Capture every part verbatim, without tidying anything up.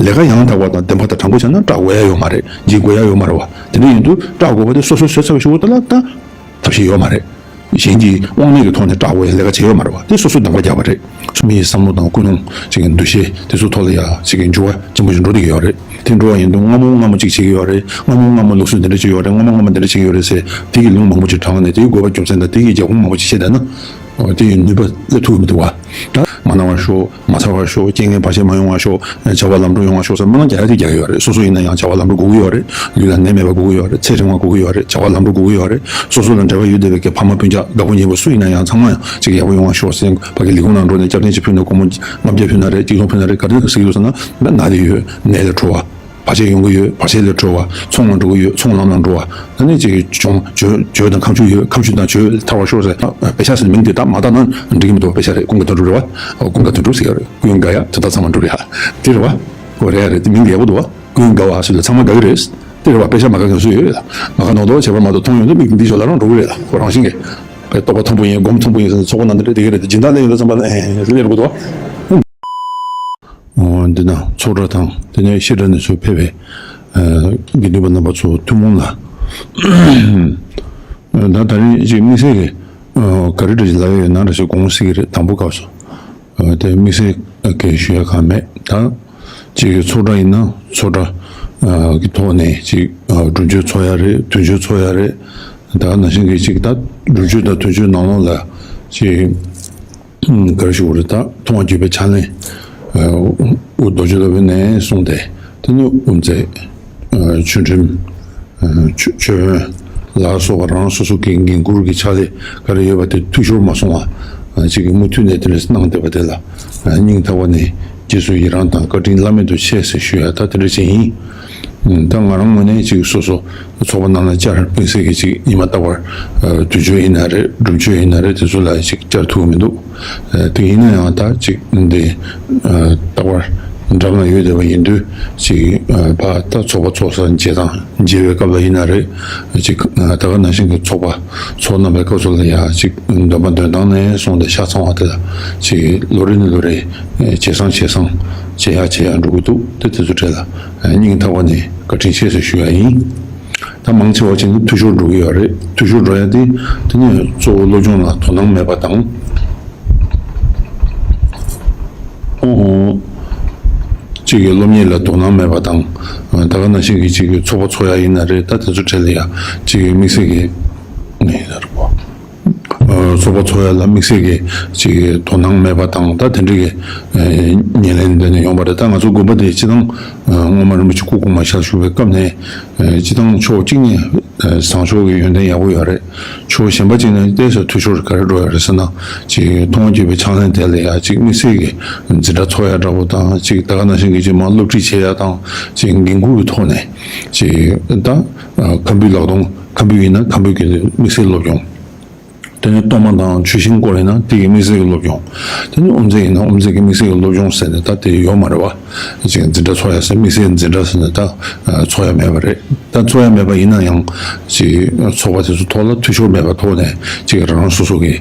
ལས་ཀ་ཡང་དག་པ་དང་བདེན་པ་དང་དྲང་པོ་བྱས་ན་སྐྲག་དགོས་ཡ་ཡོད་མ་རེད། འཇིགས་དགོས་ཡ་ཡོད་མ་རེད་བ། དེ་འདྲ་ཡིན་དུས་སྐྲག་དགོས་པ་དེ་སོ་སོས་བཟོས་ཚར་བའི་གཞུག་གུ་དེ་ལ་ད་ཐབས་ཤེས་ཡོད་མ་རེད། གཞན་གྱིས་དབང་མེད་ཀྱི་ཐོག་ནས་སྐྲག་དགོས་ཡ་ལས་ཀ་བྱས་ཡོད་མ་རེད་བ། དེ་སོ་སོས་གདམ་ག་རྒྱག་པ་རེད། མིའི་བསམ་བློ་དང་ཀུན་སློང་ཅིག་གི་འདུ་ཤེས་དེ་ཚོ་ཐོག་ལ་ཡ་ཅིག་གི་འགྱུར་བ་ཆེན་པོ་ཞིག་འགྲོ་བསྡད་ཀྱི་ཡོད་རེད། དེ་འགྲོ་བ་ཡིན་དུས་སྔ་མོ་སྔ་མོ་ཅིག་བྱེད་ཀྱི་ཡོད་རེད། སྔ་མོ་སྔ་མོ་ལུགས་སྲོལ་འདི་འདྲ་ཅིག་ཡོད་རེད། སྔ་མོ་སྔ་མོ་འདི་འདྲ་ཅིག་ཡོད་རེད་ཟེར་དེ་གི་ལུང་མང་པོ་ཅིག་དྲངས་ནས་དེའི་དགོས་པ་རྒྱུ་མཚན་དང་དེ་གི་རྒྱབ་ཁུངས་མང་པོ་ཅིག་བཤད་བསྡད་ན། ཨོ། དེ་ཡི་ནུས་པ་སླེབས་ཐུབ་ཀྱི་མི་འདུག་བ། ད་མ་གནང་བར་ཤོག་མ་ཚར་བར་ཤོག་རྐྱེན་ངན་བར་ཆད་མ་ཡོང་བར་ཤོག་བྱ་བ་ལམ་འགྲོ་ཡོང་བར་ཤོག་ཟེར་མི་ནང་རྒྱག་ཡ་དེ་རྒྱག་གི་ཡོད་རེད། སོ་སོ་ཡིན་ན་ཡང་བྱ་བ་ལམ་འགྲོ་དགོས་ཀྱི་ཡོད་རེད། ལུས་ལ་ནད་མེད་པ་དགོས་ཀྱི་ཡོད་རེད། ཚེ་རིང་བ་དགོས་ཀྱི་ཡོད་རེད། བྱ་བ་ལམ་འགྲོ་དགོས་ཀྱི་ཡོད་རེད། སོ་སོ་ལ་འབྲེལ་བ་ཡོད་བསྡད་པའི་གི་ཕ་མ་སྤུན་ཀྱག་དགའ་པོ་ཉེ་པོ་སུ་ཡིན་ན་ཡང་ཚང་མ་ཡང་ཅིག་ཡག་པོ་ཡོང་བར་ཤོག་ཟེར་ཕ་གི་ལས་ཁུངས་ནང་འགྲོ་ནས་སྐྱབས་རྟེན་ཅིག་ཕུལ་ན། སྒོར་མོ་ལྔ་བརྒྱ་ཕུལ་ན་རེད། ཆིག་སྟོང་ཕུལ་ན་རེད། ག་རེ་ཟེར་གྱི་འདུག་ཟེར་ན་ན་དེ་ཡོད། ནད་ལས་གྲོལ་བ། བར་ཆད་ཡོང་གི་ཡོད། བར་ཆད་ལས་གྲོལ་བ། ཚོང་ལ་འགྲོ་གི་ཡོད། ཚོང་ལམ་ལ་འགྲོ་བ། ད་ནི་ཅིག་གྱོང་། གྱོད། གྱོད་དང་ཁ་མཆུ་ཡོད། ཁ་མཆུ་དང་གྱོད་ཐར་བར་ཤོག་ཟེར། ཨ། དཔེ་ཆ་ཟེར་མིང་དེ་དག་མ་བཏགས་ན་འགྲིག་གི་མི་འདུག་དཔེ་ཆ་རེད། ཀུན་དགའ་དོན་གྲུབ་རེད་བ། ཨོ། ཀུན་དགའ་དོན་གྲུབ་ཟེར་ཡ་རེད། ཀུན་དགའ་ཡ་དོན་དག་ཚང་མ་འགྲུབ་རེད་ཡ། དེ་རེད་བ། ཨོ། རེད་ཡ་རེད། དེ་མིང་དེ་ཡག་པོ་འདུག་བ། ཀུན་དགའ་བ་ཟེར་ལ་ཚང་མ་དགའ་གི་རེད། དེ་རེད་བ། དཔེ་ཆ་མ་དགའ་མཁན་སུ་ཡོད་ཡ། མ་དགའ་མདོག་མདོག་བྱས་པ་མ་གཏོགས་མཐོང་ཡོང་དུས་མིག་འདི་ཞོར་ལ་རང་འགྲོ་གི་རེད་ལ། ཁོ་རང་བཞིན་གྱིས། དཔེ་རྟོགས་པ་མཐོན་པོ་ཡིན། སྒོམ་མཐོན་པོ་ཡིན་ཟེར་ཚོགས་པ་ནང་དེ་འདྲ་དེ་ག་རེད། དེ་སྦྱིན་བདག་སླེབས་ཡོང་དུས་ཙམ་པ་ལ་ཨེ་སླེབས་དགོས་འདུག་བ། འོ། འདི་ན་ཚོགས་གྲྭ་དང་དེ་ནས་བཤད་གྲྭ་ནས་ཚུར་ཕེབས་པའི་དགེ་འདུན་པ་རྣམ་པ་ཚོ་ཐུན་མོང་ལ། ད་ད་རིང་ཅིག་དམིགས་བསལ་གྱི་ག་རེ་འདྲ་ཞིག་ལབ་ཡ་ཡོད་ན་འདྲ་ཞིག་དགོངས་སྲིད་ཀྱི་རེད། དང་པོ་སྐབས་སུ་དེ་དམིགས་བསལ་གྱི་ཞུ་ཡ་གང་མེད། ད་ཅིག་གི་ཚོགས་གྲྭ་ཡིན་ན་ཚོགས་གྲྭ་གི་ཐོག་ནས་ཅིག་སྒྲུབ་མཆོད་ཚོགས་ཡ་རེད། དུས་མཆོད་ཚོགས་ཡ་རེད། ད་ནང་བཞིན་གྱི་ཅིག་ད་སྒྲུབ་མཆོད་དང་དུས་མཆོད་ནང་ལོགས་ལ་ཅིག་ག་རེ་ཞུ་དགོས་རེད། ད་མཐོང་བ་བརྒྱུད་པའི་ཕྱག་ལེན། དབུ་རྡོ་རྗེ་སློབ་དཔོན་ནས་གསུངས་ཏེ། དེ་ནས་དབུ་མཛད། ཆོས་ཁྲིམས། ཆོས་དཔོན་ལ་སོགས་པ་རང་སོ་སོ་གི་འགན་འཁུར་གྱི་ཕྱག་ལས་ག་རེ་ཡོད་པ་དེ་འཐུས་ཤོར་མ་སོང་བ། ཅིག་གི་མུ་མཐུད་ནས་དེ་འདྲ་གནང་བསྡད་པ་དེ་ལ་སྙིང་ཐག་པ་ནས་རྗེས་སུ་ཡི་རང་དང་བཀའ་དྲིན་བླ་མེད་དུ་ཆེ་ཟེར་ཞུ་ཡ་ད་དེ་འདྲ་ཅིག་ཡིན། ད་ང་རང་ངོས་ནས་ཅིག་སོ་སོ་ཚོགས་པ་ནང་ལ་བཅར། དམིགས་བསལ་གྱི་ཅིག་ཉི་མ་རྟག་པར་དུས་མཆོད་ཡིན་ན་རེད། སྒྲུབ་མཆོད་ཡིན་ན་རེད། དེ་ཚོ་ལ་ཅིག་བཅར་ཐུབ་ཀྱི་མི་འདུག་དེ་ཡིན་ན་ཡང་ད་ཅིག་འདི་རྟག་པར་འགྲམ་ལ་ཡོད་བསྡད་པ་ཡིན་དུས་ཅིག་ཕ་ད་ཚོགས་པ་ཚོགས་ས་མཇལ་དང་མཇལ་བའི་སྐབས་ལ་ཡིན་ན་རེད། ཅིག་ད་ག་ནང་བཞིན་གྱི་ཚོགས་པ་ཚོགས་གནང་བའི་སྐབས་སུ་ལ་ཡང་ཅིག་འདོན་པ་འདོན་སྟངས་ནས་བཟུང་སྟེ་ཆ་ཚང་བ་དེ་ལ་ཅིག་ལོ་རེ་ནས་ལོ་རེ་ཇེ་བཟང་ཇེ་བཟང་ཇེ་ཡག་ཇེ་ཡག་འགྲོ་གི་འདུག་དེ་དེ་ཚོ་གྲས་ལ་སྙིང་ཐག་པ་ནས་བཀའ་དྲིན་ཆེ་ཟེར་ཞུ་ཡ་ཡིན། ད་མང་ཆེ་བ་ཅིག་ནི་འཐུས་ཤོར་འགྲོ་གི་ཡོད་རེད། འཐུས་ཤོར་འགྲོ་ཡ་དེ་དེ་ནས་གཙོ་བོ་སློབ་སྦྱོང་ལ་དོ་སྣང་མེད་པ་དང་། ཨོ། གཅིག་གི་སློབ་གཉེར་ལ་དོ་སྣང་མེད་པ་དང་། ད་ག་ནང་བཞིན་གྱི་གཅིག་གི་ཚོགས་པ་ཚོགས་ཡ་ཡིན་ན་རེད། ད་དེ་ཚོ་གྲས་ལ་ཡ་གཅིག་གི་དམིགས་བསལ་གྱི་ཚོགས་པ་ཚོགས་ཡ་ལ་དམིགས་བསལ་གྱི་ཅིག་དོ་སྣང་མེད་པ་དང་། ད་དེ་འདྲ་གི་ཨེ་ཉེར་ལེན་འདི་ནས་ཡོང་བ་རེད། ད་ང་ཚོ་དགོན་པ་དེ་སྤྱི་བཏང་ཨ་སྔོན་མ་རིན་པོ་ཆེ་སྐུ་གོང་མ་ཞལ་བཞུགས་པའི་སྐབས་ནས་ཨེ་སྤྱི་བཏང་ཕྱོགས་གཅིག་ནས་ཨེ་བཟང་ཕྱོགས་ཀྱི་ཡོན་ཏན་ཡག་པོ་ཡོད་རེད། ཕྱོགས་གཞན་པ་གཅིག་ནས་ཏོག་ཙམ་འཐུས་ཤོར་ག་རེ་འགྲོ་ཡོད་རེད་ཟེར་ན། ཅིག་མཐོང་བ་བརྒྱུད་པའི་ཕྱག་ལེན་དེ་ལ་ཡ་ཅིག་དམིགས་བསལ་གྱི་འཛིན་གྲྭ་ཚོགས་ཡ་འདྲ་པོ་དང་། ཅིག་ད་ག་ནང་བཞིན་གྱི་ཅིག་མར་སློབ་ཁྲིད་བྱེད་ཡ་དང་། ཅིག་འགན་ཁུར་གྱི་ཐོག་ནས་ཅིག་ད་ཨ་ཁམ་བུའི་ལག་སྟོང་། ཁམ་བུ་ཡིན་ན་ཁམ་བུའི་གི་དམིགས་བསལ་སློབ་སྦྱོང་། དེ་ནས་གཏོར་མ་དང་ཆུ་ཤིང་སྐོར་ཡིན་ན་དེ་གི་དམིགས་བསལ་གྱི་སློབ་སྦྱོང་། དེ་ནས་དབུ་མཛད་ཡིན་ན་དབུ་མཛད་ཀྱི་དམིགས་བསལ་གྱི་སློབ་སྦྱོང་ཟེར་ནས་ད་དེ་ཡོད་མ་རེད་བ། ཅིག་འཛིན་གྲྭ་ཚོགས་ཡ་ཟེར། དམིགས་བསལ་འཛིན་གྲྭ་ཟེར་ནས་ད་ཚོགས་ཡ་མེད་པ་རེད། ད་ཚོགས་ཡ་མེད་པ་ཡིན་ན་ཡང་ཅིག་ཚོགས་པ་དེ་ཚོ་ཐོག་ལ་འཐུས་ཤོར་མེད་པ་ཐོག་ནས་ཅིག་རང་རང་སོ་སོ་གི་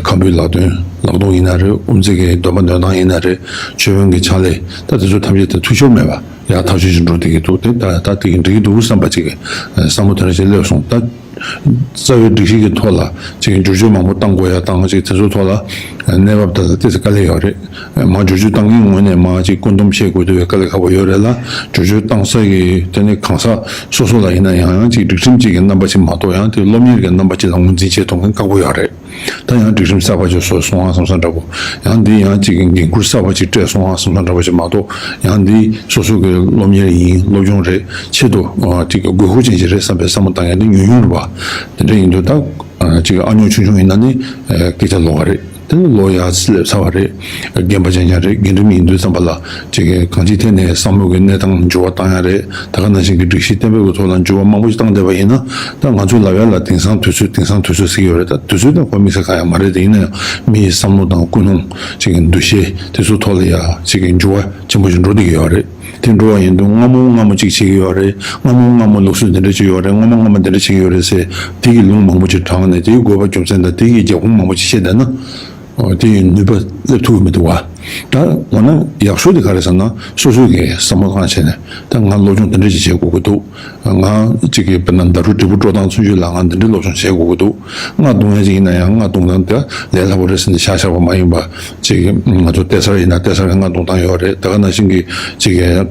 ཁམ་བུའི་ལག་སྟོང་། ལག་སྟོང་ཡིན་ན་རེད། དབུ་མཛད་ཀྱི་འདོན་པ་འདོན་སྟངས་ཡིན་ན་རེད། ཆོས་དཔོན་གྱི་ཕྱག་ལས། ད་དེ་ཚོ་ཐམས་ཅད་ད་འཐུས་ཤོར་མེད་པ་ཡག་ཐག་ཆོད་ཅིག་འགྲོ་བསྡད་ཀྱི་འདུག་དེ་ད་ད་དེ་གི་འགྲིག་གི་འདུག་བསམ་པ་ཅིག་གི་བསམ་བློ་དེ་འདྲ་ཅིག་སླེབས་སོང་། ད་རྩ་བའི་སྒྲིག་གཞི་གི་ཐོག་ལ་ཅིག་བསྒྱུར་བཅོས་མང་པོ་བཏང་དགོས་ཡ་དང་། ཅིག་དེ་ཚོའི་ཐོག་ལ་གནས་བབ་དེ་ལ་ཏོག་ཙམ་དཀའ་ལས་ཡོད་རེད། མར་བསྒྱུར་བཅོས་བཏང་མཁན་ངོས་ནས་མར་ཅིག་བཀོད་འདོམས་བྱེད་དགོས་དུས་དཀའ་ལས་ཁག་པོ་ཡོད་རེད་ལ། བསྒྱུར་བཅོས་བཏང་ས་གི་དེ་ནི་གང་ཟག་སོ་སོ་ལ་ཡིན་ན་ཡང་ཡང་ཅིག་སྒྲིག་ཁྲིམས་གཅིག་གི་རྣམ་པ་ཅིག་མ་གཏོགས་ཡང་དེ་སློབ་གཉེར་གྱི་རྣམ་པ་ཅིག་ལ་ངོས་འཛིན་བྱེད་ཐུབ་མཁན་ཁག་པོ་ཡོད་རེད། ད་ཡང་སྒྲིག་ཁྲིམས་གསར་པ་ཅིག་བཟོས་སོང་ཨ་བསམ་བསམ་འདྲ་པོ། ཡང་འདི་ཡང་གཅིག་གི་འགན་ཁུར་གསར་པ་ཅིག་སྤྲད་སོང་ཨ་བསམ་བསམ་འདྲ་པོ་ཅིག་མ་གཏོགས། ཡང་འདི་སོ་སོ་གི་སློབ་གཉེར་ཡིན། སློབ་སྦྱོང་རེད། ཆེད་དུ་ཨ་ཅིག་གི་དགོས་མཁོ་ཅན་ཅིག་རེད་བསམ་པའི་བསམ་བློ་བཏང་ཡ་འདི་ཉུང་ཉུང་རེད་པ། དེ་འདྲ་ཡིན་དུས་ད་ཨ་ཅིག་ཨ་ཉོ་ཆུང་ཆུང་ཡིན་ན་ནི་ཨ་སྐད་ཆ་ལོགས་ཀ་རེད། དེ་ནི་ལོ་ཡར་སླེབས་ཚར་བ་རེད། རྒན་པ་རྐྱང་རྐྱང་རེད། རྒན་འབྲིང་ཡིན་དུས་ཙམ་པ་ལ་ཅིག་གི་གང་ཅིའི་ཐད་ནས་བསམ་བློ་གི་གནས་སྟངས་འགྱུར་བ་བཏང་ཡ་རེད། ད་ག་ནང་བཞིན་གྱི་སྒྲིག་གཞི་གཏན་འབེབས་ཀྱི་ཐོག་ལ་འགྱུར་བ་མང་པོ་ཞིག་བཏང་བསྡད་པ་ཡིན་ན། ད་ང་ཚོས་ལབ་ཡ་ལ་དེང་སང་དུས་ཚོད་དེང་སང་དུས་ཚོད་ཟེར་གྱི་ཡོད་རེད། ད་དུས་ཚོད་དང་ཁོ་དམིགས་བསལ་གང་ཡང་མ་རེད། དེ་ཡིན་ན་ཡང་མི་ཡི་བསམ་བློ་དང་ཀུན་སློང་ཅིག་གི་འདུ་ཤེས་དེ་ཚོའི་ཐོག་ལ་ཡ་ཅིག་གི་འགྱུར་བ་ཆེན་པོ་ཞིག་འགྲོ་བསྡད་ཀྱི་ཡོད་རེད། དེ་འགྲོ་བ་ཡིན་དུས་སྔ་མོ་སྔ་མོ་ཅིག་བྱེད་ཀྱི་ཡོད་རེད། སྔ་མོ་སྔ་མོ་ལུགས་སྲོལ་འདི་འདྲ་ཅིག་ཡོད་རེད། སྔ་མོ་སྔ་མོ་འདི་འདྲ་ཅིག་ཡོད་རེད་ཟེར་དེ་གི་ལུང་མང་པོ་ཅིག་དྲངས་ནས་དེའི་དགོས་པ་རྒྱུ་མཚན་དང་དེ་གི་རྒྱབ་ཁུངས་མང་པོ་ཅིག་བཤད་བསྡད་ན། ཨོ། དེ་ཡི་ནུས་པ་སླེབས་ཐུབ་ཀྱི་མི་འདུག་བ། ད་འོ་ན་ཡག་ཤོས་དེ་ག་རེ་ཟེར་ན། སོ་སོས་ཀྱི་བསམ་བློ་བཏང་བྱས་ནས། ད་ང་སློབ་སྦྱོང་དེ་འདྲ་ཞིག་བྱེད་དགོས་ཀྱི་འདུག་ང་གཅིག་གི་དཔེར་ན་ཟླ་དྲུག་འབྲས་བུ་དཀྲོལ་སྟངས་ཚུན་ཆད་ལ་ང་འདི་འདྲའི་སློབ་སྦྱོང་བྱེད་དགོས་ཀྱི་འདུག་རྔ་བརྡུང་ཡ་ཅིག་ཡིན་ན་ཡང་རྔ་བརྡུང་སྟངས་དེ་ལས་སླ་པོ་རེད་ཟེར་ནས་བཞག་བཞག་པ་མ་ཡིན་པ། གཅིག་གི་ང་ཚོ་ལྟེ་སར་ཡིན་ན་ལྟེ་སར་རྔ་བརྡུང་སྟངས་ཡོད་རེད། ད་ག་ནང་བཞིན་གྱི་གཅིག་གི་ཨ་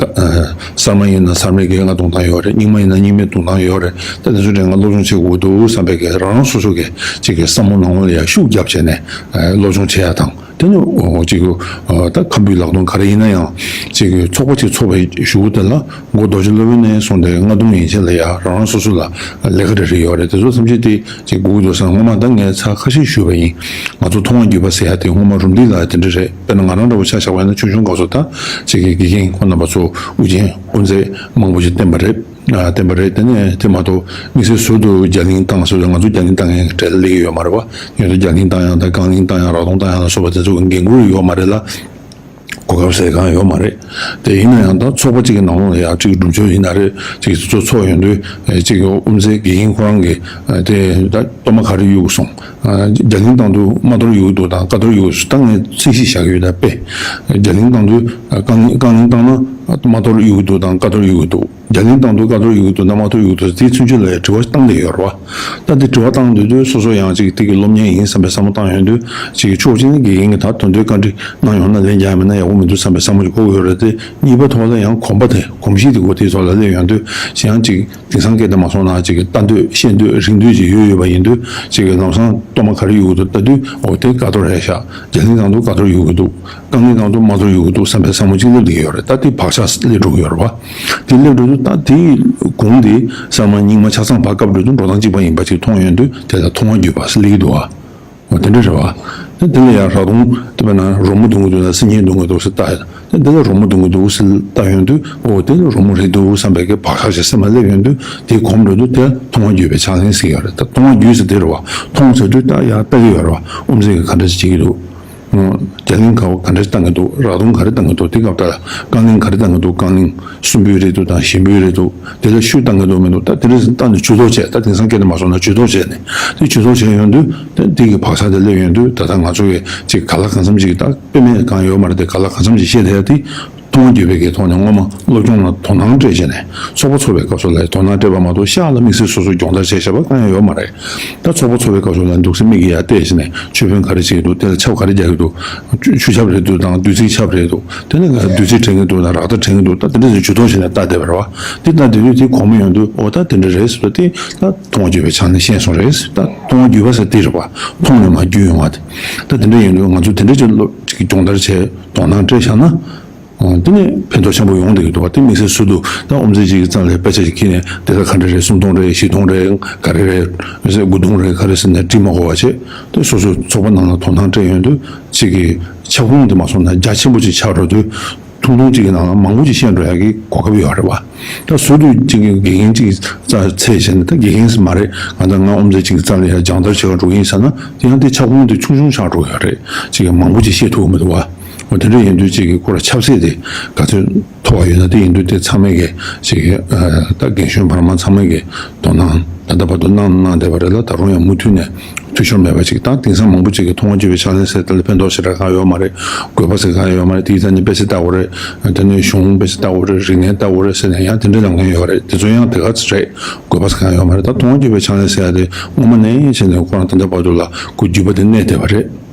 གསར་མ་ཡིན་ན་གསར་མའི་གི་རྔ་བརྡུང་སྟངས་ཡོད་རེད། རྙིང་མ་ཡིན་ན་རྙིང་མའི་བརྡུང་སྟངས་ཡོད་རེད། ད་དེ་ཚོ་དེ་ང་སློབ་སྦྱོང་བྱེད་དགོས་འདུག་བསམ་པའི་གི་རང་རང་སོ་སོ་གི་གཅིག་གི་བསམ་བློ་ནང་ལ་ཡང་ཤུགས་བརྒྱབ་བྱས་ནས་ཨ་སློབ་སྦྱོང་བྱེད་ཡ་དང་། དེ་ནི་འོ་གཅིག་གི་ཨ་ད་ཁམ་བུའི་ལག་རྡུང་ག་རེ་ཡིན་ན་ཡང་གཅིག་གི་ཚོགས་པ་གཅིག་ཚོགས་པའི་གཞུག་གུ་དེ་ལ་འགོ་རྡོ་རྗེ་སློབ་དཔོན་ནས་བཟུང་སྟེ་རྔ་བརྡུང་ཡན་ཆད་ལ་ཡང་རང་རང་སོ་སོ་ལ་ལས་ཀ་རེ་རེ་ཡོད་རེད། དེ་ཚོ་ཐམས་ཅད་དེ་གཅིག་དགོས་ཀྱི་འདུག་ཟེར་ན། སྔོན་མ་ད་ངས་ཚར་ཁ་ཤས་ཞུས་པ་ཡིན། ང་ཚོ་མཐོང་བ་བརྒྱུད་པ་ཟེར་ཡ་དེ་སྔོན་མ་རུམ་བཏེག་ལ་དེ་འདྲ་རེད། དཔེར་ན་ང་རང་འདྲ་བོ་ཆ་བཞག་པ་ཡིན་ན་ཆུང་ཆུང་སྐབས་སུ་ད་གཅིག་གི་དགེ་རྒན་ཁོང་རྣམ་པ་ཚོ་དབུ་ཅན་དབུ་མཛད་མང་པོ་ཞིག་བསྟེན་པ་རེད། ཨ་བསྟེན་པ་རེད། དེ་ནས་དེ་མ་གཏོགས་དམིགས་བསལ་ཟུར་དུ་རྒྱ་གླིང་བཏང་ཟེར་དུས་ང་ཚོ་རྒྱ་གླིང་བཏང་མཁན་གྱི་གྲས་ལ་སླེབས་ཀྱི་ཡོད་མ་རེད་པ། ཡོད་དུས་རྒྱ་གླིང་བཏང་ཡག་དང་རྐང་གླིང་བཏང་ཡག་རག་དུང་བཏང་ཡག་ལ་སོགས་པ་དེ་ཚོ་གི་འགན་ཁུར་ཡོད་མ་རེད་ལ། གོ་སྐབས་ཟེར་གང་ཡོད་མ་རེད། དེ་ཡིན་ན་ཡང་ད་ཚོགས་པ་གཅིག་གི་ནང་ལོགས་ལ་ཡང་གཅིག་སྒྲུབ་མཆོད་ཡིན་ན་རེད། གཅིག་དེ་ཚོ་ཚོགས་ཡོང་དུས་གཅིག་གི་དབུ་མཛད་དགེ་རྒན་ཁོ་རང་གིས་དེ་ད་གཏོར་མ་ག་རེ་གཡུག་སོང་། རྒྱ་གླིང་བཏང་དུས་དམར་གཏོར་གཡུག་འདུག་དང་ཀ་གཏོར་གཡུག་སོང་། ད་ངས་ཚད་གཞི་བཞག་གི་ཡོད། ད་དཔེ་རྒྱ་གླིང་བཏང་དུས་རྐང་གླིང་རྐང་གླིང་བཏང་ན་དམར་གཏོར་གཡུག་འདུག་དང་ཀ་གཏོར་གཡུག་འདུག་རྒྱ་གླིང་བཏང་དུས་ཀ་གཏོར་གཡུག་འདུག་དང་དམར་གཏོར་གཡུག་འདུག་དེའི་ཚུན་ཆད་ལ་ཡང་དྲི་བ་བཏང་བསྡད་ཡོད་རེད་པ། ད་དེ་དྲི་བ་བཏང་སྡོད་དུས་སོ་སོ་ཡང་ཅིག་དེ་གི་སློབ་གཉེར་ཡིན་བསམ་པའི་བསམ་བློ་བཏང་ཡོང་དུས་ཅིག་ཕྱོགས་གཅིག་ནས་དགེ་རྒན་གྱིས་ད་དོན་དུ་བཀའ་འདྲི་གནང་ཡོང་ན་ལན་རྒྱག་མེད་ན་ཡག་པོ་མི་འདུག་བསམ་པའི་བསམ་བློ་ཞིག་འཁོར་གྱི་ཡོད་རེད་དེ། གཉིས་པ་ཐོག་ལ་ཡང་གོམས་པ་དེ་གོམས་གཤིས་དེ་འཁོར་དེའི་ཐོག་ལ་སླེབས་ཡོང་དུས་ཅིག་ཡང་ཅིག་དེང་སང་སྐད་དུ་མ་སོང་ན་ཅིག་ལྟ་འདོད་ཤེས་འདོད་རིག་འདོད་ཅིག་ཡོད་ཡོད་པ་ཡིན་དུས་ཅིག་ལམ་སང་གཏོར་མ་ག་རེ་གཡུག་འདུག་ལྟ་དུས་འོ་དེ་ཀ་གཏོར་རེད་ཤག་རྒྱ་གླིང་བཏང་དུས་ཀ་གཏོར་གཡུག་གི་འདུག་རྐང་གླིང་བཏང་དུས་དམར་གཏོར་གཡུག་གི་འདུག་བསམ་པའི་བསམ་བློ་གཅིག་སླེབས་བསྡད་ཀྱི་ཡོད་རེད། ད་དེ་བག་ཆགས་སླེབས་འགྲོ་གི་ཡོད་རེད་པ། དེ་སླེབས་འགྲོ་དུས་ད་དེའི་གོང་དེ་གསར་མ་རྙིང་མ་ཆ་ཚང་བར་སྐབས་འགྲོ་དུས་འགྲོ་སྟངས་གཅིག་པ་ཡིན་པ་ཅིག་མཐོང་ཡོང་དུས་དེ་ལ་མཐོང་བ་བརྒྱུད་པ་སླེབས་ཀྱི་འདུག་ཨ། འོ་དེ་འདྲ་རེད་བ། དེ་དེ་ལ་ཡང་རག་དུང་དེ་དཔེར་ན་རོལ་མོ་རྡུང་གི་འདུག་ན་སིལ་སྙན་རྡུང་གི་འདུག་ཟེར་ལྟ་ཡ། དེ་འདི་ལ་རོལ་མོ་རྡུང་གི་འདུག་ཟེར་ལྟ་ཡོང་དུས་འོ་དེ་ལ་རོལ་མོ་རེད་འདུག་བསམ་པའི་གི་བག་ཆགས་ཤིག་སེམས་ལ་སླེབས་ཡོང་དུས་དེ་གོམས་འགྲོ་དུས་དེ་མཐོང་བ་བརྒྱུད་པའི་ཕྱག་ལེན་ཟེར་ཡོད་རེད། ད་མཐོང་བ་བརྒྱུད་ཟེར་དེ་རེད་བ། མཐོང་ཟེར་དུས་ད་ཡང་ལྟ་གི་ཡོད་རེད་བ། དབུ་མཛད་གི་ག་འདྲ་ཞིག་བྱེད་ཀྱི་འདུག་རྒྱ་གླིང་ག་བ་ག་འདྲ་ཞིག་བཏང་གི་འདུག་རག་དུང་ག་རེ་བཏང་གི་འདུག་དེ་སྐབས་ད་རྐང་གླིང་ག་རེ་བཏང་གི་འདུག་རྐང་གླིང་གསུམ་པོའི་རེད་འདུག་དང་གཞན་པོའི་རེད་འདུག་དེ་ལ་ཤུགས་བཏང་གི་འདུག་མི་འདུག་ད་དེ་འདྲ་ཞིག་བཏང་ནས་ཇུས་གཏོགས་བྱས། ད་དེང་སང་སྐད་དུ་མ་སོང་ན་ཇུས་གཏོགས་བྱས་ནས་དེ་ཇུས་གཏོགས་བྱས་ཡོང་དུས་ད་དེ་གི་བག་ཆགས་དེ་སླེབས་ཡོང་དུས་ད་ལྟ་ང་ཚོ་གི་ཅིག་ག་ལ་གང་འཚམ་ཅིག་ད་དཔེ་མེད་གང་ཡོད་མ་རེད་དེ། ག་ལ་གང་འཚམ་ཅིག་བཤད་བསྡད་ཡ་དེ་མཐོང་བ་བརྒྱུད་པའི་གི་ཐོག་ནས་སྔོན་མ་སློབ་སྦྱོང་ལ་དོ་སྣང་སྤྲད་བྱས་ནས་ཚོགས་པ་ཚོགས་པའི་སྐབས་སུ་ལ་དོ་སྣང་སྤྲད་པ་མ་གཏོགས་ཤག་ལ་དམིགས་བསལ་སོ་སོ་སྦྱོང་བརྡར་བྱས་བཞག་པ་གང་ཡང་ཡོད་མ་རེད། ད་ཚོགས་པ་ཚོགས་པའི་སྐབས་སུ་ལ་འདུག་སེ་མིག་གིས་ཡར་བལྟས་བྱས་ནས་མཆོད་དཔོན་ག་རེ་བྱེད་ཀྱི་འདུག་དེ་ལ་ཆབ་ག་རེ་རྒྱག་གི་འདུག་ཆུ་ཆབ་རེད་འདུག་དང་བདུད་རྩིའི་ཆབ་རེད་འདུག་དེ་ནས་བདུད་རྩི་བྲན་གྱི་འདུག་དང་རག་མདའ་བྲན་གྱི་འདུག་ད་དེ་འདྲ་ཞིག་ཇུས་གཏོགས་བྱས་ནས་ལྟ་བསྡད་པ་རེད་བ། དེ་ལྟ་བསྡད་དུས་དེ་གོ་མི་ཡོང་དུས་འོ་ད་དེ་འདྲ་རེད་ཟེར་བ་དེ་ད་མཐོང་བ་བརྒྱུད་པའི་ཆ་ནས་ཤེས་སོང་རེད། ད་མཐོང་བ་བརྒྱུད་པ་ཟེར་དེ་རེད་བ། མཐོང་ནས་མར་བརྒྱུད་ཡོང་བ་དེ། ད་དེ་འདྲ་ཡིན་དུས་ང་ཚོ་དེ་འདྲ་ཅིག་སློབ་ཅིག་སྦྱོང་བརྡར་བྱས་དོ་སྣང་སྤྲད་བཞག་ན། འོ་དེ་ནས་ཕན་ཐོགས་ཆེན་པོ་ཡོང་བསྡད་ཀྱི་འདུག་བ། དེ་དམིགས་བསལ་ཟུར་དུ་ད་དབུ་མཛད་ཅིག་གི་རྩ་ལ་དཔེ་ཆ་ཞིག་ཁྱེར་ནས་དེ་ལ་ག་འདྲ་རེད། སུམ་སྟོང་རེད། བཞི་སྟོང་རེད། ག་རེ་རེད། དགུ་སྟོང་རེད། ག་རེ་ཟེར་ནས་འབྲི་མ་དགོས་པ་བྱས། དེ་སོ་སོའི་ཚོགས་པ་ནང་ལ་དོ་སྣང་སྤྲད་ཡོང་དུས་ཅིག་གི་ཁྱབ་ཁོངས་དེ་མ་སོང་ན་རྒྱ་ཆེན་པོ་ཅིག་ཆགས་འགྲོ་དུས་ཐུང་ཐུང་ཅིག་གི་ནང་ལ་མང་པོ་ཅིག་བཤད་འགྲོ་ཡག་གི་གོ་སྐབས་ཡོད་རེད་བ། ད་ཟུར་དུ་ཅིག་གི་དགེ་རྒན་ཅིག་རྩ་ཚད་བྱས་ནས། ད་དགེ་རྒན་ཟེར་མ་རེད། ང་ད་ང་དབུ་མཛད་ཅིག་གི་རྩ་ལ་ཡ་སྦྱོང་བརྡར་བྱེད་ག་འགྲོ་གི་ཡིན་ཟེར་ན་དེ་ཡང་དེ་ཁྱབ་ཁོངས་དེ་ཆུང་ཆུང་ཆགས་འགྲོ་གི་ཡོད་རེད། ཅིག་གི་མང་པོ་ཅིག་བཤད་ཐུབ་ཀྱི་མི་འདུག་བ། འོ་དེ་འདྲ་ཡིན་དུས་ཅིག་གི་ཁོ་ར་ཁྱབ་ཚད་དེ་ག་ཚོད་མཐོ་བ་ཡོད་ན། དེ་ཡིན་དུས་དེ་ཚང་མས་གི་ཅིག་གི་ཨ་ད་རྒན་གཞོན་བར་མ་ཚང་མས་གི་དོ་སྣང་ད་ལྟ་བར་དུ་གནང་གནང་བསྡད་པ་རེད་ལ། ད་རུང་ཡང་མུ་མཐུད་ནས་འཐུས་ཤོར་མེད་པ་ཅིག་དང་། དེང་སང་མང་པོ་ཅིག་གི་མཐོང་བ་བརྒྱུད་པའི་ཕྱག་ལེན་ཟེར་དེ་ལ་ཕན་ཐོགས་ཞེ་དྲག་གང་ཡོད་མ་རེད། དགོས་པ་ཟེར་གང་ཡོད་མ་རེད། དེའི་རྩ་ནས་དཔེ་ཆ་ལྟ་དགོས་རེད། དེ་ནས་གཞུང་དཔེ་ཆ་ལྟ་དགོས་རེད། རིག་གནས་ལྟ་དགོས་རེད་ཟེར་ནས་ཡང་དེ་འདྲའི་ལབ་མཁན་ཡོད་རེད། དེ་ཚོ་ཡང་དེ་ག་ཚོད་རེད། དགོས་པ་ཟེར་གང་ཡོད་མ་རེད། ད་མཐོང་བ་བརྒྱུད་པའི་ཕྱག་ལེན་ཟེར་ཡ་དེ་སྔོན་མ་ནས་བྱས་ནས་ཁོ་རང་ད་ལྟ་བར་དུ་ལ་ཁོ་བརྒྱུད་པ་དེ་གནས་བསྡད་པ་རེད།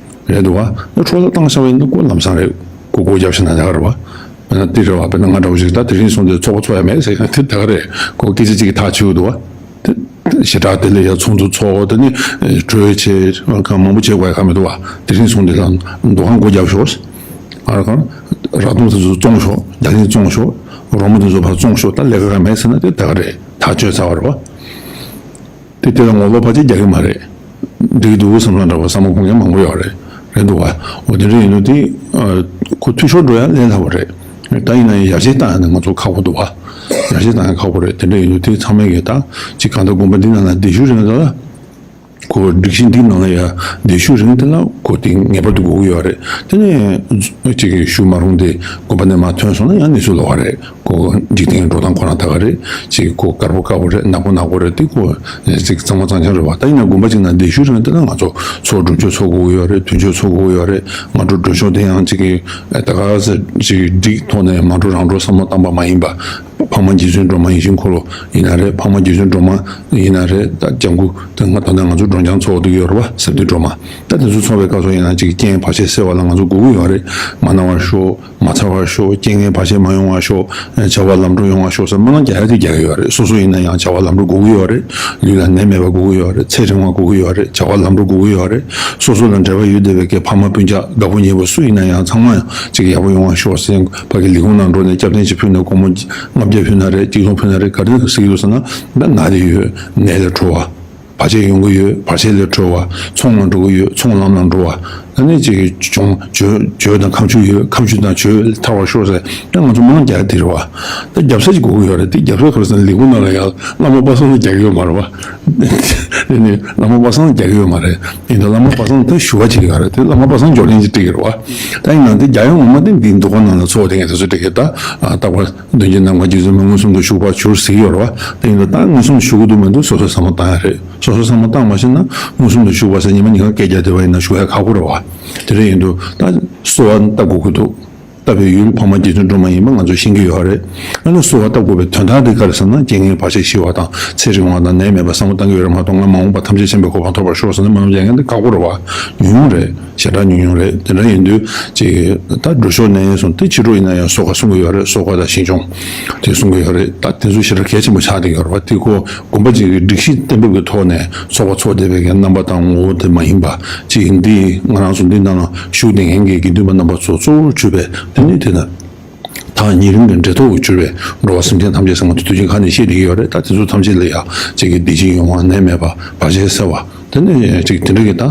རེད་འདུག་བ། འཕྲོ་བརླག་བཏང་བཞག་པ་ཡིན་ན་ཁོ་ལམ་སང་རེད། ཁོ་སྒོ་བརྒྱབ་ཤི་ན་ད་ག་རེད་བ། དཔེར་ན་དེ་རེད་བ། དཔེར་ན་ང་འདྲ་བོ་ཞིག་ད་དེ་རིང་སོང་དུས་ཚོགས་པ་ཚོགས་ཡ་མེད་ཟེར་ཡ་དེ་ད་ག་རེད། ཁོ་སྐད་ཆ་གཅིག་གིས་ཐག་ཆོད་འདུག་བ། དེ་ཞེ་དྲག་དེ་ལས་ཡ་ཚོགས་འདུ་ཚོགས། དེ་ནི་གྲོས་བྱས་གང་མང་པོ་བྱེད་དགོས་ཡ་ག་མི་འདུག་བ། དེ་རིང་སོང་དུས་ལ་འདུ་ཁང་སྒོ་བརྒྱབ་ཤོག་ཨ་ར་གང་། རག་དུང་དེ་ཚོ་བཙོང་ཤོག་རྒྱ་གླིང་བཙོང་ཤོག་རོལ་མོ་དེ་ཚོ་ཕར་བཙོང་ཤོག་ད་ལས་ཀ་ག་མེད་ཟེར་ན་དེ་ད་ག་རེད། ཐག་ཆོད་ཚར་བ་རེད་བ། དེ་དེ་ལ་ངོ་ལོག་ཕལ་ཆེར་རྒྱག་གི་མ་རེད། འགྲིག་གི་འདུག་བསམ་ན་འདྲ་བ་བསམ་བློ་གཏོང་མཁན་མང་པོ་ཡོད་རེད། རེད་འདུག་བ། འོ་དེ་འདྲ་ཡིན་དུས་དེ་ཨ་ཁོ་འཐུས་ཤོར་འགྲོ་ཡ་ལས་སླ་བོ་རེད། ད་ཡིན་ན་ཡང་ཡར་རྒྱས་བཏང་ཡ་ནི་ང་ཚོ་ཁག་པོ་འདུག་བ། ཡར་རྒྱས་བཏང་ཡ་ཁག་པོ་རེད། དེ་འདྲ་ཡིན་དུས་དེ་ཚང་མས་གི་ད་ཅིག་གང་ལྟར་དགོན་པ་འདི་ནང་ལ་སྡེ་བཞི་རེད་འདུག་ལ། ཁོ་སྒྲིག་གཞི་འདི་ནང་ལ་ཡ་བསྡད་ཤུལ་རིང་དེ་ལ་ཁོ་དེ་ངེས་པར་དུ་དགོས་ཀྱི་ཡོད་རེད། དེ་ནས་ཅིག་གི་བཞུགས་མ་རུང་སྟེ་དགོན་པ་ནས་མར་ཐོན་སོང་ན་ཡང་གནས་ཚུལ་ལོགས་ཀ་རེད། ཁོ་འཇིག་རྟེན་འགྲོ་སྟངས་ཁོ་རང་ད་ག་རེད། ཅིག་ཁོ་དཀར་པོ་དཀར་པོ་རེད། ནག་པོ་ནག་པོ་རེད། དེ་ཁོ་ཅིག་གཙང་མ་གཙང་རྐྱང་རེད་བ། ད་ཡིན་ན་དགོན་པ་ཅིག་ནང་བསྡད་ཤུལ་རིང་དེ་ལ་ང་ཚོ་ཚོགས་སྒྲུབ་མཆོད་ཚོགས་དགོས་ཀྱི་ཡོད་རེད། དུས་མཆོད་ཚོགས་དགོས་ཀྱི་ཡོད་རེད། སྔ་དྲོ་སྒྲུབ་མཆོད་དེ་ཡང་ཅིག་གི་ད་ག་ཚོད་ཅིག་སྒྲིག་ཐོག་ནས་མ་འགྲོ་རང་འགྲོ་བསམ་བློ་བཏང་པ་མ་ཡིན་པ། འཕགས་མ་རྗེ་བཙུན་སྒྲོལ་མ་ཡིད་བཞིན་འཁོར་ལོ་ཡིན་ན་རེད། འཕགས་མ་རྗེ་བཙུན་སྒྲོལ་མ་ཡིན་ན་རེད། ད་ལྗང་གུ་དེ་སྔ་ད་ལྟ་ང་ཚོ་སྒྲོལ་ལྗང་ཚོགས་འདུག་ཡོད་རེད་བ། ཟབ་དོན་སྒྲོལ་མ། ད་དེ་ཚོ་ཚོགས་པའི་སྐབས་སུ་ཡིན་ན་ཅིག་རྐྱེན་བར་ཆད་སེལ་བ་ལ་ང་ཚོ་དགོས་ཀྱི་ཡོད་རེད། མ་ན་བར་ཤོག་མ་ཚ་བར་ཤོག་རྐྱེན་ངན་བར་ཆད་མ་ཡོང་བར་ཤོག་བྱ་བ་ལམ་འགྲོ་ཡོང་བར་ཤོག་ཟེར་སྨོན་ལམ་རྒྱག་ཡ་དེ་རྒྱག་གི་ཡོད་རེད། སོ་སོ་ཡིན་ན་ཡང་བྱ་བ་ལམ་འགྲོ་དགོས་ཀྱི་ཡོད་རེད། ལུས་ལ་ནད་མེད་པ་དགོས་ཀྱི་ཡོད་རེད། ཚེ་རིང་བ་དགོས་ཀྱི་ཡོད་རེད། བྱ་བ་ལམ་འགྲོ་དགོས་ཀྱི་ཡོད་རེད། སོ་སོ་ལ་འབྲེལ་བ་ཡོད་བསྡད་པའི་གི་ཕ་མ་སྤུན་ཀྱག་བདག་པོ་ཉེ་པོ་སུ་ཡིན་ན་ཡང་ཚང་མ་ཅིག་ཡག་པོ་ཡོང་བ་ཤོག་ཟེར། ཕ་གི་ལས་ཁུངས་ནང་འགྲོ་ནས་སྐྱབས་རྟེན་ཅིག་ཕུལ་ནས་སྒོར་མོ་ལྔ་བརྒྱ་ཕུལ་ན་རེད། གཅིག་སྟོང་ཕུལ་ན་རེད། ག་རེ་ཟེར་གྱི་འདུག་ཟེར་ན། ད་ན་དེ་ཡོད། ནད་ལས་གྲོལ་བ། བར་ཆད་ཡོང་གི་ཡོད། བར་ཆད་ལས་གྲོལ་བ། ཚོང་ལ་འགྲོ་གི་ཡོད། ཚོང་ལམ་ལ་འགྲོ་བ། ད་ནི་ཅིག་གྱོང་། གྱོད་གྱོད་དང་ཁ་མཆུ་ཡོད། ཁ་མཆུ་དང་གྱོད་ཐར་བར་ཤོག་ཟེར། ད་ང་ཚོ་སྨོན་ལམ་རྒྱག་དེ་རེད་བ། ད་རྒྱབ་ས་ཅིག་དགོས་ཀྱི་ཡོད་རེད། དེ་རྒྱབ་ས་ག་རེ་ཟེར་ན་ལས་ཁུངས་ནང་ལ་ཡང་བླ་མ་པ་སངས་ལ་རྒྱག་གི་ཡོད་མ་རེད་བ། དེ་ནི་བླ་མ་པ་སངས་ལ་རྒྱག་གི་ཡོད་མ་རེད། ཡིན་ད་བླ་མ་པ་སངས་ད་ཞུ་བ་བྱེད་ཀྱི་ཡོད་རེད། དེ་བླ་མ་པ་སངས་འབྱོར་ལྡན་ཅིག་སྤྲད་ཀྱི་རེད་བ། ད་ཡིན་ན་དེ་རྒྱ་ཡོང་ངོ་མ་དེ་འདི་འདུ་ཁང་ནང་ལ་ཚོགས་དེ་ངས་དེ་ཚོ་སྤྲད་ཀྱི། ད་རྟག་པར་མདུན་གྱི་ནམ་མཁའ་རྗེ་བཙུན་མ་མངོན་སུམ་དུ་བཞུགས་པར་གྱུར་ཟེར་གྱི་ཡོད་རེད་བ། དེ་ཡིན་ད་ད་མངོན་སུམ་བཞུགས་ཀྱི་འདུག་མི་འདུག་སོ་སོས་བསམ་བློ་བཏང་ཡ་རེད། སོ་སོས་བསམ་བློ་བཏང་མ་ཤེས་ན་མངོན་སུམ་དུ་བཞུགས་པ་ཟེར་ཉི་མ་ཉི་མ་སྐད་རྒྱག་བསྡད་པ་ཡིན་ན་བཞུགས་ཡ་ཁག་པོ་རེད་བ། དེ་འདྲ་ཡིན་དུས་ད་གསོལ་བ་བཏབ་དགོས་ཀྱི་འདུག་བཏབ་པའི་ཡུལ་འཕགས་མ་རྗེ་བཙུན་སྒྲོལ་མ་ཡིན་པ་ང་ཚོས་ཤེས་ཀྱི་ཡོད་རེད། ཨ་ནི་གསོལ་བ་བཏབ་དགོས་པའི་དོན་དག་དེ་ག་རེ་ཟེར་ན། རྐྱེན་ངན་བར་ཆད་ཞི་བ་དང་། ཚེ་རིང་བ་དང་། ནད་མེད་པ་བསམ་བློ་བཏང་གི་ཡོད་རེད་མ་གཏོགས། ང་མ་འོངས་པ་ཐམས་ཅད་མཁྱེན་པའི་གོ་འཕང་ཐོབ་པར་ཤོག་ཟེར་ནས་སྨོན་ལམ་རྒྱག་མཁན་དེ་ཁག་པོ་རེད་བ། ཉུང་ཉུང་རེད། ཞེ་དྲག་ཉུང་ཉུང་རེད། དེ་འདྲ་ཡིན་དུས་ཅིག་ད་འགྲོ་ཕྱོགས་ནས་སོང་སྟེ་ཕྱི་དྲོ་ཡིན་ན་ཡང་གསོལ་ཁ་གསུང་གི་ཡོད་རེད། གསོལ་ཁ་དང་ཞིང་སྐྱོང་དེ་གསུང་གི་ཡོད་རེད། ད་དེ་ཚོ་ཞེ་དྲག་གལ་ཆེན་པོ་ཆགས་བསྡད་ཀྱི་ཡོད་རེད་བ། དེ་ཁོ་དགོན་པ་ཅིག་གི་སྒྲིག་གཞི་གཏན་འབེབས་ཀྱི་ཐོག་ནས་ཚོགས་པ་ཚོགས་བསྡད་པའི་གི་རྣམ་པ་དང་ངོ་བོ་དེ་མ་ཡིན་པ་ཅིག་ཡིན་དུས། ང་རང་ཚོ་འདི་ནང་ལ་བཞུགས་བསྡད་མཁན་གྱི་དགེ་འདུན་པ་རྣམ་པ་ཚོ་གཙོ་བོར་གྱུར་པའི་དེ་ནི་དེ་དང་། ཐག་ཉེ་རིང་གི་འབྲེལ་ཐོག་ཏུ་གྱུར་པའི་འགྲོ་བ་སེམས་ཅན་ཐམས་ཅད་ཟེར་ང་ཚོ་དུས་རྒྱུན་ཁ་ནས་བཤད་བསྡད་ཀྱི་ཡོད་རེད། ད་དེ་ཚོ་ཐམས་ཅད་ལ་ཡང་ཅིག་གི་བདེ་སྐྱིད་ཡོང་བ། ནད་མེད་པ། བར་ཆད་སེལ་བ། དེ་ནས་ཅིག་དེ་འདྲ་གི་ད་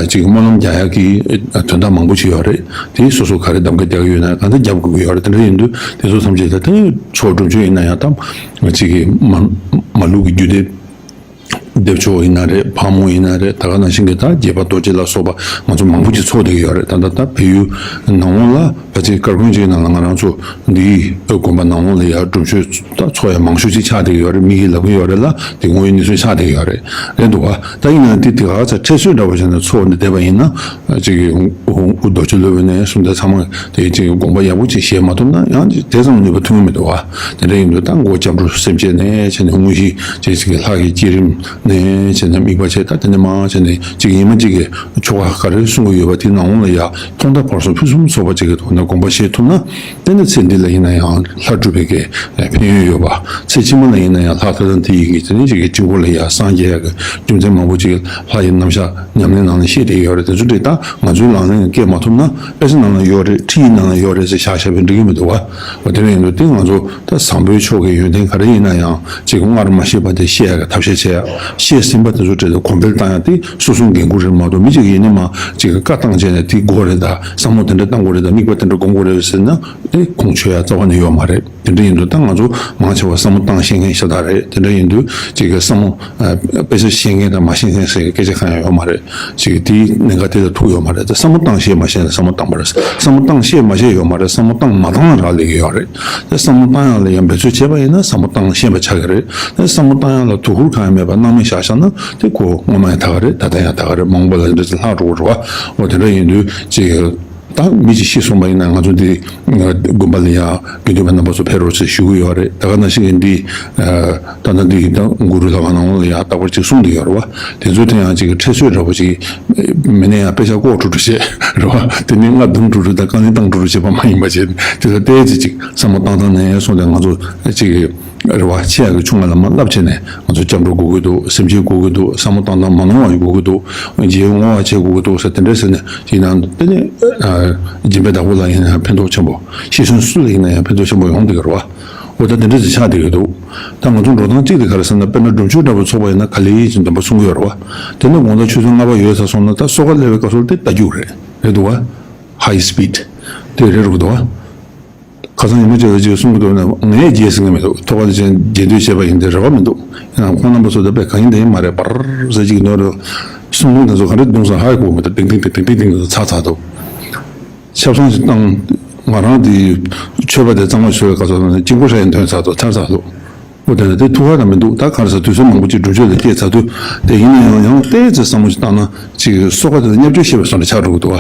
ཅིག་སྨོན་ལམ་རྒྱག་ཡག་གི་དོན་དག་མང་པོ་ཅིག་ཡོད་རེད། དེ་སོ་སོ་ག་རེ་གདམ་ག་རྒྱག་གི་ཡོད་ན་གང་ལྟར་རྒྱབ་དགོས་ཀྱི་ཡོད་རེད། དེ་འདྲ་ཡིན་དུས་དེ་ཚོ་ཐམས་ཅད་ད་དེ་ཚོགས་སྒྲུབ་མཆོད་ཡིན་ན་ཡང་ད་ཅིག་གི་མ་མ་ལུག་གི་རྒྱུད་སྡེ། བདེ་མཆོག་ཡིན་ན་རེད། ཕག་མོ་ཡིན་ན་རེད། ད་ག་ནང་བཞིན་གྱི་ད་དགྱེས་པ་རྡོ་རྗེ་ལ་སོགས་པ་ང་ཚོ་མང་པོ་ཅིག་ཚོགས་བསྡད་ཀྱི་ཡོད་རེད། ད་ལྟ་ད་བལ་ཡུལ་ནང་ལོགས་ལ་ཕལ་ཆེར་སྐར་ཁུང་གཅིག་ནང་ལ་ང་རང་ཚོ་འདིའི་དགོན་པ་ནང་ལོགས་ལ་ཡ་སྒྲུབ་མཆོད་ད་ཚོགས་ཡ་མང་ཤོས་ཅིག་ཆགས་བསྡད་ཀྱི་ཡོད་རེད། མི་གིས་ལབ་ཀྱི་ཡོད་རེད་ལ། དེ་དངོས་ཡོད་གནས་ཚུལ་ཆགས་བསྡད་ཀྱི་ཡོད་རེད། རེད་འདུག་བ། ད་ཡིན་ན་དེ་དེ་ག་ཚ་ཁྲལ་ཚོད་འདྲ་པོ་བྱས་ནས་ཚོགས་ནས་བསྡད་པ་ཡིན་ན། ཅིག་གི་རྡོ་རྗེ་སློབ་དཔོན་ནས་གསུངས་ཏེ་ཚང་མ་དེ་ཅིག་དགོངས་པ་ཡག་པོ་ཅིག་བཞེས་མ་ཐུབ་ན་ཡང་དེ་ཙམ་ནུས་པ་ཐོན་གྱི་མི་འདུག་བ། དེ་འདྲ་ཡིན་དུས་ད་མགོ་སྐྱབས་འགྲོ་སེམས་བསྐྱེད་ནས་བྱས་ནས་དངོས་གཞི་ཅིག་ཅིག་གི་ལྷ་གི་བསྐྱེད་རིམ་ནས་བྱས་ནས་དམིགས་པ་བྱས། ད་དེ་ནས་མར་བྱས་ནས་ཅིག་ཡིན་མ་ཅིག་གི་ཆོ་ག་ག་རེ་གསུང་གི་ཡོད་པ་དེ་ནང་ལོགས་ལ་ཡ་ཐོག་མཐའ་བར་གསུམ་ཕུན་སུམ་ཚོགས་པ་ཅིག་གི་ཐོག་ནས་དགོངས་པ་བཞེས་ཐུབ་ན། དེ་ནས་ཚེ་འདི་ལ་ཡིན་ན་ཡང་ལྷ་སྒྲུབ་པའི་གི་ཕན་ཡོན་ཡོད་པ། ཚེ་ཕྱི་མ་ལ་ཡིན་ན་ཡང་ལྷ་ཐ་དང་དེ་ཡི་གི་དེ་ནས་ཅིག་གི་དཀྱིལ་འཁོར་ལ་ཡ་སངས་རྒྱས་ཡ་གི་རྒྱུ་མཚན་མང་པོ་ཅིག་ལྷ་ཡི་རྣམ་གཞག་ཉམས་ལེན་ནང་ནས་བཤད་བསྡད་ཡོད་རེད། དེ་ཚོ་འདྲ་ད་ང་ཚོའི་ལག་ལེན་ལ་བཀལ་མ་ཐུབ་ན། ཨེ་ཙི་ནང་ལ་ཡོད་རེད། ཁྲིད་ནང་ལ་ཡོད་རེད་ཟེར་བཞག་བཞག་པས་འགྲིག་གི་མི་འདུག་བ། འོ་དེ་འདྲ་ཡིན་དུས་དེ་ང་ཚོ་ད་བཟང་པོའི་ཕྱོགས་ཀྱི་ཡོན་ཏན་ག་རེ་ཡིན་ན་ཡང་ཅིག་སྔར་མ་ཤེས་པ་དེ་ཤེས་ཡ་གི་ཐབས་ཤེས་བྱེད་ཡ། ཤེས་ཟིན་པ་དེ་ཚོ་འདྲ་ད་གོང་འཕེལ་བཏང་ཡ་དེ་སོ་སོའི་འགན་ཁུར་རེད་མ་གཏོགས། མི་གཅིག་གིས་ཡིན་ན་མ་ཅིག་གི་བཀའ་བཏང་བྱས་ནས་དེ་དགོས་རེད། ད་བསམ་བློ་དེ་འདྲ་བཏང་དགོས་རེད། ད་དམིགས་པ་དེ་འདྲ་སྒོམ་དགོས་རེད་ཟེར་ན་དེ་ཁུངས་འཁྱོལ་ཡ་རྩ་བ་ནས་ཡོད་མ་རེད། དེ་འདྲ་ཡིན་དུས་ད་ང་ཚོ་མང་ཆེ་བ་བསམ་བློ་བཏང་ཤེས་མཁན་ཤ་སྟག་རེད། དེ་འདྲ་ཡིན་དུས་ཅིག་གི་བསམ་བློ་ཨ་དཔེ་ཆ་ཤེས་མཁན་དང་མ་ཤེས་མཁན་ཟེར་གྱི་སྐད་ཆ་གང་ཡང་ཡོད་མ་རེད། ཅིག་གི་དེའི་གནད་འགག་དེ་ལ་ཐུག་ཡོད་མ་རེད། ད་བསམ་བློ་བཏང་ཤེས་མ་ཤེས་ལ་བསམ་བློ་བཏང་པ་རེད། བསམ་བློ་བཏང་ཤེས་མ་ཤེས་ཡོད་མ་རེད། བསམ་བློ་བཏང་མ་བཏང་ལ་རག་ལས་ཀྱི་ཡོད་རེད། ད་བསམ་བློ་བཏང་ཡག་ལ་ཡང་འབད་རྩོལ་བྱས་པ་ཡིན་ན་བསམ་བློ་བཏང་ཤེས་པ་ཆགས་ཀྱི་རེད། ད་བསམ་བློ་བཏང་ཡག་ལ་དོ་ཁུར་གང་ཡང་མེད་པ་སྣང་མེད་བཞག་བཞག་ན་དེ་ཁོ་སྔོན་མ་ཡང་ད་ག་རེད། ད་ལྟ་ཡང་ད་ག་རེད། མ་འོངས་པ་ལ་འདྲ་ཅིག་ལྷག་འགྲོ་གི་རེད་བ། འོ་དེ་འདྲ་ཡིན་དུས་ཅིག་ད་མི་གཅིག་ཤི་སོང་པ་ཡིན་ན་ང་ཚོ་འདི་དགོན་པ་ལ་ཡང་དགེ་འདུན་པ་རྣམ་པ་ཚོ་ཕེབས་རོགས་ཟེར་ཞུ་གི་ཡོད་རེད། ད་ག་ནང་བཞིན་གྱི་འདི་ད་ལྟ་འདི་ད་གུ་རུ་ལྷ་ཁང་ནང་ལ་ཡང་རྟག་པར་ཅིག་གསུང་གི་ཡོད་རེད་བ། དེ་ཚོའི་ཐད་ཡང་ཅིག་ཁྲལ་ཚོད་འདྲ་པོ་ཅིག་མི་ནས་ཡང་དཔེ་ཆ་ལྐོག་འགྲོ་འགྲོ་བྱས་རེད་བ། དེ་ནས་རྔ་བརྡུང་འགྲོ་འགྲོ་དང་རྐང་ལེན་བཏང་འགྲོ་འགྲོ་བྱས་པ་མ་ཡིན་པ་བྱས། དེ་ལ་བལྟས་ཚེ་ཅིག་བསམ་བློ་བཏང་སྟངས་ནས་སོང་སྟེ་ང་ཚོ་ཅིག་རེ་བ་ཆེ་ཡག་གི་ཆུང་བ་ལ་མ་བསླབ་བྱས་ནས་ང་ཚོ་སྐྱབས་འགྲོ་དགོས་ཀྱི་འདུག་སེམས་ཅན་དགོས་ཀྱི་འདུག་བསམ་བློ་བཏང་སྟངས་མ་ནོར་བ་ཡོད་དགོས་ཀྱི་འདུག་རྗེས་བསྔོ་བ་བྱེད་དགོས་ཀྱི་འདུག་ཟེར་དེ་འདྲ་ཟེར་ནས་དེ་ནང་དེ་ནས་སྦྱིན་པའི་བདག་པོ་ལ་ཡིན་ན་ཡང་ཕན་ཐོགས་ཆེན་པོ། ཤི་གསོན་སུ་ལ་ཡིན་ན་ཡང་ཕན་ཐོགས་ཆེན་པོ་ཡོང་བསྡད་ཀྱི་རེད་བ། འོ་ད་དེ་འདྲ་ཟེར་ཆགས་བསྡད་ཀྱི་འདུག་ད་ང་ཚོ་འགྲོ་སྟངས་གཅིག་དེ་ག་རེ་ཟེར་ན། དཔེར་ན་སྒྲུབ་མཆོད་འདྲ་པོ་ཚོགས་པ་ཡིན་ན་ག་ལེ་ཡིན་ཅིག་འདོན་པ་གསུང་གི་ཡོད་རེད་བ། དེ་ནས་དགོང་དག་ཆུ་ཚོད་ལྔ་པ་ཡོལ་ཚར་སོང་ན་ད་གསོལ་ཁ་སླེབས་པའི་སྐབས་སུ་དེ་རྟ་རྒྱུག་རེད། རེད་འདུག་བ། ཧའི་སི་པིཌ་དེ་རེད་རུག་འདུག་བ། ཁ་སང་ཉི་མ་གཅིག་ལ་གཅིག་གསུང་གི་འདུག་ན་ངས་རྗེས་ཟིན་གི་མི་འདུག་ཐོག་ཁ་དེ་ཅན་རྗེས་ཟློས་བྱས་པ་ཡིན་ཏེ་རེ་བ་མི་འདུག་ཡིན་ནའང་ཁོང་རྣམ་པ་ཚོ་ད་དཔེ་གང་ཡིན་དེ་ཡིན་མ་རེད། པར་ཟེར་གཅིག་ནོར་རེད། གསུང་འབུམ་དེ་ཚོ་ག་རེ་བརྡུངས་སོང་ཧ་གོ་མི་འདུག་ཏིང་ཏིང་ཏིང་ཏིང་ཏིང་ཏིང་ཚར་ཚར་འདུག་ཆབ་གསང་ཞིག་བཏང་། ང་རང་དེ་མཆོད་པ་དེ་གཙང་མ་མཆོད་པའི་སྐབས་སུ་དཀྱིལ་འཁོར་ཧྲ་ཡི་འདོན་ཚར་འདུག་ཚར་ཚར་འདུག་འོ་དེ་ནས་དེ་ཐུགས་ཁག་ད་མི་འདུག་ད་ག་རེ་ཟེར་དུས་ཚོད་མང་པོ་ཅིག་སྒྲུབ་མཆོད་ལ་སྐྱེལ་ཚར་དུས་དེ་ཡིན་ན་ཡང་ཡང་ཏོག་ཙམ་བསམ་བློ་ཞིག་བཏང་ན་ཅིག་གསོལ་ཁ་དེ་ལ་བརྙས་བཅོས་བྱས་པའི་བཟོ་འདྲ་ཆགས་འགྲོ་གི་འདུག་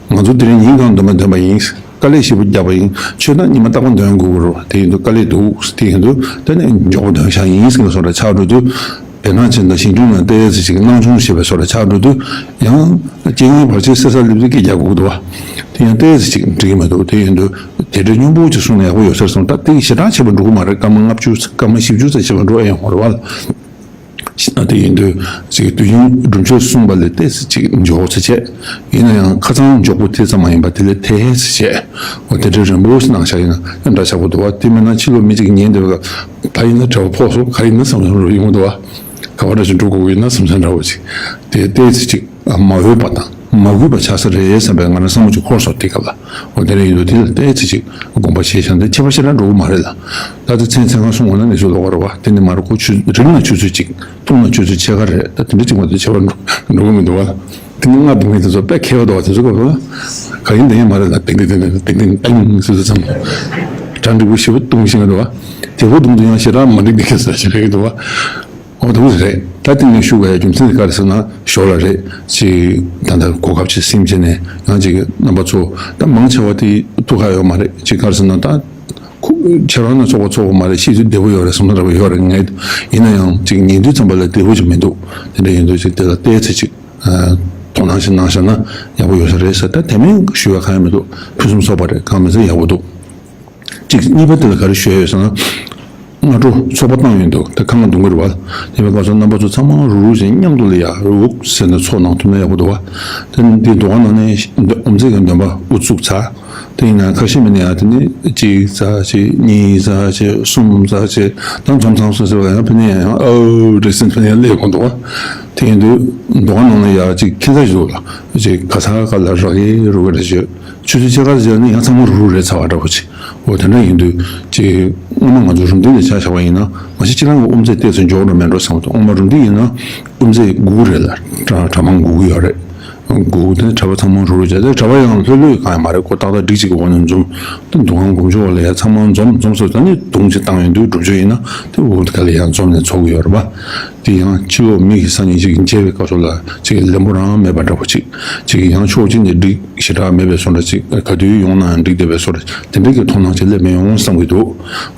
བ། ང་ཚོ་དེ་རིང་ཉིན་གང་འདོན་པ་འདོན་པ་ཡིན། དཀའ་ལས་ཞེ་པོ་བརྒྱབ་པ་ཡིན། མཆོད་གཏོར་ཉི་མ་རྟག་པར་འདོན་དགོས་ཀྱི་རེད། དེ་ཡིན་དུས་དཀའ་ལས་འདུག་དེ་ཡིན་དུས་དེ་ནས་མགྱོགས་པོ་འདོན་བཞག་ཡིན་ཟེར་བའི་བཟོ་འདྲ་ཆགས་འགྲོ་དུས། དེ་ནང་བཞིན་དང་ཞིང་སྐྱོང་ནང་ཏོག་ཙམ་ཅིག་སྣང་ཆུང་བྱེད་པའི་བཟོ་འདྲ་ཆགས་འགྲོ་དུས། ཡང་རྐྱེན་ངན་བར་ཆད་སེལ་ས་སླེབས་དུས་སྐད་རྒྱག་དགོས་འདུག་བ། དེ་ཡང་ཏོག་ཙམ་ཅིག་འགྲིག་གི་མི་འདུག་དེ་ཡིན་དུས་དེ་འདྲའི་སྙོམས་པོ་ཅིག་གསུངས་ན་ཡག་པོ་ཡོད་ས་རེད་བསམ། ད་དེ་ཞེ་དྲག་ཆེ་བ་འགྲོ་གི་མ་རེད། སྐར་མ་ལྔ་བཅུ་སྐར་མ་བཞི་བཅུ་ཙམ་ཆེ་བ་འགྲོ་ཨེ་ཡོང་བ་རེད་བ། ད་དེ་ཡིན་དུས་ཅིག་དུས་ཡུན་སྒྲུབ་མཆོད་གསུངས་པ་ལས་ཏོག་ཙམ་ཅིག་མགྱོགས་ཚེ་བྱས། ཡིན་ན་ཡང་ཁ་སང་མགྱོགས་པོ་དེ་ཙམ་མ་ཡིན་པ་དེ་ལས་ཏོག་ཙམ་བྱས། འོ་དེ་འདྲའི་རིང་པོ་ཞིག་གནང་བཞག་ཡིན་ན་ཡང་འདྲ་ཆགས་པོ་འདུག་བ། དེ་མིན་ན་ཕྱི་ལོགས་མི་གཅིག་ཉན་བསྡད་པ་ད་ཡིན་ན་གྲྭ་པ་ཕོག་སོང་ག་ཡིན་ན་བསམ་བསམ་རུ་ཡོང་འདུག་བ། ག་བ་འདྲ་ཞིག་འགྲོ་དགོས་ཡིན་ན་བསམ་བསམ་འདྲ་བོ་ཅིག་དེ་ཏོག་ཙམ་ཅིག་མ་འོས་པ་དང་མ་གུས་པ་ཆགས་ས་རེད་བསམ་པའི་ང་རང་བསམ་བློ་ཅིག་འཁོར་སོང་དེ་སྐབས་ལ། འོ་དེ་འདྲ་ཡིན་དུས་དེ་ལ་ཏོག་ཙམ་ཅིག་དགོངས་པ་བཞེས་བཞག་འདི་ཁྱད་པར་ཞེ་དྲག་འགྲོ་གི་མ་རེད་ལ། ད་དེ་མཚན་མཚན་གང་གསུང་བ་ན་ནི་ཚོ་ལོག་པ་རེད་བ། དེ་ནི་མ་རེད་ཁོ་ཆུ་རིག་ན་ཆུ་ཚོད་ཅིག་ཐུང་ན་ཆུ་ཚོད་ཕྱེད་ཀ་རེད། ད་དེ་འདྲ་ཅིག་མ་གཏོགས་ཁྱད་པར་འགྲོ་འགྲོ་གི་མི་འདུག་བ། དེ་ནི་ལྔ་བདུན་གི་དེ་ཚོ་དཔེ་མཁས་པ་འདུག་བ། དེ་ཚོ་སྐབས་ལ་ག་ཡིན་དེ་ཡིན་མ་རེད་ལ། ཏིང་ཏིང་ཏིང་ཏིང་ཏིང་ཏིང་ཟེར་ཚུལ་ཙམ་གྲ་འགྲིག་པོ་ཞེ་པོ་གཏོང་བཞིན་འདུག་བ། དེ་ཕོ་གཏོང་དུས་ཡང་ཞེ་དྲག་མ་འགྲིག་འདི་ག་ཟེར་ཞིག་རེད་འདུག་བ། འོ་དེ་མོ་རེད། ད་དེ་ངས་ཞུ་དགོས་ཡ་རྒྱུ་མཚན་དེ་ག་རེ་ཟེར་ན་ཞོར་ལ་རེད་ཅིག་ད་ལྟ་གོ་སྐབས་ཅིག་སེམས་ཅན་ནས་ཡང་ཅིག་རྣམ་པ་ཚོ་ད་མང་ཆེ་བ་དེ་ཐུགས་ཁག་ཡོད་མ་རེད། ཅིག་ག་རེ་ཟེར་ན་ད་ཁོ་ཁྱེད་རང་ནང་ཚོགས་པ་ཚོགས་པ་མ་རེད། ཤེས་ཚོད་བདེ་པོ་ཡོད་རེད་བསམ་ས་འདྲ་པོ་ཡོད་རེད། ངས་ཡིན་ན་ཡང་ཅིག་ཉན་དུས་ཙམ་པ་ལ་བདེ་པོ་ཅིག་མི་འདུག་དེ་འདྲ་ཡིན་དུས་ཅིག་དེ་ལ་བལྟས་ཚེ་ཅིག་དོ་སྣང་ཞིག་གནང་བཞག་ན་ཡག་པོ་ཡོད་ས་རེད་ཟེར། ད་དེ་མིན་ཞུ་བ་གང་ཡང་མི་འདུག་ཕུན་སུམ་ཚོགས་པ་རེད། གང་མིན་ཚེ་ཡག་པོ་འདུག་གཅིག་གཉིས་པ་དེ་ལ་ག་རེ་ཞུ་ཡ་ཡོད་ཟེར་ན། སྔ་དྲོ་ཚོགས་པ་བཏང་ཡོད་འདུག་ད་ཁ་ང་གདོང་གི་རེད་བ། དེ་བས་ཁ་སང་རྣམ་པ་ཚོ་ཚང་མ་རུག་རུག་བྱས་མཉམ་དུ་ལ་ཡ་རུག་ཟེར་ནས་ཚོགས་གནང་ཐུབ་ན་ཡག་པོ་འདུག་བ། དེ་འདི་འདུ་ཁང་ནང་ནས་དབུ་མཛད་ཀྱི་འདོན་པ་དབུ་བཙུགས་ཚར། དེ་ཡིན་ན་ཁ་ཤས་མི་ནས་ཡ་དེ་ནས་གཅིག་ཙམ་བྱས་གཉིས་ཙམ་བྱས་གསུམ་ཙམ་བྱས་ད་འཛོམས་ཚང་སོ་སོ་ལ་ཡང་ཕན་ནས་ཡང་ཨོ་རེད་ཟེར་ཕན་ནས་ཡང་སླེབས་དགོས་འདུག་བ། དེ་ཡིན་དུས་འདུ་ཁང་ནང་ལ་ཡ་གཅིག་ཁྱད་མཚར་ཞིག་འདུག་ལ་གཅིག་ག་ས་ག་ལ་རག་གི་རུག་གི་རེད་བྱས། ཆུ་ཚོད་ཕྱེད་ཀ་ཙམ་ནས་ཡང་ཚང་མ་རུག་རུག་རེད་ཚར་བ་འདྲ་པོ་ཅིག་འོ་དེ་འདྲ་ཡིན་དུས་ཅིག་སྔོན་མ་ང་ཚོ་རུམ་བཏེག་ལ་ཆ་བཞག་པ་ཡིན་ན་མ་གཞི་ཁྱེད་རང་གི་དབུ་མཛད་ཏོག་ཙམ་མགྱོགས་འགྲོ་མེད་འགྲོ་བསམ་འདུག་སྔོན་མ་རུམ་བཏེག་ཡིན་ན་དབུ་མཛད་དགུ་རེད་ལ་གྲྭ་གྲྭ་མང་དགུ་དགུ་ཡོད་རེད། དགུ་དེ་གྲྭ་པ་ཚང་མ་རུག་རུག་བྱས་ཏེ་གྲྭ་པ་ཡང་ལྷོད་ལྷོད་གང་ཡང་མ་རེད། ཁོ་ཏག་ཏག་སྒྲིག་གཅིག་གི་འོག་ནས་འཛོམས། དེ་འདུ་ཁང་སྒོ་མཆོག་ལ་ཡ་ཚང་མ་འཛོམས་འཛོམས་སོ་ད་ནི་དུང་ཅིག་བཏང་ཡོང་དུས་སྒྲུབ་མཆོད་ཡིན་ན་དེ་འོག་ཏུ་ག་ལ་ཡང་འཛོམས་ནས་ཚོགས་ཀྱི་ཡོད་རེད་པ། དེ་ཡང་ཕྱི་ལོགས་མི་གི་སང་ཉིན་ཅིག་མཇལ་བའི་སྐབས་སུ་ལ་ཅིག་ལན་པོ་རང་མེད་པ་འདྲ་པོ་ཅིག་ཅིག་ཡང་ཕྱོགས་གཅིག་ནས་སྒྲིག་ཞེ་དྲག་མེད་པའི་བཟོ་འདྲ་ཅིག་ག་དུས་ཡོང་ན་ཡང་འགྲིག་བསྡད་པའི་བཟོ་འདྲ་དེ་འདྲ་གི་མཐོང་སྣང་ཅིག་སླེབས་མི་ཡོང་བསམ་གྱི་འདུག་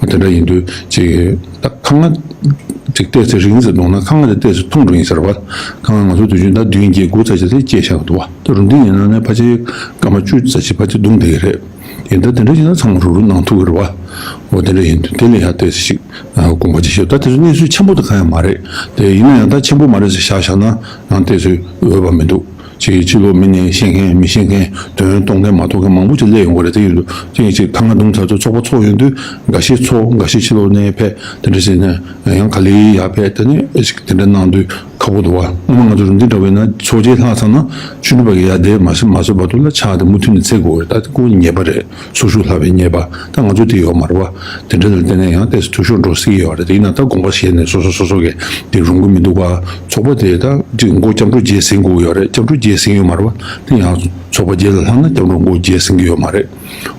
འོ་དེ་འདྲ་ཡིན་དུས་ཅིག་ད་ཁ་ང་ཅིག་ཏོག་ཙམ་རིང་ཙམ་འདུག་ན་ཁ་ང་དེ་ཏོག་ཙམ་ཐུང་འགྲོ་ཡིན་ཟེར་བ། ཁ་ང་ང་ཚོ་དུས་རྒྱུན་ད་བདུན་བརྒྱད་དགུ་ཙམ་ཅིག་དེ་སྐྱེས་བཞག་འདུག་བ། ད་རུམ་བཏེག་ཡིན་ན་ནས་ཕལ་ཆེར་སྐར་མ་བཅུ་ཙམ་ཅིག་ཕལ་ཆེར་བརྡུངས་བསྡད་ཀྱི་རེད། ཡིན་ད་དེ་འདྲ་ཡིན་ན་ཚང་མ་རུག་རུག་གནང་ཐུབ་ཀྱི་རེད་བ། འོ་དེ་འདྲ་ཡིན་དུས་དེ་ལས་ཡག་ཏོག་ཙམ་ཞིག་དགོངས་པ་ཅིག་བཞེས། ད་དེ་ཚོ་གནས་ཚུལ་ཆེན་པོ་དེ་གང་ཡང་མ་རེད། དེ་ཡིན་ན་ཡང་ད་ཆེན་པོ་མ་རེད་ཟེར་བཞག་བཞག་ན་ཡང་ཏོག་ཙམ་འོས་པ་མི་འདུག་ཅིག་ཕྱི་ལོགས་མི་ནས་ཤེས་མཁན་མི་ཤེས་མཁན་དོན་གཏོང་མཁན་མ་གཏོང་མཁན་མང་པོ་ཅིག་སླེབས་ཡོང་གི་རེད། དེ་ཡིན་དུས་ཅིག་ཅིག་ཁ་ང་གདོང་ཚར་ཚོ་ཚོགས་པ་ཚོགས་ཡོང་དུས་འགའ་ཤས་ཚོགས་འགའ་ཤས་ཕྱི་ལོགས་ནས་ཕེབས་དེ་འདྲ་བྱས་ནས་ཡང་ག་ལེ་ཡར་ཕེབས་དེ་ནས་ཅིག་དེ་འདྲ་གནང་དུས་ཁག་པོ་འདུག་བ། སྔོན་མ་ང་ཚོ་རུམ་བཏེག་འདྲ་བོ་ཡིན་ན་ཚོགས་ཆེན་ལྷག་ཚར་ན་ཆུ་འབྲུ་པ་གི་ཡར་བསྡད་མ་ཟིན་མ་ཟིན་བར་དུ་ལ་ཕྱག་དེ་མུ་མཐུད་ནས་འཚལ་དགོས་རེད། ད་དེ་ཁོ་ཉེས་པ་རེད། སོ་ཤུགས་ལྷག་པའི་ཉེས་པ་ད་ང་ཚོ་དེ་ཡོད་མ་རེད་བ། དེ་འདྲ་ལ་བརྟེན་ནས་ཡང་ཏོག་ཙམ་འཐུས་ཤོར་འགྲོ་སྲིད་ཀྱི་ཡོད་རེད། དེ་ཡིན་ན་ད་དགོངས་པ་བཞེས་ནས་སོ་སོ་སོ་སོ་གིས་དེ་རུང་གི་མི་འདུག་བ། ཚོགས་པ་དེ་ད་ཅིག་མགོ་སྐྱབས་འགྲོ་རྗེས་ཟིན་དགོས་ཡོད་རེད། སྐྱབས་འགྲོ་རྗེས་ཟིན་ཡོད་མ་རེད་བ། དེ་ཡང་ཚོགས་པ་རྗེས་ལ་ལྷག་ན་སྐྱབས་འགྲོ་མགོ་རྗེས་ཟིན་གྱི་ཡོད་མ་རེད།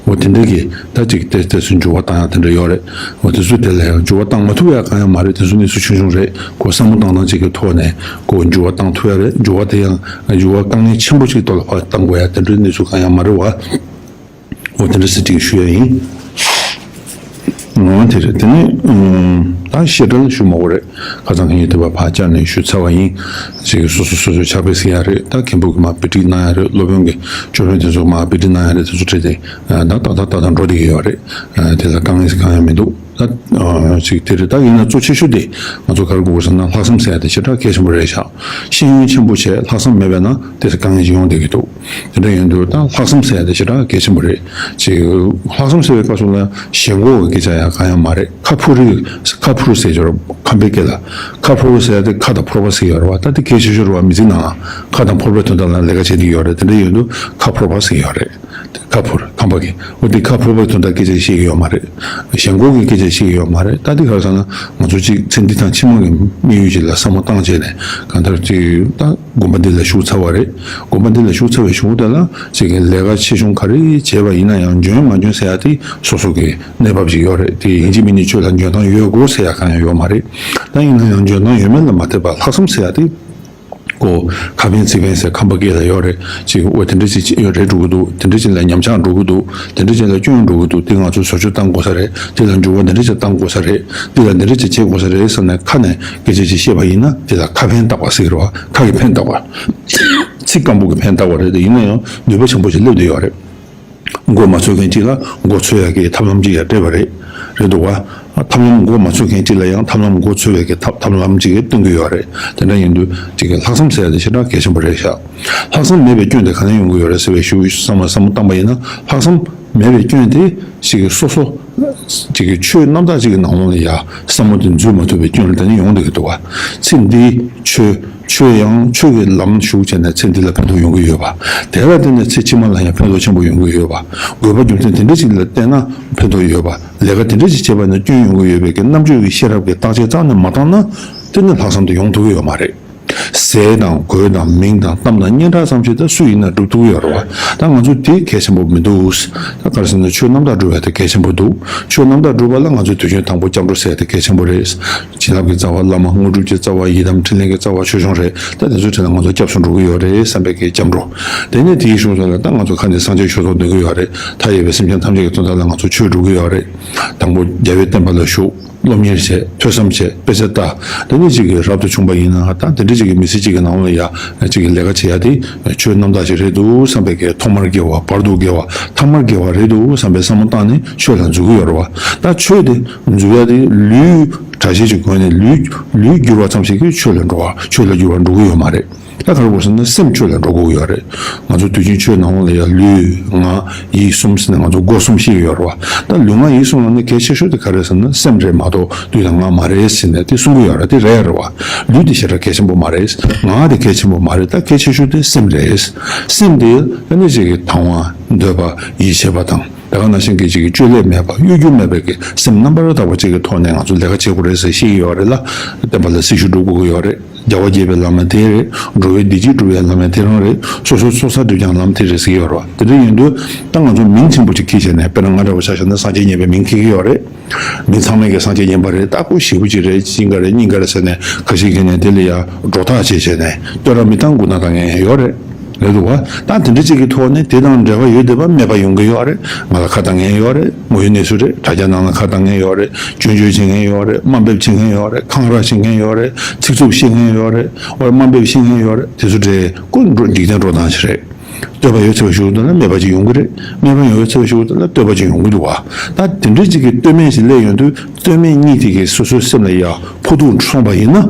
འོ་དེ་འདྲ་གི་ད་ཅིག་ཏོག་ཙམ་འགྱུར་བ་བཏང་ཡག་དེ་འདྲ་ཡོད་རེད། འོ་དེ་ཚོ་དེ་ལ་ཡང་འགྱུར་བ་བཏང་མ་ཐུབ་ཡག་གང་ཡང་མ་རེད། དེ་ཚོ་གནས་ཚུལ་ཆུང་ཆུང་རེད། ཁོ་བསམ་བློ་བཏང་སྟངས་ཅིག་གི་ཐོག་ནས་ཁོ་འགྱུར་བ་བཏང་ཐུབ་ཡག་རེད། འགྱུར་བ་དེ་ཡང་འགྱུར་བ་དཀའ་ངལ་ཆེན་པོ་ཅིག་ཐོག་ལ་ཕར་བཏང་དགོས་ཡག་དེ་འདྲའི་གནས་ཚུལ་གང་ཡང་མ་རེད་བ། འོ་དེ་འདྲ་ཟེར་ཅིག་ཞུ་ཡག་ཡིན། འོ་དེ་རེད། དེ་ནས་ཨུམ་ད་བཤད་གྲྭ་ལ་ཞུ་མ་དགོས་རེད། ཁ་སང་ཁ་ཉིན་དེ་བ་ཕར་བཅར་ནས་ཞུ་ཚར་བ་ཡིན། ཅིག་སོ་སོ་སོ་སོའི་ཕྱག་དཔེ་ཟིན་ཡག་རེད། ད་མཁན་པོ་གི་མར་དཔེ་ཁྲིད་གནང་ཡག་རེད། སློབ་དཔོན་གྱི་ཅོ་ལོན་དེ་ཚོ་མར་དཔེ་ཁྲིད་གནང་ཡག་རེད། དེ་ཚོ་ཁྲིད་དེ་ད་ཏག་ཏག་ཏག་ཏག་འགྲོ་བསྡད་ཀྱི་ཡོད་རེད། དེ་ལ་དཀའ་ངལ་གང་ཡང་མི་འདུག་ད་ཅིག་དེ་རེད། ད་ཡིན་ན་གཙོ་ཆེ་ཤོས་དེ་ང་ཚོ་ག་རེ་དགོས་ཟེར་ན་ལྷག་བསམ་ཟེར་ཡག་དེ་ཞེ་དྲག་གལ་ཆེན་པོ་རེད་ཤག་ཤེས་ཡོན་ཆེན་པོ་བྱས་ལྷག་བསམ་མེད་པས་ན་དེ་ཚོ་དཀའ་ངལ་ཞིག་ཡོང་བསྡད་ཀྱི་འདུག་དེ་འདྲ་ཡིན་དུས་ད་ལྷག་བསམ་ཟེར་ཡག་དེ་ཞེ་དྲག་གལ་ཆེན་པོ་རེད། ཅིག་ལྷག་བསམ་ཟེར་བའི་སྐབས་སུ་ལ་ཞེན་ཁོག་གི་སྐད་ཆ་ཡང་གང་ཡང་མ་རེད། ཁ་ཕོ་རུ་ཁ་ཕོ་རུ་ཟེར་ཡོད་རེད། ཁམས་པའི་སྐད་ལ་ཁ་ཕོ་རུ་ཟེར་ཡག་དེ་ཁ་དང་ཕོར་པ་ཟེར་ཡོད་རེད་བ། ད་དེ་གལ་ཆེ་ཤོས་རེད་བ། མི་ཚེ་ནང་ལ་ཁ་དང་ཕོར་པའི་དོན་དག་ལ་ལས་ཀ་བྱེད་ཀྱི་ཡོད་རེད། དེ་འདྲ་ཡིན་དུས་ཁ་ཕོར་པ་ཟེར་ཡོད་རེད། ཁ་ཕོར་ཁམས་པ་གི་འོ་དེ་ཁ་ཕོར་པའི་དོན་དག་སྐད་ཆ་བཤད་ཀྱི་ཡོད་མ་རེད། ཞེན་ཁོག་གི་སྐད་ཆ་བཤད་ཀྱི་ཡོད་མ་རེད། ད་དེ་ག་རེ་ཟེར་ན་ང་ཚོ་གཅིག་ཚེ་འདི་དང་ཕྱི་མ་གི་དམིགས་ཡུལ་ཅིག་ལ་བསམ་བློ་བཏང་བྱས་ནས་གང་ལྟར་གཅིག་ད་དགོན་པ་འདི་ལ་ཞུགས་ཚར་བ་རེད། དགོན་པ་འདི་ལ་ཞུགས་ཚར་བའི་གཞུག་དེ་ལ་གཅིག་གི་ལས་ཀ་ཆེ་ཆུང་ག་རེ་བྱས་པ་ཡིན་ན་ཡང་འཇོན་མ་འཇོན་ཟེར་ཡ་དེ་སོ་སོ་གི་གནས་བབ་ཅིག་ཡོད་རེད། དེ་ཡིན་གཅིག་མིན་གཅིག་ཆོས་ལ་འཇོན་ཐང་ཡོད་དགོས་ཟེར་ཡ་གང་ཡང་ཡོད་མ་རེད། ད་ཡིན་ན་ཡང་འཇོན་ཐང་ཡོད་མེད་ལ་མ་ལྟོས་པར་ལྷག་བསམ་ཟེར་ཡ་དེ། ཀོ། ཁ་ཕན་ཚིག་ཕན་ཟེར་ཁམས་པ་སྐད་ལ་ཡོད་རེད། ཅིག་འོ་དེ་འདྲ་ཅིག་ཅིག་ཡོད་རེད་འགྲོ་གི་འདུག་དེ་འདྲ་ཅིག་ལ་ཉམས་ཆག་འགྲོ་གི་འདུག་དེ་འདྲ་ཅིག་ལ་སྐྱོན་འགྲོ་གི་འདུག་དེ་ང་ཚོས་བཟོ་བཅོས་བཏང་དགོས་ས་རེད། དེ་ལ་འགྱུར་བ་འདི་འདྲ་ཅིག་བཏང་དགོས་ས་རེད། དེ་ལ་འདི་འདྲ་ཅིག་བྱེད་དགོས་ས་རེད་བསམ་ནས་ཁ་ནས་སྐད་ཆ་ཅིག་བཤད་པ་ཡིན་ན་དེ་ལ་ཁ་ཕན་བཏགས་པ་ཟེར་གི་རེད་བ། ཁ་གི་ཕན་བཏགས་པ། ཚིག་སྐམ་པོ་གི་ཕན་བཏགས་པ་རེད་དེ་ཡིན་ན་ཡང་ནུས་པ་ཆེན་པོ་ཞིག་སླེབས་བསྡད་ཡོད་རེད། མགོ་མ་ཚོས་མཁན་གཅིག་ལ་མགོ་ཚོས་ཡག་གི་ཐབས་ལམ་གཅིག་ཡང་སྤྲད་པ་རེད། རེད་འདུག་བ། ཐབས་ལམ་མགོ་མ་ཚོས་མཁན་གཅིག་ལ་ཡང་ཐབས་ལམ་མགོ་ཚོས་པའི་གི་ཐབས་ཐབས་ལམ་གཅིག་སྟོན་གྱི་ཡོད་རེད། དེ་འདྲ་ཡིན་དུས་གཅིག་གི་ལྷག་བསམ་ཟེར་ཡ་དེ་ཞེ་དྲག་གལ་ཆེན་པོ་རེད་ཤག་ལྷག་བསམ་མེད་པའི་སྐྱོན་དེ་ག་ནས་ཡོང་གི་ཡོད་རེད་ཟེར་བའི་ཞུ་བསམ་བློ་བསམ་བློ་བཏང་པ་ཡིན་ན་ལྷག་བསམ་མེད་པའི་སྐྱོན་དེ་གཅིག་གི་སོ་སོ་གཅིག་གི་ཆོས་རྣམ་དག་ཅིག་གི་ནང་ལོགས་ལ་ཡ་བསམ་བློ་དེ་འཛུལ་མ་ཐུབ་པའི་སྐྱོན་ལ་དེ་ནས་ཡོང་བསྡད་ཀྱི་འདུག་བ། ཚེ་འདིའི་ཆོས། ཆོས་ཡང་ཆོས་ཀྱི་ལམ་ཞུགས་བྱས་ནས་ཚེ་འདི་ལ་ཕན་ཐོགས་ཡོང་གི་ཡོད་པ། དེ་ལ་བརྟེན་ནས་ཚེ་ཕྱི་མ་ལ་ཡང་ཕན་ཐོགས་ཆེན་པོ་ཡོང་གི་ཡོད་པ། དགོས་པ་རྒྱུ་མཚན་དེ་འདྲ་ཞིག་ལ་བརྟེན་ན་ཕན་ཐོགས་ཡོད་པ། ལས་ཀ་དེ་འདྲ་ཞིག་བྱས་པ་ན་སྐྱོན་ཡོང་གི་ཡོད་པའི་གི་རྣམ་དཔྱོད་ཀྱི་ཤེས་རབ་ཀྱི་བརྟག་དཔྱད་རྩ་ནས་མ་བཏང་ན་དེ་ནི་ལྷག་བསམ་དེ་ཡོང་ཐུབ་ཀྱི་ཡོད་མ་རེད། ཟས་དང་གོས་དང་མིང་དང་གཏམ་དང་སྙན་གྲགས་ཙམ་ཞིག་ད་སུ་ཡིན་ན་སྒྲུབ་ཐུབ་ཀྱི་ཡོད་རེད་བ། ད་ང་ཚོ་དེ་གལ་ཆེན་པོ་མི་འདུག་ད་ག་རེ་ཟེར་ན་ཆོས་རྣམ་དག་སྒྲུབ་ཡ་དེ་གལ་ཆེན་པོ་འདུག་ཆོས་རྣམ་དག་སྒྲུབ་པ་ལ་ང་ཚོས་དུས་རྒྱུན་དང་པོ་སྐྱབས་འགྲོ་ཟེར་ཡ་དེ་གལ་ཆེན་པོ་རེད། བྱིན་རླབས་ཀྱི་རྩ་བ་བླ་མ། དངོས་གྲུབ་ཀྱི་རྩ་བ་ཡི་དམ་འཕྲིན་ལས་ཀྱི་རྩ་བ་ཆོས་སྐྱོང་རེད། ད་དེ་ཚོའི་གྲས་ལ་ང་ཚོ་སྐྱབས་སུ་འགྲོ་གི་ཡོད་རེད་བསམ་པའི་གི་སྐྱབས་འགྲོ། དེ་ནས་དེའི་གཞུག་ལ་ད་ང་ཚོ་ཁ་ནས་སངས་རྒྱས་ཆོས་ཚོགས་འདོན་གི་ཡོད་རེད། མཐའ་ཡས་པའི་སེམས་ཅན་ཐམས་ཅད་ཀྱི་དོན་དག་ལ་ང་ཚོ་ཆོས་སྒྲུབ་གི་ཡོད་རེད། དང་པོ་རྒྱལ་བའི་བསྟན་པ་ལ་ཞུགས། སློབ་གཉེར་བྱས། ཐོས་བསམ་བྱས། དཔེ་ཆ་ལྟ། དེ་ནས་ཅིག་གི་རབ་ཏུ་བྱུང་པ་ཡིན་ན་ད་དེ་འདྲ་ཅིག་གི་མི་ཚེ་ཅིག་གི་ནང་ལ་ཡ་ཅིག་གི་ལས་ཀ་བྱེད་ཡ་དེ་ཆོས་རྣམ་དག་ཅིག་རེད་འདུག་བསམ་པའི་གི་ཐོག་མར་དགེ་བ། བར་དུ་དགེ་བ། ཐ་མར་དགེ་བ་རེད་འདུག་བསམ་པའི་བསམ་བློ་བཏང་ནས་ཆོས་ལ་འཛུལ་གི་ཡོད་རེད་བ། ད་ཆོས་དེ་འཛུལ་ཡ་དེ་ལུས་གྲྭ་ཤག་ཅིག་གོན་ནས་ལུས་ལུས་བསྒྱུར་བ་ཙམ་ཞིག་གིས་ཆོས་ལ་འགྲོ་བ་ཆོས་ལ་འགྱུར་བ་འགྲོ་གི་ཡོད་མ་རེད། ད་ག་རེ་དགོས་ཟེར་ན་སེམས་ཆོས་ལ་འགྲོ་དགོས་ཡོད་རེད། ང་ཚོ་དུས་རྒྱུན་ཆོས་ནང་ལོགས་ལ་ཡང་ལུས་ངག་ཡིད་གསུམ་ཟེར་ནས་ང་ཚོ་སྒོ་གསུམ་བཤད་ཀྱི་ཡོད་རེད་བ། ད་ལུས་ངག་ཡིད་གསུམ་ནང་ནས་གལ་ཆེ་ཤོས་དེ་ག་རེ་ཟེར་ན་སེམས་རེད་མ་གཏོགས་ལུས་དང་ངག་མ་རེད་ཟེར་ནས་དེ་གསུང་གི་ཡོད་རེད། དེ་རེད་རེད་བ། ལུས་དེ་ཞེ་དྲག་གལ་ཆེན་པོ་མ་རེད། ངག་དེ་གལ་ཆེན་པོ་མ་རེད། ད་གལ་ཆེ་ཤོས་དེ་སེམས་རེད། སེམས་དེ་ཨ་ནི་ཅིག་གི་དང་བ་འདོད་པ་ཡིད་ཆེས་པ་དང་། དེ་ག་ནང་བཞིན་གྱི་ཅིག་གི་བཅོས་བསླད་མེད་པ་གཡོ་སྒྱུ་མེད་པའི་གི་སེམས་རྣམ་པར་དག་པ་ཅིག་གི་ཐོག་ནས་ང་ཚོ་ལས་ཀ་བྱེད་དགོས་རེད་ཟེར་བཤད་ཀྱི་ཡོད་རེད་ལ། བསྟན་པ་ལ་སྲི་ཞུ་སྒྲུབ་དགོས་ཀྱི་ཡོད་རེད། རྒྱལ་བ་དགྱེས་པའི་བླ་མ་དེ་རེད། འགྲོ་བའི་བདེ་སྐྱིད་སྒྲུབ་པའི་བླ་མ་དེ་རང་རེད། སོ་སོའི་ཚོགས་བསགས་སྒྲིབ་སྦྱང་བླ་མ་དེ་རེད་ཟེར་གྱི་ཡོད་རེད་བ། དེ་འདྲ་ཡིན་དུས་ད་ང་ཚོ་མིང་ཆེན་པོ་ཅིག་འཁྱེར་བྱས་ནས་དཔེར་ན་ང་འདྲ་བོ་ཆ་བཞག་ན་སངས་རྒྱས་མཉེས་པའི་མིང་འཁྱེར་གྱི་ཡོད་རེད། མི་ཚང་མས་ཀྱི་སངས་རྒྱས་མཉེས་པ་རེད། ད་ཁོ་ཞེ་པོ་ཅིག་རེད། གཅིག་འགའ་རེད། གཉིས་འགའ་རེད་ཟེར་ནས་ཁ་ཤས་ཀྱིས་ནས་དེ་ལ་ཡ་སྒྲོ་བཏགས་བྱས་བྱས་ནས་བསྟོད་ར་མི་བཏང་དགོས་ན་ད་ངས་ཡོད་རེད། རེད་འདུག་བ། ད་དེ་འདྲ་ཅིག་གི་ཐོག་ནས་དེ་དང་འབྲེལ་བ་ཡོད་བསྡད་པ་མེད་པ་ཡོང་གི་ཡོད་རེད། ང་ལ་ཁ་བཏང་མཁན་ཡོད་རེད། དངོས་ཡོད་གནས་ཚུལ་རེད། དྲ་རྒྱ་ནང་ལ་ཁ་བཏང་མཁན་ཡོད་རེད། སྐྱོན་བརྗོད་བྱེད་མཁན་ཡོད་རེད། དམའ་འབེབས་བྱེད་མཁན་ཡོད་རེད། འཁང་ར་བྱེད་མཁན་ཡོད་རེད། ཚིག་རྩུབ་བཤད་མཁན་ཡོད་རེད། འོ་དམའ་འབེབས་བཤད་མཁན་ཡོད་རེད། དེ་ཚོ་འདྲའི་ཀུན་འགྲོ་འཇིག་རྟེན་འགྲོ་སྟངས་ཤིག་རེད། བསྟོད་པ་ཡོད་ཚད་པ་ཞུ་དགོས་ན་སྨད་པ་ཅིག་ཡོང་གི་རེད། སྨད་པ་ཡོད་ཚད་པ་ཞུ་དགོས་ན་བསྟོད་པ་ཅིག་ཡོང་གི་འདུག་བ། ད་དེ་འདྲའི་ཅིག་གི་བསྟོད་སྨད་ཅིག་སླེབས་ཡོང་དུས་བསྟོད་སྨད་གཉིས་དེ་གི་སོ་སོའི་སེམས་ལ་ཡ་ཕོག་ཐུག་སོང་བ་ཡིན་ན།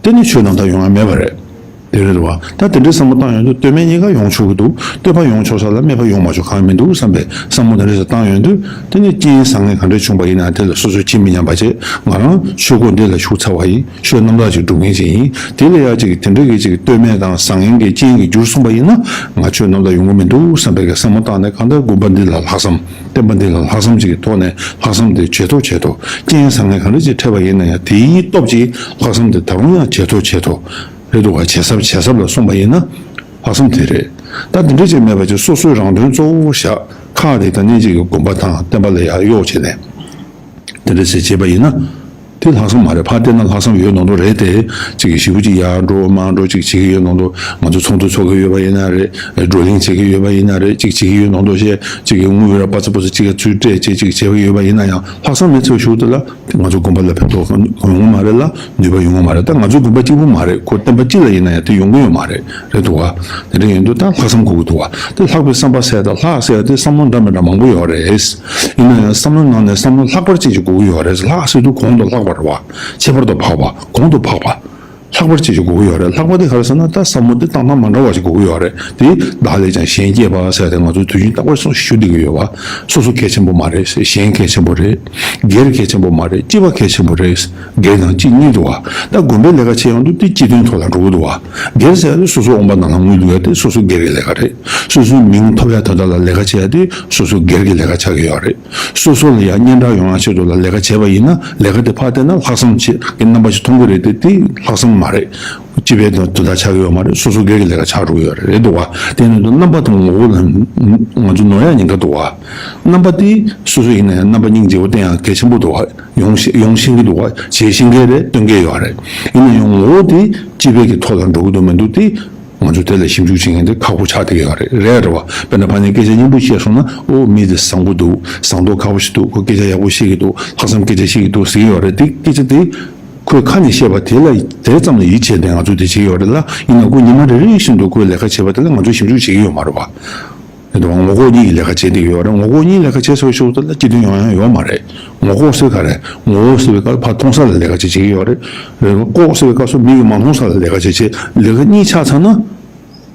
དེ་ནི་ཆོས་རྣམ་དག་ཡོང་ཡ་མེད་པ་རེད། དེ་རེད་བ། ད་དེ་འདྲའི་བསམ་བློ་བཏང་ཡོང་དུས་བསྟོད་སྨད་གཉིས་ཀ་ཡོང་ཆོག་གི་འདུག་བསྟོད་པ་ཡོང་ཆོག་ས་ལ་སྨད་པ་ཡོང་མ་ཆོག་གང་ཡང་མི་འདུག་བསམ་པའི་བསམ་བློ་དེ་འདྲ་ཞིག་བཏང་ཡོང་དུས་དེ་ནི་རྐྱེན་བཟང་ངན་ག་འདྲ་བྱུང་པ་ཡིན་ན་དེ་ལ་སོ་སོས་ཇི་མི་སྙམ་པ་བྱེད། ང་རང་ཆོས་སྒོ་འདི་ལ་ཞུགས་ཚར་བ་ཡིན། ཆོས་རྣམ་དག་ཅིག་སྒྲུབ་མཁན་ཅིག་ཡིན། དེ་ལ་ཡ་ཅིག་དེ་འདྲ་གི་ཅིག་བསྟོད་སྨད་དང་བཟང་ངན་གྱི་རྐྱེན་གྱིས་འགྱུར་སོང་པ་ཡིན་ན་ང་ཆོས་རྣམ་དག་ཡོང་གི་མི་འདུག་བསམ་པའི་བསམ་བློ་བཏང་ནས་གང་ལྟར་དགོན་པ་འདི་ལ་ལྷག་བསམ། བསྟན་པ་འདི་ལ་ལྷག་བསམ་ཅིག་གི་ཐོག་ནས་ལྷག་བསམ་དེ་ཇེ་མཐོ་ཇེ་མཐོ། རྐྱེན་བཟང་ངན་གང་འདྲ་ཅིག་འཕྲད་པ་ཡིན་ན་ཡང་དེའི་སྟོབས་ཀྱིས་ལྷག་བསམ་དེ་ད་རུང་ཡང་ཇེ་མཐོ་ཇེ་མཐོ་རེད་འདུག་བ། ཇེ་ཟབ་ཇེ་ཟབ་ལ་སོང་པ་ཡིན་ན་ལྷག་བསམ་དེ་རེད། ད་དེ་འདྲ་ཅིག་མེད་པ་ཅིག་སོ་སོའི་རང་དོན་གཙོ་བོ་བཞག་ཁག་དེ་ད་ནི་ཅིག་གི་དགོན་པ་དང་བསྟན་པ་ལ་ཡར་གཡོག་བྱས་ནས་དེ་འདྲ་ཞིག་བྱས་པ་ཡིན་ན། དེ་ལྷག་བསམ་མ་རེད། ཕར་བལྟས་ན་ལྷག་བསམ་ཡོད་མདོག་མདོག་རེད་དེ། གཅིག་གིས་ཞེ་པོ་ཅིག་ཡར་འགྲོ་མར་འགྲོ་གཅིག་བྱེད་ཀྱི་ཡོད་མདོག་མདོག་ང་ཚོ་ཚོགས་འདུ་ཚོགས་ཀྱི་ཡོད་པ་ཡིན་ན་རེད། བགྲོ་གླེང་བྱེད་ཀྱི་ཡོད་པ་ཡིན་ན་རེད། གཅིག་བྱེད་ཀྱི་ཡོད་མདོག་མདོག་བཤད། གཅིག་གིས་དངུལ་ར་པ་ཚ་པོ་ཚོ་གཅིག་ག་ཚུར་སྤྲད་བྱས་གཅིག་བྱེད་ཀྱི་ཡོད་པ་ཡིན་ན་ཡང་ལྷག་བསམ་མེད་ཚུལ་ཞུ་དེ་ལ་ང་ཚོ་དགོན་པ་ལ་ཕན་ཐོགས་ཡོང་གི་མ་རེད་ལ་ནུས་པ་ཡོང་གི་མ་རེད། ད་ང་ཚོ་དགོན་པ་གཅིག་པུ་མ་རེད། ཁོ་བསྟན་པ་སྤྱི་ལ་ཡིན་ན་ཡང་དེ་ཡོང་གི་ཡོད་མ་རེད། རེད་འདུག་བ། དེ་འདྲ་ཡིན་དུས་ད་ལྷག་བསམ་དགོས་ཀྱི་འདུག་བ། དེ་ལྷག་པའི་བསམ་པ་ཟེར་དང་ལྷག་ཟེར་དེ་བསམ་བློ་འདྲ་མི་འདྲ་མང་པོ་ཡོད་རེད། ཡིན་ན་ཡང་བསམ་བློ་ནང་ནས་བསམ་བློ་ལྷག་པར་ཅན་ཅིག་དགོས་ཀྱི་ཡོད་རེད། ལྷག་ཟེར་དུས་གོང་དུ་ལྷག་པ་རེད་བ། ཁྱད་པར་དུ་འཕགས་པ། གོང་དུ་འཕགས་པ། ལྷག་པར་ཅིག་ཅིག་དགོས་ཀྱི་ཡོད་རེད། ལྷག་པར་དེ་ག་རེ་ཟེར་ན། ད་བསམ་བློ་དེ་བཏང་སྟངས་མ་འདྲ་བ་ཞིག་དགོས་ཀྱི་ཡོད་རེད། དེ་བདག་ལས་ཀྱང་གཞན་གཅེས་པ་ཟེར་ཏེ་ང་ཚོ་དུས་རྒྱུན་རྟག་པར་སོ་ཞུ་བསྡད་ཀྱི་ཡོད་པ། སོ་སོ་གལ་ཆེན་པོ་མ་རེད། གཞན་གལ་ཆེན་པོ་རེད། སྒེར་གལ་ཆེན་པོ་མ་རེད། སྤྱི་པ་གལ་ཆེན་པོ་རེད། སྒེར་དང་སྤྱི་གཉིས་འདུག་བ། ད་དགོན་པའི་ལས་ཀ་བྱེད་ཡོང་དུས་དེ་སྤྱི་དོན་ཐོག་ལ་འགྲོ་གི་འདུག་བ། སྒེར་ཟེར་ཡ་དེ་སོ་སོ་དབང་པོ་ནང་ལ་ངུས་འདུག་ཡ་དེ་སོ་སོ་སྒེར་གྱི་ལས་ཀ་རེད། སོ་སོའི་མིང་ཐོབ་ཡ་དོན་དག་ལ་ལས་ཀ་བྱེད་ཡ་དེ་སོ་སོ་སྒེར་གྱི་ལས་ཀ་ཆགས་ཀྱི་ཡོད་རེད། སོ་སོ་ལ་ཡང་སྙན་གྲགས་ཡོང་ཡ་ཆེད་དུ་ལ་ལས་ཀ་བྱས་པ་ཡིན་ན། ལས་ཀ་དེ་ཕར་བལྟས་ན་ལྷག་བསམ་ཆེ་གི་རྣམ་པ་ཞིག་མཐོང་གི་རེད་དེ། དེ་ལྷག་བསམ་མ་རེད། སྤྱི་པའི་དོན་དག་ཆགས་ཀྱི་ཡོད་མ་རེད། སོ་སོ་སྒེར་གྱི་ལས་ཀ་ཆགས་འགྲོ་གི་ཡོད་རེད། རེད་འདུག་བ། དེ་ནི་རྣམ་པ་དང་ངོ་བོ་ལ་ང་ཚོ་ནོར་ཡ་ཉེན་ཁ་འདུག་བ། རྣམ་པ་དེ་སོ་སོ་ཡིན་ན་ཡང་རྣམ་པ་སྙིང་རྗེ་བོ་བསྟན་ཡ་གལ་ཆེན་པོ་འདུག་བ། ཡོང་ཤེས་ཡོང་ཤེས་ཀྱི་འདུག་བ། བྱེད་ཤེས་མཁན་རེད། སྟོན་མཁན་ཡོད་རེད། ཡིན་ན་ཡང་ངོ་བོ་དེ་སྤྱི་པའི་གི་ཐོག་ལ་འགྲོ་གི་འདུག་མི་འདུག་དེ་ང་ཚོ་དེ་ལ་ཞིབ་འཇུག་བྱེད་མཁན་དེ་ཁག་པོ་ཆགས་བསྡད་ཀྱི་ཡོད་རེད། རེད་རེད་བ། དཔེར་ན་ཕ་ནས་སྐད་ཆ་སྙན་པོ་བཤད་སོང་ན། ཨོ་མི་དེ་བཟང་པོ་འདུག་བཟང་མདོག་ཁ་པོ་ཞིག་འདུག་ཁོ་སྐད་ཆ་ཡག་པོ་བཤད་ཀྱི་འདུག་ལྷག་བསམ་སྐད་ཆ་བཤད་ཀྱི་འདུག་ཟེར་གྱི་ཡོད་རེད། དེ་སྐད་ཆ་དེ་ཁོས་ཁ་ནས་བཤད་པ་དེ་ལ་དེ་ཙམ་ལ་ཡིད་ཆེས་ཏེ་ང་ཚོ་དེ་བྱེད་ཀྱི་ཡོད་རེད་ལ། ཡིན་ན་ཁོ་ཉི་མ་རེ་རེ་བཞིན་དུ་ཁོས་ལས་ཀ་བྱེད་པ་དེ་ལ་ང་ཚོས་ཞིབ་འཇུག་བྱེད་ཀྱི་ཡོད་མ་རེད་བ། དེ་དང་ངོ་ལྐོག་གཉིས་ཀྱི་ལས་ཀ་བྱེད་བསྡད་ཀྱི་ཡོད་རེད། ངོ་ལྐོག་གཉིས་ལས་ཀ་བྱེད་ཚར་བའི་ཤུགས་དེ་ལ་སྤྱི་དོན་ཡོང་ཡ་ཡོད་མ་རེད། ངོ་ལྐོག་ཟེར་ག་རེ། ངོ་བོ་ཟེར་བའི་སྐབས་ཕར་མཐོང་ས་ལ་ལས་ཀ་བྱེད་བྱེད་ཀྱི་ཡོད་རེད། ལྐོག་ཟེར་བའི་སྐབས་སུ་མིག་གིས་མ་མཐོང་ས་ལ་ལས་ཀ་བྱེད་བྱེད། ལས་ཀ་གཉིས་ཆགས་ཚར་ན།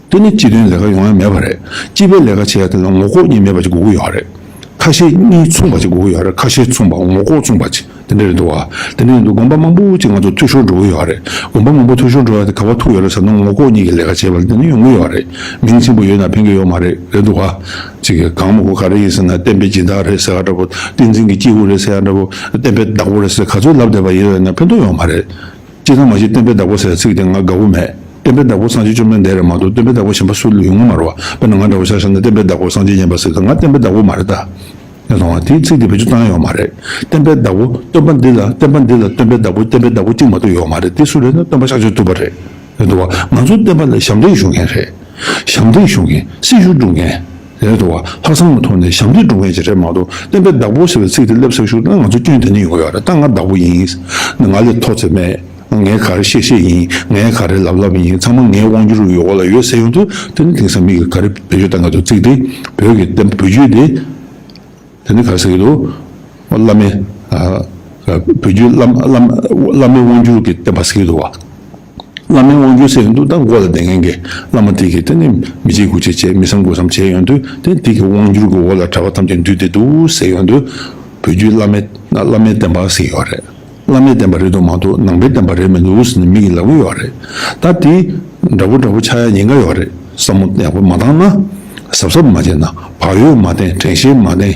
དེ་ནི་སྤྱི་དོན་ལས་ཀ་ཡོང་ཡ་མེད་པ་རེད། སྤྱི་པའི་ལས་ཀ་བྱེད་ཡ་དེ་ལ་ངོ་ལྐོག་གཉིས་མེད་པ་ཅིག་དགོས་ཀྱི་ཡོད་རེད། ཁ་ཞེ་གཉིས་མཚུངས་པ་ཅིག་དགོས་ཀྱི་ཡོད་རེད། ཁ་ཞེ་མཚུངས་པ། ངོ་ལྐོག་མཚུངས་པ་ཅིག་དེ་འདྲ་རེད་འདུག་བ། དེ་འདྲ་ཡིན་དུས་དགོན་པ་མང་པོ་ཅིག་ང་ཚོ་འཐུས་ཤོར་འགྲོ་གི་ཡོད་རེད། དགོན་པ་མང་པོ་འཐུས་ཤོར་འགྲོ་ཡ་དེ་ག་པར་ཐུག་ཡོད་རེད་ཟེར་ན། ངོ་ལྐོག་གཉིས་ཀྱི་ལས་ཀ་བྱས་པ་ལ་བརྟེན་ནས་ཡོང་གི་ཡོད་རེད། མིང་ཆེན་པོ་ཡོད་ན་ཕན་གྱི་ཡོད་མ་རེད། རེད་འདུག་བ། ཅིག་གང་མང་པོ་ག་རེ་ཡིན་ཟེར་ན། བསྟན་པའི་སྦྱིན་བདག་རེད་ཟེར་ཡ་འདྲ་པོ། བསྟན་འཛིན་གྱི་སྐྱེས་བུ་རེད་ཟེར་ཡ་འདྲ་པོ། བསྟན་པའི་བདག་པོ་རེད་ཟེར་ག་ཚོད་ལབ་བསྡད་པ་ཡིན་ན་ཕན་ཐོགས་ཡོད་མ་རེད། སྤྱིར་བཏང་མ་གཞི་བསྟན་པའི་བདག་པོ་ཟེར་ཚིག་དེ་ང་དགའ་པོ་མེད། བསྟན་པའི་བདག་པོ་སངས་རྒྱས་བཅོམ་ལྡན་འདས་རེད་མ་གཏོགས། བསྟན་པའི་བདག་པོ་གཞན་པ་སུ་ལ་ཡོང་གི་མ་རེད་བ། དཔེར་ན་ང་འདྲ་བོ་ཆ་བཞག་ན་བསྟན་པའི་བདག་པོ་སངས་རྒྱས་མཉན་པ་ཟེར་དུས་ང་བསྟན་པའི་བདག་པོ་མ་རེད་ད། ཡང་དང་བ་དེའི་ཚིག་དེ་བེད་སྤྱོད་བཏང་ཡ་ཡོད་མ་རེད། བསྟན་པའི་བདག་པོ། སྟོན་པ་འདི་ལ། བསྟན་པ་འདི་ལ་བསྟན་པའི་བདག་པོ། བསྟན་པའི་བདག་པོ་གཅིག་མ་གཏོགས་ཡོད་མ་རེད། དེ་སུ་རེད་ན་སྟོན་པ་ཤཱཀྱ་ཐུབ་པ་རེད། རེད་འདུག་བ། ང་ཚོ་བསྟན་པ་ལ་ཞབས་འདེགས་ཞུ་མཁན་རེད། ཞབས་འདེགས་ཞུ་མཁན། སྲི་ཞུ་སྒྲུབ་མཁན། རེད་འདུག་བ། ལྷག་བསམ་གྱི་ཐོག་ནས་ཞབས་འདེགས་སྒྲུབ་མཁན་ཅིག་རེད་མ་གཏོགས། བསྟན་པའི་བདག་པོ་ཟེར་བའི་ཚིག་དེ་སླེབས་ཚར་ཤུལ་ད་ང་ཚོ་སྐྱོན་དེ་ནས་ཡོང་གི་ཡོད་རེད། ད་ང་བདག་པོ་ཡིན། ང་ལས་མཐོ་ཚད་མེད། ངས་ག་རེ་བཤད་བཤད་ཡིན། ངས་ག་རེ་ལབ་ལབ་ཡིན། ཚང་མ་ངའི་དབང་སྒྱུར་གྱི་འོག་ལ་ཡོད་ཟེར་ཡོང་དུས། དེ་ནི་དེང་སང་མི་གིས་ག་རེ་བེད་སྤྱོད་བཏང་གི་འདུག་ཚིག་དེ། བོད་ཀྱི་བསྟན་པ་བོད་བརྒྱུད་དེ། དེ་ནི་ག་རེ་ཟེར་གྱི་འདུག་བླ་མའི། ཨ། བོད་བརྒྱུད་བླ་བླ་བླ་མའི་དབང་སྒྱུར་གྱི་བསྟན་པ་ཟེར་གྱི་འདུག་བ། བླ་མའི་དབང་སྒྱུར་ཟེར་ཡོང་དུས། ད་འགོ་ལ་བསྡད་མཁན་གྱི་བླ་མ་དེ་གིས་དེ་ནི་མི་བྱེད་དགུ་བྱེད་བྱས། མི་བསམ་དགུ་བསམ་བྱས་ཡོང་དུས། དེ་དེ་གི་དབང་སྒྱུར་གྱི་འོག་ལ་གྲྭ་པ་ཐམས་ཅད་འདུས་ཏེ་འདུག་ཟེར་ཡོང་དུས། བོད་བརྒྱུད་བླ་མའི་བླ་མའི་བསྟན་པ་ཟེར་ཡོད་རེད། བླ་མའི་བསྟན་པ་རེད་འདུག་མ་གཏོགས་ནང་པའི་བསྟན་པ་རེད་མི་འདུག་ཟེར་ནས་མི་གིས་ལབ་ཀྱི་ཡོད་རེད། ད་དེ་འདྲ་པོ་འདྲ་པོ་ཆགས་ཡ་ཉེན་ཁ་ཡོད་རེད། བསམ་བློ་ཡག་པོ་མ་བཏང་ན། གཟབ་གཟབ་མ་བྱས་ན། བག་ཡོད་མ་བསྟེན། དྲན་ཤེས་མ་བསྟེན།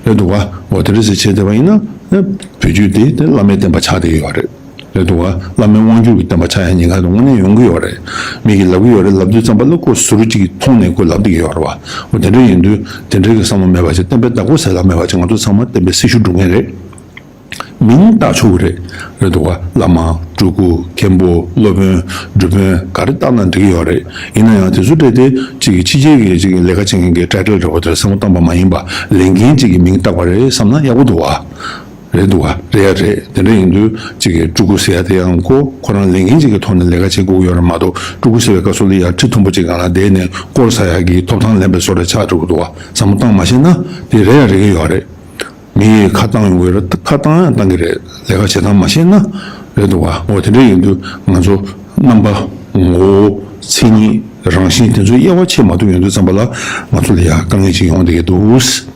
རེད་འདུག་བ། འོ་དེ་འདྲ་ཟེར་བྱས་བསྡད་པ་ཡིན་ན། བོད་བརྒྱུད་དེ་དེ་བླ་མའི་བསྟན་པ་ཆགས་བསྡད་ཀྱི་ཡོད་རེད། རེད་འདུག་བ། བླ་མའི་དབང་སྒྱུར་གྱི་བསྟན་པ་ཆགས་ཡ་ཉེན་ཁ་དེ་དངོས་གནས་ཡོང་གི་ཡོད་རེད། མི་གིས་ལབ་ཀྱི་ཡོད་རེད། ལབ་དུས་ཙམ་པ་ལ་ཁོ་ཟུར་གཅིག་གི་ཐོག་ནས་ཁོ་ལབ་བསྡད་ཀྱི་ཡོད་རེད་བ། འོ་དེ་འདྲ་ཡིན་དུས་དེ་འདྲའི་གི་བསམ་བློ་མེད་པ་བྱས། བསྟན་པའི་བདག་པོ་ཟེར་ལབ་མེད་པ་བྱས། ང་ཚོ་ཚང་མ་བསྟན་པའི་སྲི་ཞུ་སྒྲུབ་མཁན་རེད། མིང་བཏགས་ཆོག་གི་རེད། རེད་འདུག་བ། བླ་མ། སྤྲུལ་སྐུ། མཁན་པོ། སློབ་དཔོན། སྒྲུབ་དཔོན། ག་རེ་བཏགས་ན་འགྲིག་གི་ཡོད་རེད། ཡིན་ན་ཡང་དེ་ཚོ་སྤྲད་དེ་ཅིག་གི་ཕྱི་རྒྱལ་གྱི་ཅིག་གི་ལས་ཀ་བྱེད་མཁན་གྱི་ཊའི་ཊལ་འདྲ་པོ་དེར་བསམ་བློ་བཏང་པ་མ་ཡིན་པ། ལས་མཁན་ཅིག་གི་མིང་བཏགས་པ་རེད་བསམ་ན་ཡག་པོ་འདུག་བ། རེད་འདུག་བ། རེད་ཡ་རེད། དེ་འདྲ་ཡིན་དུས་ཅིག་གི་སྤྲུལ་སྐུ་ཟེར་ཡ་དེ་ཡང་ཁོ་ཁོ་རང་ལས་མཁན་ཅིག་གི་ཐོག་ནས་ལས་ཀ་བྱེད་དགོས་ཀྱི་ཡོད་རེད་མ་གཏོགས། སྤྲུལ་སྐུ་ཟེར་བའི་སྐབས་སུ་ལ་ཡ་ཁྲི་མཐོན་པོ་ཅིག་སྒང་ལ་བསྡད་ནས་སྐོར་ཟ་ཡ་གི་ཐོབ་ཐང་ལེན་པའི་བཟོ་འདྲ་ཆགས་འགྲོ་གི་འདུག་བ། བསམ་བློ་བཏང་མ་ཤེས་ན་དེ་རེད་ཡ་རེད་ཀྱི་ཡོད་རེད། མི་ཡིས་ཁ་བཏང་ཡོང་གི་རེད། ཁ་བཏང་ཡང་བཏང་གི་རེད། ལས་ཀ་བྱེད་སྟངས་མ་ཤེས་ན། རེད་འདུག་བ། འོ་དེ་འདྲ་ཡིན་དུས་ང་ཚོ་རྣམ་པ། ངོ་བོ། མཚན་ཉིད། རང་བཞིན་དེ་ཚོའི་དབྱེ་བ་ཕྱེ་མ་ཐུབ་ཡོང་དུས་ཙམ་པ་ལ། ང་ཚོ་ལ་ཡང་དཀའ་ངལ་ཅིག་ཡོང་བསྡད་ཀྱི་འདུག་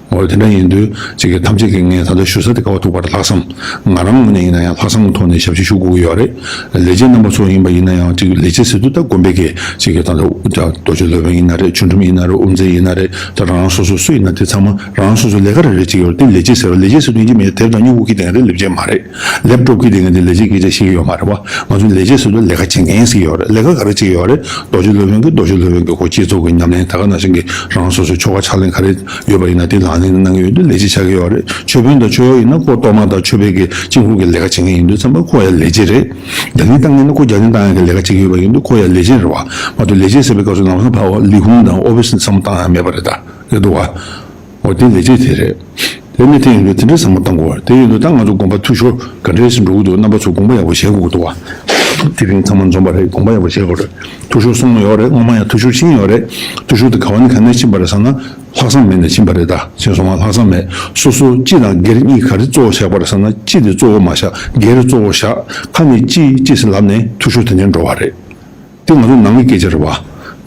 འོ་དེ་འདྲ་ཡིན་དུས་ཅིག་གི་ཐམས་ཅད་ཀྱིས་ངས་ད་ལྟ་ཞུ་ས་དེ་ག་པར་ཐུག་པ་རེད། ལྷག་བསམ། ང་རང་ངོས་ནས་ཡིན་ན་ཡང་ལྷག་བསམ་གྱི་ཐོག་ནས་ཞབས་ཕྱི་ཞུ་དགོས་ཀྱི་ཡོད་རེད། ལས་བྱེད་རྣམ་པ་ཚོ་ཡིན་པ་ཡིན་ན་ཡང་ཅིག་ལས་བྱེད་ཟེར་དུས་ད་དགོན་པའི་གི་ཅིག་གི་ད་ལྟ་རྡོ་རྗེ་སློབ་དཔོན་ཡིན་ན་རེད། ཆོས་འབྲུམ་ཡིན་ན་རེད། དབུ་མཛད་ཡིན་ན་རེད། ད་རང་རང་སོ་སོ་སུ་ཡིན་ན་དེ་ཚང་མ་རང་རང་སོ་སོའི་ལས་ཀ་རེ་རེ་ཅིག་ཡོད་རེད། དེ་ལས་བྱེད་ཟེར་བ། ལས་བྱེད་ཟེར་དུས་ཡིན་གཅིག་མིན་གཅིག་དེ་རང་ཉིད་དབུགས་ཀྱི་སྟེང་རེད། ལས་བྱེད་མ་རེད། ལེབ་ཊོབ་ཀྱི་སྟེང་ནས་ལས་བྱེད་སྐད་ཆ་བཤད་ཀྱི་ཡོད་མ་རེད་བ། ང་ཚོ་ལས་བྱེད་ཟེར་དུས་ལས་ཀ་བྱེད་མཁན་ཟེར་གྱི་ཡོད་རེད། ལས་ཀ་ག་རེ་བྱེད་ཀྱི་ཡོད་རེད། རྡོ་རྗེ་སློབ་དཔོན་གྱིས་རྡོ་རྗེ་སློབ་དཔོན་གྱི་ཁོ་སྤྱི་ཚོགས་ཀྱི་ཉམས་ལེན། ད་ག་ནང་བཞིན་གྱི་རང་སོ་སོའི་ཆོ་ག་ཕྱག་ལེན་ག་རེ་ཡོད་པ་ཡིན་ན་དེ་ལག་ལེན་གནང་གི་ཡོད་དུས་ལས་བྱེད་ཆགས་ཀྱི་ཡོད་རེད། ཆོས་དཔོན་དང་ཆོས་གཡོག་ཡིན་ན་ཁོ་གཏོར་མ་དང་མཆོད་པའི་གི་དཀྱིལ་འཁོར་གྱི་ལས་ཀ་བྱེད་མཁན་ཡིན་དུས་ཙམ་པ་ཁོ་ཡང་ལས་བྱེད་རེད། རྒྱ་ལན་བཏང་མཁན་ནི་ཁོ་རྒྱ་ལན་བཏང་ཡ་གི་ལས་ཀ་བྱེད་ཀྱི་ཡོད་པ་ཡིན་དུས་ཁོ་ཡང་ལས་བྱེད་རེད་བ། མ་གཏོགས་ལས་བྱེད་ཟེར་བའི་སྐབས་སུ་ལམ་སང་ཕར་ལི་ཧུང་དང་ཨོ་ཕི་སི་ནས་བསམ་བློ་བཏང་ཡ་མེད་པ་རེད། ད་རེད་འདུག་བ། འོ་དེ་ལས་བྱེད་དེ་རེད། དེ་ནི་དེ་ཡིན་དུས་དེ་འདྲའི་བསམ་བློ་བཏང་དགོས་པ་རེད། དེ་ཡིན་དུས་ད་ང་ཚོ་དགོན་པ་འཐུས་ཤོར་ག་འདྲས་སེ་འགྲོ་གི་འདུག་རྣམ་པ་ཚོ་དགོངས་པ་ཡག་པོ་བཞེས་དགོས་ཀྱི་འདུག་བ། དེ་རིང་ཚང་མ་འཛོམས་པ་རེད། དགོངས་པ་ཡག་པོ་བཞེས་དགོས་རེད། འཐུས་ཤོར་སོང་ཡོད་རེད། སྔོན་མ་ཡང་འཐུས་ཤོར་ཕྱིན་ཡོད་རེད། འཐུས་ཤོར་དེ་ག་བ་ནས་ག་ནས་ཕྱིན་པ་རེད་ཟེར་ན། ལྷག་བསམ་མེད་ནས་ཕྱིན་པ་རེད། ད་ཅེས་སོང་བ། ལྷག་བསམ་མེད། སོ་སོ་སྤྱི་དང་སྒེར་གཉིས་ག་རེ་གཙོ་བོ་བཞག་པ་རེད་ཟེར་ན། སྤྱི་དེ་གཙོ་བོ་མ་བཞག་སྒེར་གཙོ་བོ་བཞག་ཁ་ནས་ཅི་ཅི་ཟེར་ལབ་ནས་འཐུས་ཤོར་དེ་ནས་འགྲོ་བ་རེད། དེ་ང་ཚོ་ནང་གི་སྐད་ཆ་རེད་བ།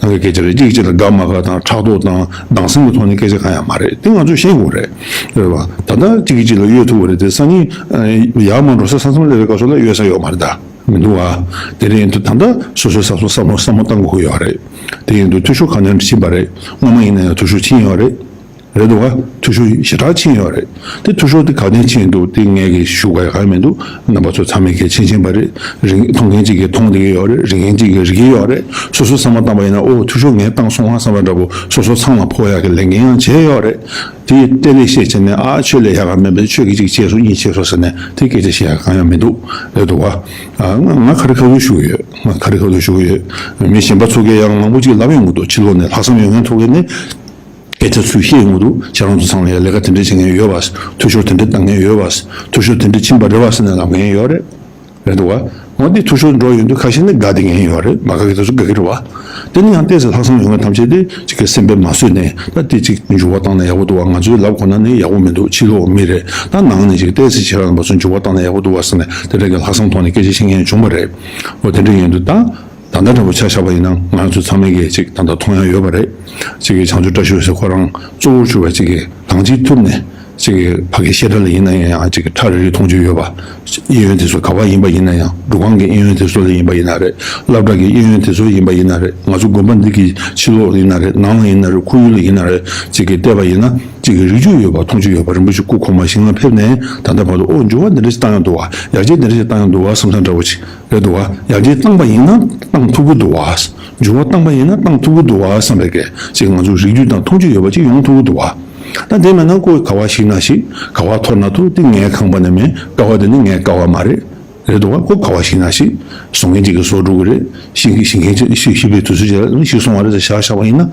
ནང་གི་སྐད་ཆ་རེད། གཅིག་གཅིག་ལ་དགའ་མ་དགའ་དང་ཕྲག་དོག་དང་སྡང་སེམས་ཀྱི་ཐོག་ནས་སྐད་ཆ་གང་ཡང་མ་རེད། དེ་ང་ཚོས་ཤེས་དགོས་རེད། རེད་བ། ད་ལྟ་གཅིག་གིས་གཅིག་ལ་གཡོལ་ཐུབ་པ་རེད་དེ། སང་ཉིན་ཡར་མར་འགྲོ་ས་ས་མཚམས་སླེབས་པའི་སྐབས་སུ་ལ་གཡོལ་ས་ཡོད་མ་རེད་ད། མི་འདུག་བ། དེ་རེད། ཡིན་དུས་ད་ལྟ་སོ་སོའི་ས་སོ་བསམ་བློ་བསམ་བློ་བཏང་དགོས་ཀྱི་ཡོད་རེད། དེ་ཡིན་དུས་འཐུས་ཤོར་ག་ནས་ཕྱིན་པ་རེད། སྔོན་མ་ཡིན་ན་ཡང་འཐུས་ཤོར་ཕྱིན་ཡོད་རེད། རེད་འདུག་བ། འཐུས་ཤོར་ཞེ་དྲག་ཕྱིན་ཡོད་རེད། དེ་འཐུས་ཤོར་དེ་ག་དེ་ཕྱིན་འདུག་དེ་ངས་གི་ཞུ་དགོས་གང་མི་འདུག་རྣམ་པ་ཚོ་ཚང་མས་གི་མཁྱེན་མཁྱེན་པ་རེད། རིག་མཐོང་མཁན་གཅིག་གིས་མཐོང་བསྡད་ཀྱི་ཡོད་རེད། རིག་མཁན་གཅིག་གིས་རིག་གི་ཡོད་རེད། སོ་སོ་བསམ་བློ་བཏང་པ་ཡིན་ན། ཨོ། འཐུས་ཤོར་ངས་བཏང་སོང་ང་བསམ་པ་འདྲ་པོ། སོ་སོ་ཚང་ལ་ཕོག་ཡག་གི་ལས་འགན་ཡང་བྱས་ཡོད་རེད། དེ་ཏེ་ལེ་བཤད་བྱས་ནས། ཨ། ཁྱོད་ལས་ཡག་ག་མེད་པས། ཁྱོད་ཀྱིས་གཅིག་བྱས་སོང་། གཉིས་བྱས་སོང་ཟེར་ནས་དེ་སྐད་ཆ་བཤད་ཡག་གང་ཡང་མི་འདུག་རེད་འདུག་བ། ཨ། ང་ང་ཁ་རི་ཁ་ཐུག་ཞུ་གི་ཡོད། ང་ཁ་རི་ཁ་ཐུག་ཞུ་གི་ཡོད། མི་གཞན་པ་ཚོ་གིས་ཡང་མང་པོ་ཅིག་ལབ་ཡོང་གི་འདུག་ཕྱི་ལོགས་ནས། ལྷག་བསམ་ཡོད་མཁན་ཚོ་གིས་ནི། སྐད་ཆ་ཚུར་བཤད་ཡོང་གི་འདུག་ཁྱེད་རང་ཚོ་ཚང་ལ་ཡང་ལས་ཀ་དེ་འདྲ་བྱེད་མཁན་ཡོད་པ། འཐུས་ཤོར་དེ་འདྲ་བཏང་མཁན་ཡོད་པ། འཐུས་ཤོར་དེ་འདྲ་ཕྱིན་པ་རེད་བ་ཟེར་ནས་ལབ་མཁན་ཡོད་རེད། རེད་འདུག་བ། འོ། འདི་འཐུས་ཤོར་འགྲོ་ཡོང་དུས་ཁ་ཤས་ནི་དགའ་བསྡད་མཁན་ཡོད་རེད། མ་དགའ་མཁན་དེ་ཚོ་དགའ་གི་རེད་བ། དེ་ནི་ཡང་ཏོག་ཙམ་ལྷག་བསམ་ཡོད་མཁན་ཐམས་ཅད་དེ་ཅིག་གི་སེམས་པས་མ་བཟོད་ནས། ད་དེ་ཅིག་འགྱུར་བ་བཏང་ན་ཡག་པོ་འདུག་བ། ང་ཚོས་ལབ་དགོས་ན་ནི་ཡག་པོ་མི་འདུག་ཕྱི་ལོགས་མི་རེད། ད་ནང་ནས་ཅིག་ཏོག་ཙམ་ཁྱེད་རང་ཚོ་འགྱུར་བ་བཏང་ན་ཡག་པོ་འདུག་བ་ཟེར་ནས། དེ་འདྲ་གི་ལྷག་བསམ་ཐོག་ནས་སྐད་ཆ་བཤད་མཁན་བྱུང་བ་རེད། འོ། དེ་འདྲ་ཡིན་དུས་ད། ད་ལྟ་འདྲ་པོ་ཆ་བཞག་པ་ཡིན་ན། ང་ཚོ་ཚང་མས་གི་ཅིག་ད་ལྟ་མཐོང་ཡ་ཡོད་པ་རེད། ཅིག་གི་བྱང་ཆུབ་བཀྲ་ཤིས་ཟེར་ཁོ་རང་གཙོ་བོར་གྱུར་པ་ཅིག་གི་དང་ཅིག་ཐུབ་ནས། ཅིག་གི་ཕ་གི་བཤད་གྲྭ་ལ་ཡིན་ན་ཡང་། ཅིག་གི་ཁྲ་རིལ་རིལ་མཐོང་རྒྱུ་ཡོད་པ། གཡས་གཡོན་དེ་ཚོ་ག་པར་ཡིན་པ་ཡིན་ན་ཡང་། འབྲུག་སྒང་གི་གཡས་གཡོན་དེ་ཚོ་ལ་ཡིན་པ་ཡིན་ན་རེད། སློབ་གྲྭ་གི་གཡས་གཡོན་དེ་ཚོ་ཡིན་པ་ཡིན་ན་རེད། ང་ཚོ་དགོན་པ་འདི་གི་ཕྱི་ལོགས་ཡིན་ན་རེད། ནང་ལ་ཡིན་ན་རེད། ཁོར་ཡུག་ལ་ཡིན་ན་རེད། ཅིག་གི་བལྟས་པ་ཡིན་ན། ཅིག་གི་རིག་རྒྱུ་ཡོད་པ། མཐོང་རྒྱུ་ཡོད་པ། རིན་པོ་ཆེ་སྐུ་གོང་མ་ཞིང་ལ་ཕེབས་ནས་ད་ལྟ་བར་དུ། ཨོ། འགྱུར་བ་འདི་འདྲ་ཞིག་བཏང་ཡོང་འདུག་བ། ཡར་རྒྱས་འདི་འདྲ་ཞིག་བཏང་ཡོང་འདུག་བ་བསམ་བསམ་འདྲ་པོ་ཅིག་རེད་འདུག་བ། ཡར་རྒྱས་བཏང་པ་ཡིན་ན་བཏང་ཐུབ་ཀྱི་འདུག་བ། འགྱུར་བ་བཏང་པ་ཡིན་ན་བཏང་ཐུབ་ཀྱི་འདུག་བ་བསམ་པའི་གི་ཅིག་ང་ཚོ་རིག་རྒྱུ་དང་མཐོང་རྒྱུ་ཡོད་པ་ཅིག་ཡོང་ཐུབ་ཀྱི་འདུག་བ། ད་དེ་མེད་ན་ཁོ་ག་པར་ཞིག་ན་ཞིག་ག་པར་འཐོར་ན་འཐོར། དེ་ངའི་ཁང་པ་ནི་མིན། ཀ་བ་དེ་ནི་ངའི་ཀ་བ་མ་རེད། རེད་འདུག་བ། ཁོ་ག་པར་ཞིག་ན་ཞིག་བཟོ་མཁན་ཅིག་གིས་བཟོ་འགྲོ་གི་རེད། ཤེས་མཁན་ཤེས་མཁན་ཅིག་ཤེས་ཤེས་པའི་དུས་ཚོད་ཅིག་ལ་ནི་ཞིག་སོང་བ་རེད་ཟེར་བཞག་བཞག་པ་ཡིན་ན།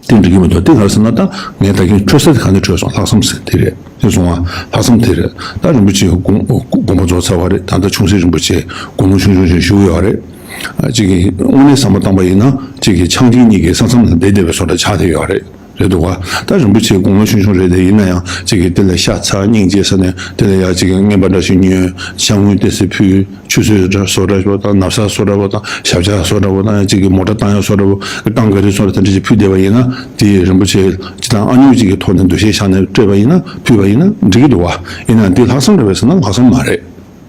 དེ་འགྲིག་གི་མི་འདུག་དེ་ག་རེ་ཟེར་ན། ད་ངས་ད་གིན་འཕྲོད་ས་དེ་ག་ནས་འཕྲོད་སོང་། ལྷག་བསམ་ཟེར་དེ་རེད། དེ་སོང་བ། ལྷག་བསམ་དེ་རེད། ད་རིན་པོ་ཆེ་དགོངས་དགོངས་པ་རྫོགས་ཚར་བ་རེད། ད་ལྟ་ཆུང་སྲིད་རིན་པོ་ཆེ་དགུང་ལོ་ཆུང་ཆུང་ཞིག་བཞུགས་ཡོད་རེད། ཨ། གཅིག་གིས་དངོས་གནས་བསམ་བློ་བཏང་པ་ཡིན་ན། གཅིག་གིས་ཆང་སྐྱིན་གཉིས་ཀྱི་ས་མཚམས་ལ་བསྡད་བསྡད་པའི་བཟོ་འདྲ་ཆགས་བསྡད་ཡོད་རེད། རེད་འདུག་བ། ད་རིན་པོ་ཆེ་དགུང་ལོ་ཆུང་ཆུང་རེད་དེ། ཡིན་ན་ཡང་གཅིག་གིས་དེ་ལ་ཤ་ཚ་སྙིང་རྗེ་ཟེར་ནས། དེ་ལ་ཡང་གཅིག་གིས་རྔན་པ་འདྲ་ཞིག་ཉོས། ཤ་དངོས་ཏོག་ཙམ་ཕུལ། ཆུ་ཚོད་འདྲ་བཟོ་འདྲ་པོ་དང་། ན་བཟའ་བཟོ་འདྲ་པོ་དང་། ཞབས་བཅགས་བཟོ་འདྲ་པོ་དང་། གཅིག་གིས་མོ་ཊ་བཏང་ཡག་བཟོ་འདྲ་པོ། ཊང་ག་རི་བཟོ་འདྲ་དེ་འདྲ་ཞིག་ཕུལ་བསྡད་པ་ཡིན་ན། དེ་རིན་པོ་ཆེ་སྤྱིར་བཏང་ཨ་ཉོག་ཅིག་གི་ཐོག་ནས་འདུ་ཤེས་བཞག་ནས་སྤྲད་པ་ཡིན་ན། ཕུལ་བ་ཡིན་ན་འགྲིག་གི་འདུག་བ། ཡིན་ནའང་དེ་ལྷག་བསམ་རེད་པས་ཟེར་ན་ལྷག་བསམ་མ་རེད།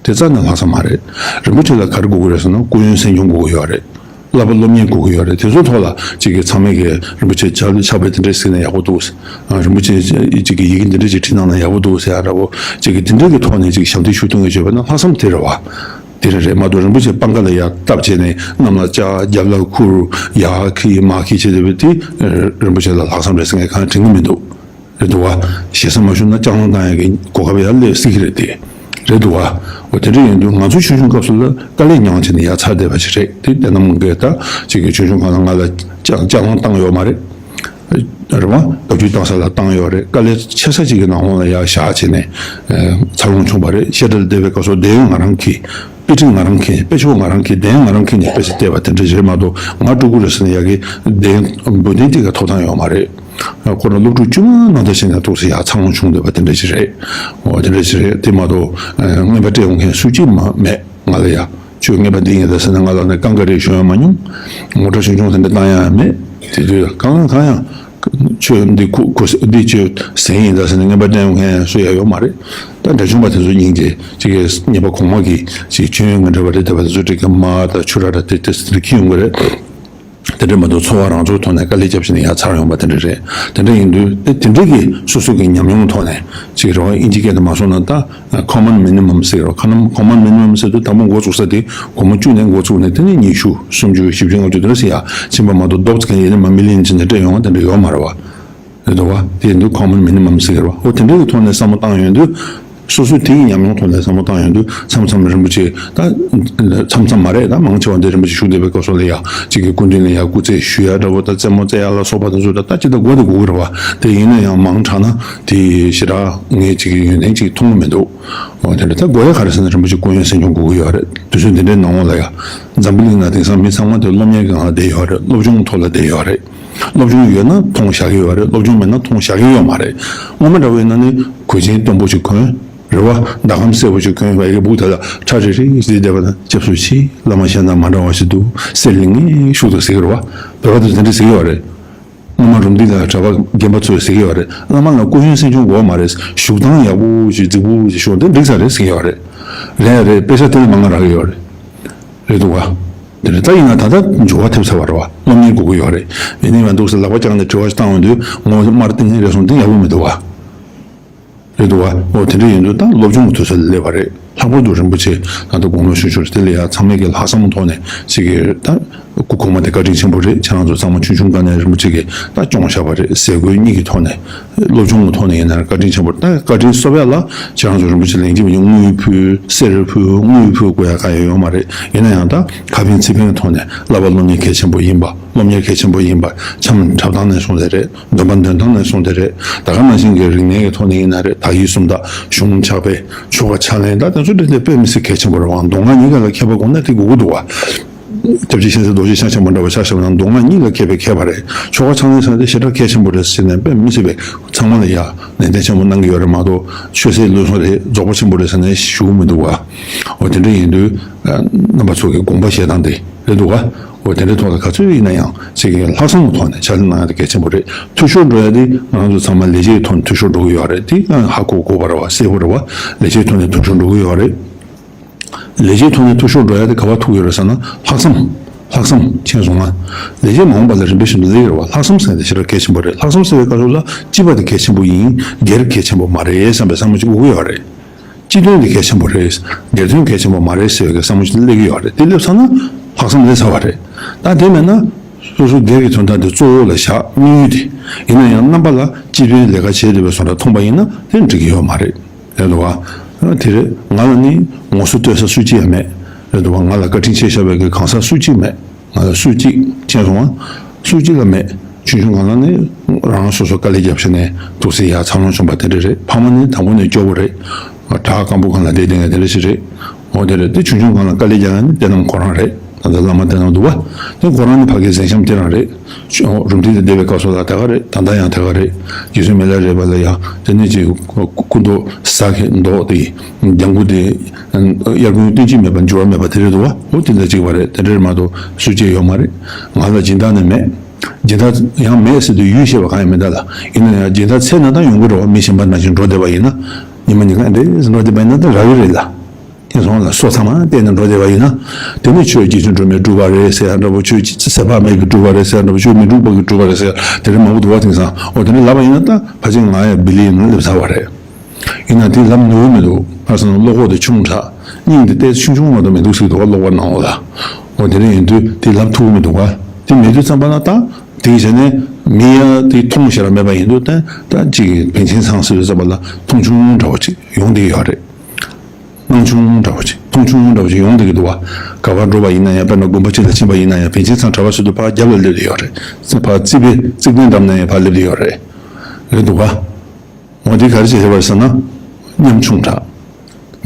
དེ་རྩ་ནས་ལྷག་བསམ་མ་རེད། རིན་པོ་ཆེ་ལ་ག་རེ་དགོས་ཀྱི་རེད་ཟེར་ན། སྐུ་ཡོན་སེམས་ཆུང་དགོས་ཀྱི་ཡོད་རེད། བསླབ་པ་སློབ་གཉེར་དགོས་ཀྱི་ཡོད་རེད། དེ་ཚོའི་ཐོག་ལ་གཅིག་གིས་ཚང་མས་གི་རིན་པོ་ཆེ་ཕྱག་ཕྱག་དཔེ་དེ་འདྲ་གཟིགས་ན་ཡག་པོ་འདུག། ཨ། རིན་པོ་ཆེ་གཅིག་གིས་ཡི་གེ་འདི་འདྲ་ཅིག་བྲིས་གནང་ན་ཡག་པོ་འདུག་ཟེར་ཡག་འདྲ་པོ། གཅིག་གིས་དེ་འདྲ་གི་ཐོག་ནས་ཅིག་ཞབས་འདེགས་ཞུ་གཏོང་གི་བྱས་པ་ན་ལྷག་བསམ་དེ་རེད་བ། དེ་རེད་རེད་མ་གཏོགས། རིན་པོ་ཆེ་པང་ཁ་ལ་ཡར་བཏབ་བྱས་ནས་གནམ་ལ་བཅག་རྒྱབ་ལ་ཁུར། ཡར་ཁྱེར་མར་ཁྱེར་བྱས་བསྡད་པ་དེ། རིན་པོ་ཆེ་ལ་ལྷག་བསམ་རེད་ཟེར་མཁན་གང་དྲན་གི་མི་འདུག། རེད་འདུག་བ། ཞེ་ས་མ་ཞུ་ན་ལྕགས་སློང་བཏང་ཡག་གི་གོ་སྐབས་ཡར་སླེབས་སྲིད་ཀྱི་རེད་དེ། རེད་འདུག་བ། འོ། དེ་འདྲ་ཡིན་དུས་ང་ཚོ་ཆུང་ཆུང་སྐབས་སུ་ལ་དཀའ་ལས་མྱངས་བྱས་ནས་ཡར་ཚར་བསྡད་པ་ཞིག་རེད་དེ། དེ་རྣམས་ཀྱིས་ད་ཅིག་གི་ཆུང་ཆུང་སྒང་ལ་ང་ལ་ལྕགས་ལྕགས་སློང་བཏང་ཡོད་མ་རེད། རེད་བ། བཀའ་བཀྱོན་བཏང་ས་ལ་བཏང་ཡོད་རེད། དཀའ་ལས་ཆེ་ས་ཅིག་གི་ནང་ལོགས་ལ་ཡར་བཞག་བྱས་ནས། ཨ། འཚར་ལོངས་བྱུང་བ་རེད། བཤད་གྲྭ་ལ་བསྡད་པའི་སྐབས་སུ་འདོན་ཡོན་ང་རང་གིས། དཔེ་ཁྲིད་ང་རང་གིས། དཔེ་ཆོག་ང་རང་གིས། འདོན་ཡོན་ང་རང་གིས་ནས་དཔེ་ཆ་བལྟས་པ་དེ་འདྲ་རེད་མ་གཏོགས། ང་སྤྲུལ་སྐུ་རེད་ཟེར་ནས་ཡར་གི་འདོན་འབུལ་འདོན་དེ་ག་ཐོབ་ཐང་ཡོད་མ་རེད། ཁོ་རང་སློབ་ཕྲུག་དཀྱུས་མ་ནང་ལྟར་བྱས་ནས་ཏོག་ཙམ་ཡར་འཚར་ལོངས་བྱུང་བསྡད་པ་དེ་འདྲ་ཞིག་རེད། འོ། དེ་འདྲ་ཞིག་རེད། དེ་མ་གཏོགས། ཨ། རྔན་པ་སྤྲད་ཡོང་མཁན་སུ་གཅིག་མ་མེད་ང་ལ་ཡ། ཁྱོད་རྔན་པ་འདི་ཡིན་ད་ཟེར་ནས་ང་ལ་ནས་ཀང་ཀ་རེ་ཞུ་ཡང་མ་མྱོང་། མོ་ཊ་ཆུང་ཆུང་དེ་འདྲ་བཏང་ཡང་མེད། དེ་དུས་གང་ལ་གང་ཡང་། ཁྱོད་འདི་ཁུ་ཁུ་འདི་ཁྱོད་ཟན་ཡིན་ད་ཟེར་ནས་རྔན་པ་སྤྲད་ཡོང་མཁན་སུ་ཡང་ཡོད་མ་རེད། ད་འདྲ་བྱུང་པ་དེ་ཚོ་སྙིང་རྗེ་ཅིག་གིས། ཉེས་པ་གོང་མ་གིས་ཅིག་མཆོད་ཡོན་ངན་འདྲ་བ་རེད་དེ་བ་དེ་ཚོ་སྤྲད་མཁན་མ་ད་ཆུ་ར་ར་དེ་དེ་ཟེར་ནས་འཁྱེར་ཡོང་གི་རེད། དེ་འདྲ་མ་གཏོགས་འཚོ་བ་རང་ཚོའི་ཐོག་ནས་དཀའ་ལས་བརྒྱབ་བྱས་ནས་ཡར་འཚར་ཡོང་པ་དེ་འདྲ་རེད། དེ་འདྲ་ཡིན་དུས་དེ་དེ་འདྲ་གི་སོ་སོ་གི་ཉམས་མྱོང་ཐོག་ནས་ཅིག་རེད་བ། ཨིན་ཇི་སྐད་དུ་མ་སོང་ན་ད་common minimum ཟེར་རོ། common common minimum ཟེར་དུས་དང་པོ་འགོ་བཙུགས་ས་དེ་སྒོར་མོ་བཅུ་ནས་འགོ་བཙུགས་ནས། དེ་ནས་ཉི་ཤུ་སུམ་ཅུ་བཞི་བཅུ་ལྔ་བཅུ་དེ་འདྲ་ཟེར་ཡ་ཕྱིན་པ་མ་གཏོགས། རྡོབ་ཙམ་གྱི་ཡིན་ན་མ་མི་ལི་ཡན་ཅིག་ནས་སྤྲད་ཡོང་བ་དེ་འདྲ་ཡོད་མ་རེད་བ། རེད་འདུག་བ། དེ་ཡིན་དུས་common minimum ཟེར་གི་རེད་བ། འོ། དེ་འདྲ་གི་ཐོག་ནས་བསམ་བློ་བཏང་ཡོང་དུས། སོ་སོའི་དེ་ཡི་ཉམས་མྱོང་ཐོག་ནས་བསམ་བློ་བཏང་ཡོང་དུས། མཚམས་མཚམས་རིན་པོ་ཆེ་ད། མཚམས་མཚམས་མ་རེད། ད་མང་ཆེ་བ་འདི་རིན་པོ་ཆེ་བཞུགས་བསྡད་པའི་སྐབས་སུ་ལ་ཡ། གཅིག་གི་སྐུ་མདུན་ལ་ཡ་སྐུ་རྩེད་ཞུ་ཡ་འདྲ་བོ་དང་། རྩེད་མོ་རྩེ་ཡ་ལ་སོགས་པ་དེ་ཚོ་ད་ད་ཅི་ད་དགོས་དེ་དགོས་ཀྱི་རེད་བ། དེ་ཡིན་ན་ཡང་མང་དྲགས་ན་དེ་ཞེ་དྲག་ངས་གཅིག་གི་ཡོན་ཏན་གཅིག་མཐོང་གི་མི་འདུག་འོ་དེ་འདྲ། ད་དགོས་ཡ་ག་རེ་ཟེར་ན། རིན་པོ་ཆེ་སྐུ་ཡོན་སེམས་ཆུང་དགོས་ཀྱི་ཡོད་རེད། དུས་ཚོད་འདི་འདྲའི་ནང་ལ་ཡ། འཛམ་བུ་གླིང་ན་དེང་སང་མི་ཚང་མ་དེ་སློབ་གཉེར་གྱི་ངང་ལ་བསྡད་ཡོད་རེད། སློབ་སྦྱོང་ཐོག་ལ་བསྡད་ཡོད་རེད། སློབ་སྦྱོང་ཡོད་ན་མཐོང་བཞག་གི་ཡོད་རེད། སློབ་སྦྱོང་མེད་ན་མཐོང་བཞག་གི་ཡོད་མ་རེད། སྔོན་མ་འདྲ་བོ་ཡིན་ན་ནི་གོས་ཆེན་སྟོན་པོ་ཞིག་གོན། རེད་བ། ཟླ་གམ་སེར་པོ་ཞིག་གོན། བའི་གི་སྦུག་དེ་ལ་ཁྲ་རིལ་རིལ་ཟེར་བསྡད་པ་དང་། སྐྱབས་སུ་མཆི། བླ་མ་གཞན་དང་མ་འདྲ་བ་ཞིག་འདུག་གསེར་གླིང་ངེ་ཤུགས་དང་ཟེར་གི་རེད་བ། བོད་པ་དེ་དེ་འདྲ་ཟེར་གི་ཡོད་རེད། སྔོན་མ་རུམ་བཏེག་ལ་གྲྭ་པ་རྒན་པ་ཚོས་ཟེར་གི་ཡོད་རེད། བླ་མ་ལ་སྐུ་ཡོན་སེམས་ཆུང་དགོས་མ་རེད། བཞུགས་སྟངས་ཡག་པོ་ཞིག་རྫིག་པོ་ཞིག་ཤོག་དེ་འགྲིག་ས་རེད་ཟེར་གི་ཡོད་རེད། རེད་རེད། དཔེ་ཆ་དེ་ལ་མང་ང་རག་གི་ཡོད་རེད། རེད་འདུག་བ། དེ་རེད། ད་ཡིན་ན་ད་ལྟ་འགྱུར་བ་ཐེབས་ཚར་བ་རེད་བ། སློབ་གཉེར་དགོས་ཀྱི་ཡོད་རེད། མི་ནི་མ་འདུག་ཟེར་ལག་པ་བརྐྱངས་ནས་དྲི་བ་ཞིག་བཏང་ཡོང་དུས་ངོ་དམར་ཏིང་ངེ་རེ་སོང་དེ་ཡག་པོ་མི་འདུག་བ། རེད་འདུག་བ། འོ་དེ་འདྲ་ཡིན་དུས་ད་སློབ་སྦྱོང་གི་དུས་ཚོད་ལ་སླེབས་པ་རེད། ལྷག་པར་དུ་རིན་པོ་ཆེ་ད་ལྟ་དགུང་ལོ་ཆུང་ཆུང་རེད། དེ་ལ་ཡ་ཚང་མས་ཀྱི་ལྷག་བསམ་ཐོག་ནས་ཅིག་གི་ད་སྐུ་གོང་མ་དེ་བཀའ་དྲིན་ཆེན་པོ་རེད། ཁྱེད་རང་ཚོ་ཚང་མ་ཆུང་ཆུང་སྒང་ནས་རིན་པོ་ཆེ་གིས་ད་སྐྱོང་བཞག་པ་རེད། ཟས་གོས་གཉིས་ཀྱི་ཐོག་ནས། སློབ་སྦྱོང་གི་ཐོག་ནས་ཡིན་ན་བཀའ་དྲིན་ཆེན་པོ་རེད། ད་བཀའ་དྲིན་གསབ་ཡ་ལ་ཁྱེད་རང་ཚོ་རིན་པོ་ཆེ་ལན་གཅིག་མིན་གཉིས་དངུལ་ཕུལ། གསེར་ཕུལ། དངུལ་ཕུལ་དགོས་ཡ་གང་ཡང་ཡོད་མ་རེད། ཡིན་ན་ཡང་ད་ཁ་ཕན་ཚིག་ཕན་གྱི་ཐོག་ནས་བསླབ་པ་སློབ་གཉེར་གལ་ཆེན་པོ་ཡིན་པ། སློབ་གཉེར་གལ་ཆེན་པོ་ཡིན་པ། འཆམ་འཁྲབ་སྟངས་ནས་བཟུང་སྟེ་རེད། འདོན་པ་འདོན་སྟངས་ནས་བཟུང་སྟེ་རེད། ད་ག་ནང་བཞིན་གྱི་རིག་གནས་ཀྱི་ཐོག་ནས་ཡིན་ན་རེད། དག་ཡིག་སུམ་རྟགས། གཞུང་ཕྱག་དཔེ། ཆོ་ག་ཕྱག་ལེན། ད་དེ་ཚོ་དེ་དཔེ་མི་སྲིད་གལ་ཆེན་པོ་རེད་བ། མདོ་སྔགས་གཉིས་ཀ་ལ་མཁས་པ་དགོས་ན་དེ་དགོས་ཀྱི་འདུག་བ། སྐྱབས་རྗེ་མཁྱེན་བརྩེ་རྡོ་རྗེ་འཆང་ཆེན་པོ་འདྲ་བ་ཆ་བཞག་ན་མདོ་སྔགས་གཉིས་ལ་མཁས་པའི་མཁས་པ་རེད། ཆོ་ག་ཕྱག་ལེན་ཟེར་དེ་ཞེ་དྲག་གལ་ཆེན་པོ་རེད་ཟེར་ནས་དཔེ་མི་སྲིད་པའི་ཚང་མ་ལ་ཡ་ནན་ཏན་ཆེན་པོ་གནང་གི་ཡོད་རེད་མ་གཏོགས། ཆོས་སྲིད་བློན་སོགས་རེད། རྫོགས་པ་ཆེན་པོ་རེད་ཟེར་ནས་ཞུ་གི་མི་འདུག་བ། འོ་དེ་འདྲ་ཡིན་དུས་རྣམ་པ་ཚོ་གི་དགོངས་པ་བཞེས་སྟངས་དེ་རེད་འདུག་བ། འོ་དེ་འདྲའི་ཐོག་ལ་ག་ཚོད་ཡིན་ན་ཡང་ཅིག་གི་ལྷག་བསམ་གྱི་ཐོག་ནས་ཕྱག་ལས་གནང་ཡ་དེ་གལ་ཆེན་པོ་རེད། འཐུས་ཤོར་འགྲོ་ཡ་དེ་ང་རང་ཚོ་ཚང་མ་ལས་བྱེད་ཀྱི་ཐོག་ནས་འཐུས་ཤོར་འགྲོ་གི་ཡོད་རེད། དེ་ཧ་གོ་དགོས་པ་རེད་བ། གསལ་པོ་རེད་བ། ལས་བྱེད་ཐོག་ནས་འཐུས་ཤོར་འགྲོ་གི་ཡོད་རེད། ལས་བྱེད་ཐོག་ནས་འཐུས་ཤོར་འགྲོ་ཡ་དེ་ག་པར་ཐུག་ཡོད་རེད་ཟེར་ན། ལྷག་བསམ། ལྷག་བསམ། མཁྱེན་སོང་ང་། ལས་བྱེད་མ་འོངས་པ་ལ་རིམ་པས་བཞིན་དུ་སླེབས་ཡོད་རེད་བ། ལྷག་བསམ་ཟེར་དེ་ཞེ་དྲག་གལ་ཆེན་པོ་རེད། ལྷག་བསམ་ཟེར་བའི་སྐབས་སུ་ལ་སྤྱི་པ་དེ་གལ་ཆེན་པོ་ཡིན། སྒེར་གལ་ཆེན་པོ་མ་རེད་བསམ་པའི་བསམ་བློ་ཅིག་འུག་གི་ཡོད་རེད། སྤྱི་དོན་དེ་གལ་ཆེན་པོ་རེད། སྒེར་དོན་གལ་ཆེན་པོ་མ་རེད་ཟེར་བའི་བསམ་བློ་ཅིག་སླེབས་ཀྱི་ཡོད་རེད། དེ་སླེབས་ཚར་ན་ལྷག་བསམ་སླེབས་ཚར་བ་རེད། ད་དེ་མེད་ན་སོ་སོ་སྒེར་གྱི་དོན་དག་དེ་གཙོ་བོ་ལ་བཞག་དམིགས་ཡུལ་དེ། ཡིན་ན་ཡང་རྣམ་པ་ལ་སྤྱི་དོན་ལས་ཀ་བྱེད་བསྡད་པའི་བཟོ་འདྲ་མཐོང་པ་ཡིན་ན་དེ་འགྲིག་གི་ཡོད་མ་རེད། རེད་འདུག་བ། དེ་རེད། ང་ལ་ནི་ངོ་སོ་བསྟོད་ས་སུ་གཅིག་ཡང་མེད། རེད་འདུག་བ། ང་ལ་བཀའ་དྲིན་ཆེ་ཤོས་པའི་གི་གང་ཟག་སུ་གཅིག་མེད། ང་ལ་སུ་གཅིག་མཁྱེན་སོང་ང་། སུ་གཅིག་ལ་མེད། ཆུང་ཆུང་སྒང་ལ་ནི་རང་རང་སོ་སོ་དཀའ་ལས་བརྒྱབ་བྱས་ནས་འདུག་སེ་ཡར་འཚར་ལོངས་བྱུང་བ་དེ་འདྲ་རེད། ཕ་མ་ནི་དང་པོ་ནས་སྐྱོ་པོ་རེད། བྲག་སྐམ་པོ་སྒང་ལ་བསྡད་བསྡད་མཁན་དེ་འདྲ་ཞིག་རེད། འོ་དེ་རེད། དེ་ཆུང་ཆུང་སྒང་ལ་དཀའ་ལས་རྒྱག་མཁན་ནི་དེ་རྣམས་ཁོ་རང་རེད། ད་ལྟ་བླ་མ་དེ་རྣམས་འདུག་བ། དེ་ཁོ་རང་ནི་ཕ་གིའི་གཟན་ཤམ་དེ་རང་རེད། རུམ་བཏེག་ཏུ་བསྡད་པའི་སྐབས་སུ་ལ་དེ་ག་རེད། ད་ལྟ་ཡང་དེ་ག་རེད། རྗེ་བཙུན་མི་ལ་རས་པ་ལ་ཡང་དེ་ནས་ཅིག་སྐུ་མདོག་ཟ་གི་མདོག་དེ། ལྗང་གུ་དེ། དབྱར་དགུན་སྟོན་གྱི་མེད་པ་འགྱུར་བ་མེད་པ་དེ་རེད་འདུག་བ། འོ་དེ་འདྲ་ཅིག་པ་རེད། དེ་འདྲ་མ་གཏོགས་སུ་གཅིག་ཡོད་མ་རེད། ང་ལ་སྦྱིན་བདག་ནི་མེད། སྦྱིན་བདག་ཡང་མེད་ཟེར་དུས་ཡུལ་ཤེས་པ་གང་ཡང་མེད་ད་ལ། ཡིན་ན་ཡང་སྦྱིན་བདག་འཚོལ་ན་ད་ཡོང་གི་རེད་བ། མི་གཞན་པ་ནང་བཞིན་འགྲོ་བསྡད་པ་ཡིན་ན། ཉི་མ་ཉིན་གང་འདྲ་འགྲོ་བསྡད་པ་ཡིན་ན་ད་རག་གི་རེད་ལ། ཡིན་སོང་ལ་སོ་ཚང་མ་བལྟས་ནས་འགྲོ་བསྡད་པ་ཡིན་ན། དེ་ནི་ཆོས་རྗེ་བཙུན་སྒྲོལ་མའི་སྒྲུབ་པ་རེད་ཟེར་ཡ་འདྲ་པོ། ཆོས་ཚེ་དཔག་མེད་ཀྱི་སྒྲུབ་པ་རེད་ཟེར་ཡ་འདྲ་པོ། ཆོས་མི་འཁྲུགས་པ་གི་སྒྲུབ་པ་རེད་ཟེར་ཡ་དེ་རིང་མང་པོ་འདུག་བ། དེང་སང་འོ་དེ་ནི་ལབ་པ་ཡིན་ན་ད་ཕལ་ཆེར་ང་ཡང་བི་ལི་ཡིན་ན་སླེབས་ཚར་བ་རེད། ཡིན་ན་དེ་ལབ་ནུས་མི་འདུག་ཁ་སང་བློ་ཁོག་དེ་ཆུང་དྲགས། སྙིང་དེ་ཏོག་ཙམ་ཆུང་ཆུང་མ་གཏོགས་མི་འདུག་ཟེར་གི་འདུག་བ། ཀློག་པ་ནང་ལ། འོ་དེ་འདྲ་ཡིན་དུས་དེ་ལབ་ཐུབ་ཀྱི་མི་འདུག་བ། དེ་མེད་དུས་ཙམ་པ་ལ་ད་དེ་བྱས་ནས་མི་ཡ་དེ་མཐོང་ཞེ་དྲག་མེད་པ་ཡིན་དུས། ད་ད་ཅིག་བན་ཆེན་ཚང་ཟེར་དུས་ཙམ་པ་ལ་མཐོང་ཆུང་འདྲ་བོ་ཅིག་ཡོང་བསྡད་ཀྱི་ཡོད་རེད། སྣང་ཆུང་འདྲ་བོ་ཅིག་མཐོང་ཆུང་འདྲ་བོ་ཅིག་ཡོང་བསྡད་ཀྱི་འདུག་བ། ག་པར་འགྲོ་བ་ཡིན་ན་ཡང་། དཔེར་ན་དགོན་པ་གཅིག་ལ་ཕྱིན་པ་ཡིན་ན་ཡང་། བན་ཆེན་ཚང་གྲྭ་པ་ཟེར་དུས་ཕར་རྒྱབ་ལ་སླེབས་བསྡད་ཡོད་རེད། ཕར་རྩིག་པའི་རྩིག་གདན་འགྲམ་ན་ཡང་ཕར་སླེབས་བསྡད་ཡོད་རེད། རེད་འདུག་བ། འོ་དེ་ག་རེ་བྱས་བྱས་པ་རེད་ཟེར་ན། ཉམ་ཆུང་དྲགས།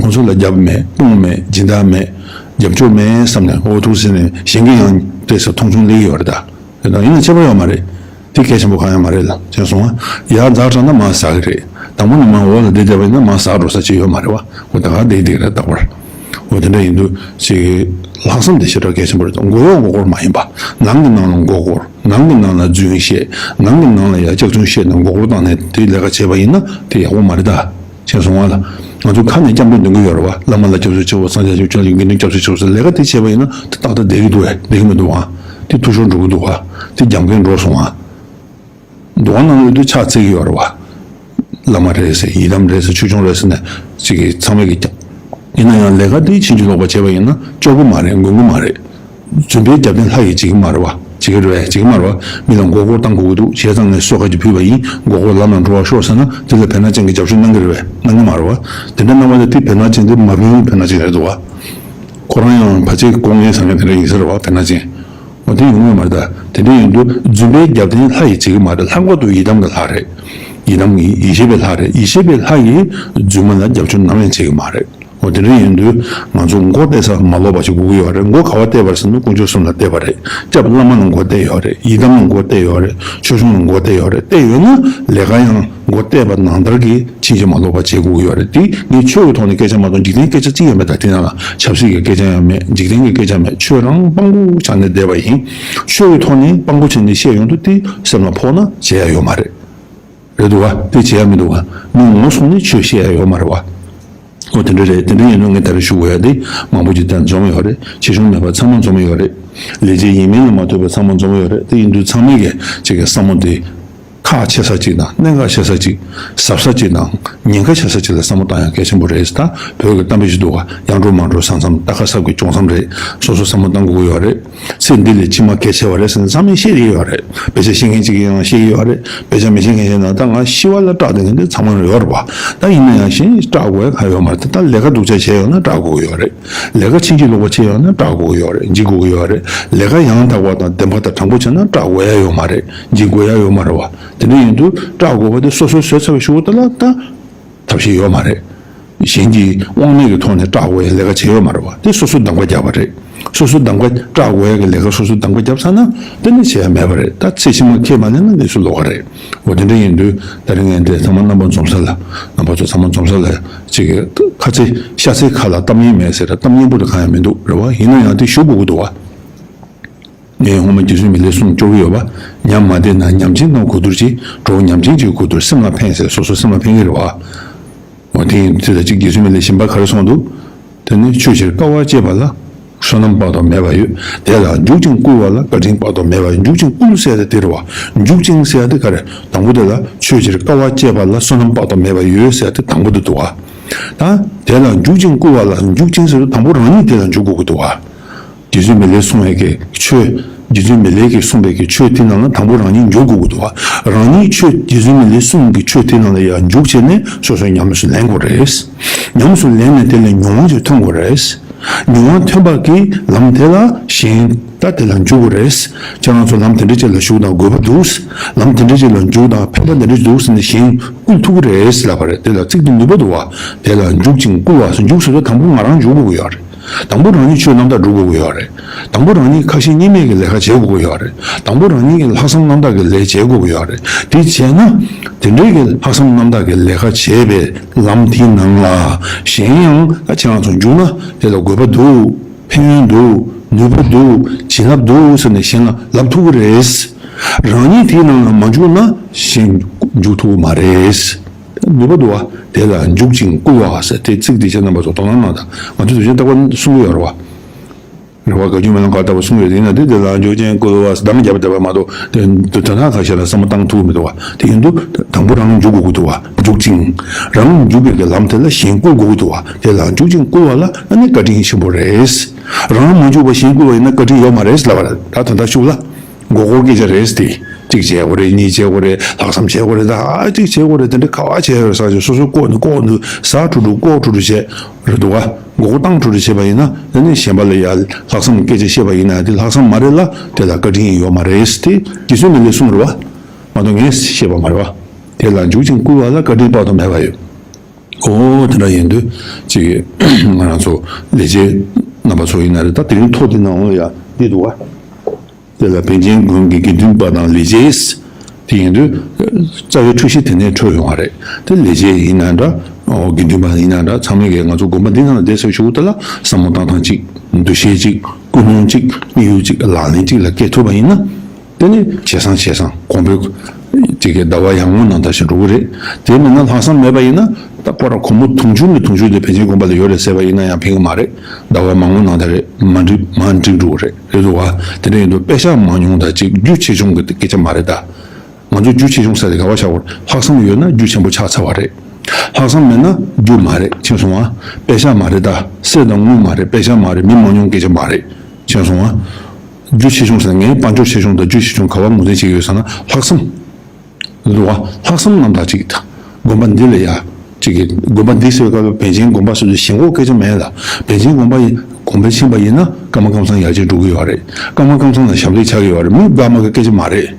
ཁོང་ཚོ་ལ་རྒྱབ་མེད། དཔུང་མེད། སྦྱིན་བདག་མེད། རྒྱབ་སྐྱོར་མེད་བསམ་ནས། འོ་འདུག་ཟེར་ནས་གཞན་གྱིས་ཡང་ཏོག་ཙམ་མཐོང་ཆུང་སླེབས་ཀྱི་ཡོད་རེད་ད། དེ་དང་ཡིན་ན་ཁྱད་པར་ཡོད་མ་རེད། དེ་གལ་ཆེན་པོ་གང་ཡང་མ་རེད་ལ། མཁྱེན་སོང་ང་། ཡར་འཛེགས་དྲགས་ན་མར་ཟག་གི་རེད། དང་པོ་ནས་མར་འོག་ལ་བསྡད་བསྡད་པ་ཡིན་ན་མར་ཟག་འགྲོ་ས་ཅིག་ཡོད་མ་རེད་བ། འོ་ད་ག་བསྡད་བསྡད་རེད་རྟག་པར། འོ་དེ་འདྲ་ཡིན་དུས་ཅིག་ལྷག་བསམ་དེ་ཞེ་དྲག་གལ་ཆེན་པོ་རེད། མགོ་གཡོག་མགོ་སྐོར་མ་ཡིན་པ། ནང་གི་ནང་ལ་མགོ་སྐོར། ནང་གི་ནང་ལ་རྫུན་བཤད། ནང་གི་ནང་ལ་ཡ་སྐྱག་རྫུན་བཤད་ནས་མགོ་སྐོར་བཏང་ནས་དེ་ལས་ཀ་བྱས་པ་ཡིན་ན་དེ་ཡག་པོ་མ་རེད་ད། མཁྱེན་སོང་ང་ལ། ང་ཚོ་ཁ་ནས་སྐྱབས་འགྲོ་འདོན་གྱི་ཡོད་རེད་བ། བླ་མ་ལ་སྐྱབས་སུ་མཆིའོ། སངས་རྒྱས་ཆོས་ཀྱི་དགེ་འདུན་སྐྱབས་སུ་མཆིའོ་ཟེར། ལས་ཀ་དེ་བྱས་པ་ཡིན་ན་དེ་ཏག་ཏག་བསྡད་ཀྱི་འདུག་བས། བསྡད་ཀྱི་མི་འདུག་ཨང་། དེ་འཐུས་ཤོར་འགྲོ་གི་འདུག་བ། དེ་རྒྱབ་འགལ་འགྲོ་སོང་ཨང་། འདུག་ཨང་ནང་ལོགས་དུ་ཕྱག་འཚལ་གྱི་ཡོད་རེད་བ། བླ་མ་རེད་ཟེར། ཡི་དམ་རེད་ཟེར། ཆོས་སྐྱོང་རེད་ཟེར་ནས་ཅིག་གིས་ཚང་མས་ཀྱི་རྒྱབ། ཡིན་ན་ཡང་ལས་ཀ་དེ་ཕྱིན་ཅི་ལོག་པ་བྱས་པ་ཡིན་ན་སྐྱོ་པོ་མ་རེད། དགོས་ཀྱི་མ་རེད། འཛུམ་པའི་རྒྱབ་རྟེན་ལྷ་ཡིས་བྱེད་ཀྱི་མ་རེད་བ། བྱེད་ཀྱི་རེད་པས། བྱེད་ཀྱི་མ་རེད་པ། མི་ལ་མགོ་སྐོར་བཏང་དགོས་ཀྱི་འདུག་བྱས་ཙང་ངས་གསོལ་ཁ་ཅིག་ཕུལ་བ་ཡིན། མགོ་སྐོར་ལམ་ལ་འགྲོ་བར་ཤོག་ཟེར་ན། དེ་ལ་བེར་ནག་ཅན་གྱིས་རྒྱབ་སྐྱོར་གནང་གི་རེད་པས། གནང་གི་མ་རེད་པ། དེ་འདྲ་གནང་བ་ལ་དེ་བེར་ནག་ཅན་དེ་མ་ཕན་བེར་ནག་ཅན་རེད་འདུག་བ། ཁོ་རང་ཡང་ཕལ་ཆེར་དགོས་ངེས་བཟང་ངེས་དེ་འདྲ་ཡིན་ས་རེད་པ། བེར་ནག་ཅན། འོ་དེ་ཡོང་གི་མ་རེད་ད། དེ་འདྲ་ཡིན་དུས་རྫུན་པའི་རྒྱབ་རྟེན་ལྷ་ཡིས་བྱེད་ཀྱི་མ་རེད། ལྷག་པར་དུ་ཡི་དམ་གྱི་ལྷ་རེད། ཡི་དམ་གྱི་ཡེ་ཤེས་པའི་ལྷ་རེད། ཡེ་ཤེས་པའི་ལྷ་ཡིས་རྫུན་མ་ལ་རྒྱབ་སྐྱོར་ནམ་ཡང་བྱེད་ཀྱི་མ་རེད། འོ་དེ་འདྲ་ཡིན་དུས་ང་ཚོ་མགོ་གཏད་ས་མ་ལོག་པ་ཞིག་དགོས་ཀྱི་ཡོད་རེད། མགོ་ག་པར་གཏད་པ་རེད་ཟེར་ན་དཀོན་མཆོག་གསུམ་ལ་གཏད་པ་རེད། སྐྱབས་བླ་མ་ལ་མགོ་གཏད་ཡོད་རེད། ཡི་དམ་ལ་མགོ་གཏད་ཡོད་རེད། ཆོས་སྐྱོང་ལ་མགོ་གཏད་ཡོད་རེད། གཏད་ཡོད་ན་ལས་ཀ་ཡང་མགོ་གཏད་པ་ནང་ལྟར་གྱི་ཕྱིན་ཅི་མ་ལོག་པ་བྱེད་དགོས་ཀྱི་ཡོད་རེད། དེ་ངས་ཆོས་ཀྱི་ཐོག་ནས་སྐད་ཆ་མ་གཏོང་། འཇིག་རྟེན་སྐད་ཆ་གཅིག་ཡང་མེད། ད་དེ་ནང་ལ་ཆབ་སྲིད་ཀྱི་སྐད་ཆ་ཡང་མེད། འཇིག་རྟེན་གྱི་སྐད་ཆ་མེད། ཆོས་རང་དཔང་པོ་བྱས་ནས་བསྡད་པ་ཡིན། ཆོས་ཀྱི་ཐོག་ནས་དཔང་པོ་བྱས་ནས་བཤད་ཡོང་དུས་དེ་སེམས་ལ་ཕོག་ན་བྱེད་ཡ་ཡོད་མ་རེད། རེད་འདུག་བ། དེ་བྱེད་ཡ་མི་འདུག་བ། མི་ངོ་སོང་ནས་ཆོས་བཤད་ཡ་ཡོད་མ་རེད་བ། འོ་དེ་འདྲ་རེད། དེ་འདྲ་ཡིན་ན་ངས་ད་རེས་ཞུ་དགོས་ཡ་དེ་མང་པོ་ཅིག་ད་འཛོམས་ཡོད་རེད། ཆེ་ཆུང་མེད་པར་ཚང་མ་འཛོམས་ཡོད་རེད། ལས་བྱེད་ཡིན་མིན་ལ་མ་ལྟོས་པར་ཚང་མ་འཛོམས་ཡོད་རེད། དེ་ཡིན་དུས་ཚང་མས་ཀྱི་ཅིག་གི་བསམ་བློ་དེ་ཁག་ཆེ་ས་ཅིག་དང་གནད་འགག་ཆེ་ས་ཅིག་གཟབ་ས་ཅིག་དང་ཉེན་ཁ་ཆེ་ས་ཅིག་ལ་བསམ་བློ་བཏང་ཡ་གལ་ཆེན་པོ་རེད། ད་བོད་ཀྱི་གཏམ་དཔེ་ཞིག་འདུག་བ། ཡར་འགྲོ་མར་འགྲོ་ས་མཚམས། རྟ་ཁ་སྲབ་ཀྱིས་སྐྱོང་མཚམས་རེད། སོ་སོ་བསམ་བློ་བཏང་དགོས་ཀྱི་ཡོད་རེད། ཚེ་འདི་ལས་ཕྱི་མ་གལ་ཆེ་བ་རེད་ཟེར་ནས་ཚང་མས་བཤད་ཀྱི་ཡོད་རེད། དཔེ་ཆ་ཤེས་མཁན་གཅིག་ཡིན་ན་ཤེས་ཀྱི་ཡོད་རེད། དཔེ་ཆ་མི་ཤེས་མཁན་ཡིན་ན་ད་ང་ཤི་བ་ལ་སྐྲག་བསྡད་མཁན་དེ་ཚང་མ་ཡོད་རེད་པ། ད་ཡིན་ན་ཡང་གཞན་སྐྲག་དགོས་ཡ་གང་ཡོད་མ་རེད། ད་ལས་ཀ་སྡུག་ཅག་བྱས་ཡོད་ན་སྐྲག་དགོས་ཀྱི་ཡོད་རེད། ལས་ཀ་ཕྱིན་ཅི་ལོག་པ་བྱས་ཡོད་ན་སྐྲག་དགོས་ཀྱི་ཡོད་རེད། འཇིགས་དགོས་ཀྱི་ཡོད་རེད། ལས་ཀ་ཡང་དག་པ་དང་བདེན་པ་དང་དྲང་པོ་བྱས་ན་སྐྲག་དགོས་ཡ་ཡོད་མ་རེད། འཇིགས་དགོས་ཡ་ཡོད་མ་རེད་པ། དེ་འདྲ་ཡིན་དུས་སྐྲག་དགོས་པ་དེ་སོ་སོས་བཟོས་ཚར་བའི་གཞུག་གུ་དེ་ལ་ད་ཐབས་ཤེས་ཡོད་མ་རེད། གཞན་གྱིས་དབང་མེད་ཀྱི་ཐོག་ནས་སྐྲག་དགོས་ཡ་ལས་ཀ་བྱས་ཡོད་མ་རེད་པ། དེ་སོ་སོས་གདམ་ག་བརྒྱབ་པ་རེད། སོ་སོས་གདམ་ག་སྐྲག་དགོས་ཡ་གི་ལས་ཀ་སོ་སོས་གདམ་ག་བརྒྱབ་ཚར་ན་དེ་ནི་བྱེད་ཡ་མེད་པ་རེད། ད་ཚེ་ཕྱི་མ་ཁས་མ་ལེན་ན་གནས་ཚུལ་ལོགས་ཀ་རེད། འོ་དེ་འདྲ་ཡིན་དུས་ད་རིང་ངས་འདི་ཚང་མ་རྣམ་པ་འཛོམས་ས་ལ། རྣམ་པ་ཚོ་ཚང་མ་འཛོམས་ས་ལ་ཅིག་གི་ཁ་ཚེ་ཤ་ཚའི་ཁ་ལ་གཏམ་ངན་མེད་ཟེར། གཏམ་སྙན་པོ་དེ་གང་ཡང་མི་འདུག་རེད་པ། ཡིན་ན་ཡང་དེ་ཞུ་དགོས་ཀྱི་འདུག་བ། ངས་སྔོན་མ་རྗེ་བཙུན་མི་ལའི་གསུང་སྐྱོར་གྱི་ཡོད་པ། ཉམས་མ་བདེ་ན་ཉམས་ཆེན་དང་གོ་བསྡུར་གྱིས། གྲོགས་ཉམས་ཆེན་གྱི་གོ་བསྡུར་སེམས་ལ་ཕན་ཟེར། སོ་སོ་སེམས་ལ་ཕན་གྱི་རེད་པ། འོ་དེ་ཡིན་དུས་ད་ཅིག་རྗེ་བཙུན་མི་ལའི་གཞན་པ་ག་རེ་གསུངས་འདུག་དེ་ནི་ཆོས་ཕྱིར་དཀའ་བ་སྤྱད་པ་ལ་བསོད་ནམས་དཔག་ཏུ་མེད་པ་ཡོད། དེ་ལ་འཇུག་ཅིང་བསྐུལ་བ་ལ་བཀའ་དྲིན་དཔག་ཏུ་མེད་པ་ཡོད། འཇུག་ཅིང་བསྐུལ་ཟེར་ཡ་དེ་དེ་རེད་པ། འཇུག་ཅིང་ཟེར་ཡ་དེ་ག་རེ། དང་པོ་དེ་ལ་ཆོས་ཕྱིར་དཀའ་བ་སྤྱད་པ་ལ་བསོད་ནམས་དཔག་ཏུ་མེད་པ་ཡོད་ཟེར་ཡ་དེ་དང་པོ་དེ་འདུག་བ། ད་དེ་ལ་འཇུག་ཅིང་བསྐུལ་བ་ལ། འཇུག་ཅིང་ཟེར་དུས་དང་པོ་རང་ཉིད་དེ་ལ་འཇུག་དགོས་ཀྱི་འདུག་བ། རྗེ་བཙུན་མི་ལས་གསུངས་ཡས་ཀྱི་ཆོས། རྗེ་བཙུན་མི་ལས་ཀྱིས་གསུངས་པའི་གི་ཆོས་དེ་ནང་ལ་དང་པོ་རང་ཉིད་འཇུག་དགོས་ཀྱི་འདུག་བ། རང་ཉིད་ཆོས་རྗེ་བཙུན་མི་ལས་གསུངས་ཀྱི་ཆོས་དེ་ནང་ལ་ཡར་འཇུག་བྱས་ནས་སོ་སོས་ཉམས་སུ་ལེན་དགོས་རེད། ཉམས་སུ་ལེན་ནས་དེ་ལས་མྱོང་བ་ཅིག་ཐོན་དགོས་རེད། མྱོང་བ་ཐོན་པ་གི་ལམ་དེ་ལ་གཞན་ད་དེ་ལ་འཇུག་དགོས་རེད། ཁྱེད་རང་ཚོ་ལམ་དེ་འདྲ་ཅིག་ལ་ཞུགས་དང་། དགོས་པ་འདུག་ལམ་དེ་འདྲ་ཅིག་ལ་འཇུག་དང་། ཕན་པ་དེ་འདྲ་འདུག་ཟེར་ནས་གཞན་བསྐུལ་ཐུབ་ཀྱི་རེད་ལབ་པ་རེད། དེ་ལ་ཚིག་དེ་ནུས་པ་འདུག་བ། དེ་ལ་འཇུག་ཅིང་བསྐུལ་བ་ཟེར། འཇུག་ཟེར་དུས་དང་པོ་ང་རང་འཇུག་དགོས་ཀྱི་ཡོད་རེད། དང་པོ་རང་ཉིད་ཆོས་རྣམ་དག་སྒྲུབ་དགོས་ཀྱི་ཡོད་རེད། དང་པོ་རང་ཉིད་ཁ་ཞེ་གཉིས་མེད་ཀྱི་ལས་ཀ་བྱེད་དགོས་ཀྱི་ཡོད་རེད། དང་པོ་རང་ཉིད་ཀྱི་ལྷག་བསམ་རྣམ་དག་གི་ལས་བྱེད་དགོས་ཀྱི་ཡོད་རེད། དེ་བྱས་ན་དེ་འདྲའི་གི་ལྷག་བསམ་རྣམ་དག་གི་ལས་ཀ་བྱེད་པའི་ལམ་དེའི་ནང་ལ་གཞན་ཡང་ད་ཁྱེད་རང་ཚོ་འཇུག་ན་དེ་ལ་དགོས་པ་འདུག་ཕན་ཡོན་འདུག་ནུས་པ་འདུག་བྱིན་རླབས་འདུག་ཟེར་ནས་གཞན་ལ་ལབ་ཐུབ་ཀྱི་རེད། རང་ཉིད་དེའི་ནང་ལ་མ་འཇུག་ན་གཞན་འཇུག་ཐུབ་ཀྱི་མ་རེད། ནུས་པ་འདུག་བ། དེ་ལ་འཇུག་ཅིང་བསྐུལ་བ་ཟེར་དེ་ཚིག་དེ་ཁྱེད་རྣམ་པ་ཚོ་དོ་སྣང་གནང་དང་། ང་ཚོས་དུས་ཆེན་རྟག་པར་གསུང་གི་ཡོད་རེད་བ། རེད་བ། བཀའ་བརྒྱུད་སྨོན་ལམ་ག་ལྟ་བུ་གསུང་ཡོད་དེ་ཡིན་ན། དེ་དེ་ལ་འཇུག་ཅིང་བསྐུལ་བ་ཟེར་གདམས་ངག་བརྒྱབ་པ་དེ་བ་མ་གཏོགས་དེ་དོན་དག་ཁ་ཤས་ལ་བསམ་བློ་བཏང་ཐུབ་མི་འདུག་བ། དེ་ཡིན་དུས་དང་པོ་རང་འཇུག་དགོས་ཀྱི་འདུག་བ། འཇུག་ཅིང་། རང་འཇུག་པའི་གི་ལམ་དེ་ལ་གཞན་བསྐུལ་དགོས་ཀྱི་འདུག་བ། དེ་ལ་འཇུག་ཅིང་བསྐུལ་བ་ལ་ཨ་ནི་བཀའ་དྲིན་ཆེན་པོ་རེད། རང་མ་འཇུག་པར་གཞན་བསྐུལ་བ་ཡིན་ན་བཀའ་དྲིན་ཡོད་མ་རེད་ལབ་པ་རེད། ད་དོན་དག་ཤུགས་ལ། མགོ་སྐོར་སྐད་ཆ་རེད་དེ། གཅིག་བྱེད་དགོས་རེད། གཉིས་བྱེད་དགོས་རེད། ལྷག་བསམ་བྱེད་དགོས་རེད། ད་ཨ་གཅིག་བྱེད་དགོས་རེད། དེ་འདྲ་ག་བ་བྱེད་ཡོད་རེད་ཟེར་ཅིག་སོ་སོ་ལྐོག་ནས་ལྐོག་ནས་ཟ་འཕྲོ་འཕྲོ་ལྐོག་འཕྲོ་འཕྲོ་བྱས་རེད་འདུག་ག་མགོ་སྐོར་བཏང་འཕྲོ་འཕྲོ་བྱས་པ་ཡིན་ན་དེ་ནས་གཞན་པ་ལ་ཡ་ལྷག་བསམ་སྐད་ཆ་བཤད་པ་ཡིན་ན་དེ་ལྷག་བསམ་མ་རེད་ལ། དེ་ལ་བཀའ་དྲིན་ཡོད་མ་རེད་དེ། རྗེ་བཙུན་མི་ལས་གསུངས་རེད་བ། མ་གཏོགས་ངས་བཤད་པ་མ་རེད་བ། དེ་ལ་འཇུག་ཅིང་བསྐུལ་བ་ལ་བཀའ་དྲིན་དཔག་ཏུ་མེད་པ་ཡོད། ཨོ་དེ་འདྲ་ཡིན་དུས་ཅིག་ང་རང་ཚོ་ལས་བྱེད་རྣམ་པ་ཚོ་ཡིན་ན་རེད། ད་དེ་རིང་ཐོག་དེ་ནང་ལ་ཡ་འདི་འདུག་བ། དེ་ལ་བན་ཆེན་དགོན་གྱི་དགེ་འདུན་པ་དང་ལས་བྱེད། དེ་ཡིན་དུས་རྩ་བའི་འཁྲུལ་གཞི་དེ་ནས་འཕྲོས་ཡོང་བ་རེད། དེ་ལས་བྱེད་ཡིན་ན་འདྲ། ཨོ་དགེ་འདུན་པ་ཡིན་ན་འདྲ། ཚང་མས་ཀྱི་ང་ཚོ་དགོན་པ་འདི་ནང་ལ་བསྡད་ཟེར་ཞུ་དེ་ལ་བསམ་བློ་བཏང་སྟངས་གཅིག་འདུ་ཤེས་གཅིག་ཀུན་སློང་གཅིག་དམིགས་ཡུལ་གཅིག་ལག་ལེན་གཅིག་ལ་བཀལ་ཐུབ་པ་ཡིན་ན། དེ་ནི་ཇེ་བཟང་ཇེ་བཟང་། གོང་འཕེལ་གཅིག་གི་ཟླ་བ་ཡར་ངོའི་ནང་ལྟར་ཞིག་འགྲོ་གི་རེད། དེ་མིན་ན་ལྷག་བསམ་མེད་པ་ཡིན་ན་ད་ཁོ་རང་སྒོར་མོ་དུང་ཕྱུར་ནས་དུང་ཕྱུར་དེ་བན་ཆེན་དགོན་པ་ལ་ཡོད་རེད་ཟེར་བ་ཡིན་ན་ཡང་ཕན་གི་མ་རེད། ཟླ་བ་མང་པོ་ནང་ལྟར་རེད། མ་འགྲིག་མ་འགྲིག་འགྲོ་གི་རེད། རེད་འདུག་བ། དེ་འདྲ་ཡིན་དུས་དཔེ་ཆ་མང་ཉུང་དང་གཅིག་རྒྱུ་ཆེ་ཆུང་གི་སྐད་ཆ་མ་རེད་ད། ང་ཚོ་རྒྱུ་ཆེ་ཆུང་ཟེར་དེ་ག་བ་བཞག་དགོས་རེད། ལྷག་བསམ་ཡོད་ན་རྒྱུ་ཆེན་པོ་ཆགས་ཚར་བ་རེད། ལྷག་བསམ་མེད་ན་རྒྱུ་མ་རེད། མཁྱེན་སོང་ང་། དཔེ་ཆ་མ་རེད་ད། གསེར་དང་དངུལ་མ་རེད། དཔེ་ཆ་མ་རེད། མི་མང་ཉུང་སྐད་ཆ་མ་རེད། མཁྱེན་སོང་ང་། རྒྱུ་ཆེ་ཆུང་ཟེར་ན། ངའི་དཔལ་འབྱོར་ཆེ་ཆུང་དང་རྒྱུ་ཆེ་ཆུང་ག་བ་ངོས་འཛིན་བྱེད་ཀྱི་ཡོད་ཟེར་ན། ལྷག་བསམ། འདུག་བ། ལྷག་བསམ་རྣམ་དག་ཅིག་དང་། དགོན་པ་འདི་ལ་ཡ། ཅིག་གི་དགོན་པ་འདི་ཟེར་བའི་སྐབས་ལ་པཎ་ཆེན་དགོན་པ་སོགས་ཀྱི་ཞེན་ཁོག་སྐད་ཆ་མེད་ལ། པཎ་ཆེན་དགོན་པ་ཡིན། དགོན་པ་ཕྱིན་པ་ཡིན་ན་ཀརྨ་ཀམ་ཚང་ཡར་རྒྱས་འགྲོ་གི་ཡོད་རེད། ཀརྨ་ཀམ་ཚང་ལ་ཞབས་འདེགས་ཆགས་ཀྱི་ཡོད་རེད། མི་དགའ་མ་དགའ་སྐད་ཆ་མ་རེད།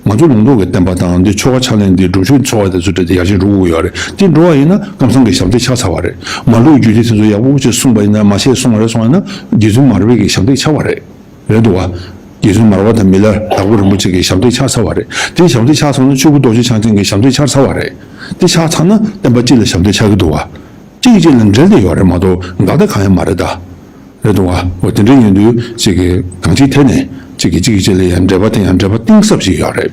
ང་ཚོ་ལུང་རྟོགས་ཀྱི་བསྟན་པ་དང་འདི་ཆོ་ག་ཕྱག་ལེན་འདི་སྒྲུབ་མཆོད་འཚོགས་པ་དེ་ཚོ་འདྲ་དེ་ཡར་རྒྱས་འགྲོ་གི་ཡོད་རེད། དེ་འགྲོ་བ་ཡིན་ན་ཀམ་ཚང་གི་ཞབས་འདེགས་ཆགས་ཚར་བ་རེད། མ་ལུག་རྒྱུད་སྡེ་དེ་ཚོ་ཡག་པོ་ཅིག་གསུངས་པ་ཡིན་ན། མ་བཤད་གསུངས་པ་རེད། གསུངས་པ་ཡིན་ན་རྗེ་བཙུན་མ་ར་བའི་གི་ཞབས་འདེགས་ཆགས་པ་རེད། རེད་འདུག་བ། རྗེ་བཙུན་མར་པ་དང་མི་ལ་དྭགས་པོ་རིན་པོ་ཆེ་གི་ཞབས་འདེགས་ཆགས་ཚར་བ་རེད། དེ་ཞབས་འདེགས་ཆགས་ཚར་ན་ཆོས་སྐུ་རྡོ་རྗེ་འཆང་ཆེན་གྱི་ཞབས་འདེགས་ཆགས་ཚར་བ་རེད། དེ་ཆགས་ཚར་ན་བསྟན་པ་སྤྱི་ལ་ཞབས་འདེགས་ཆགས་ཀྱི་འདུག་བ། གཅིག་གིས་གཅིག་ལ་འབྲེལ་ཏེ་ཡོད་རེད་མ་གཏོགས་འགལ་ཟླ་གང་ཡང་མ་རེད་ད། རེད་འདུག་བ། འོ་དེ་འདྲ་ཡིན་དུས་གཅིག་གིས་གང་ཅིའི་ཐད་ནས་གཅིག་གིས་གཅིག་གིས་གཅིག་ལ་ཡང་འབྲེལ་བ་དེ་ཡང་འབྲེལ་བ་གཏིང་ཟབ་ཅིག་ཡོད་རེད།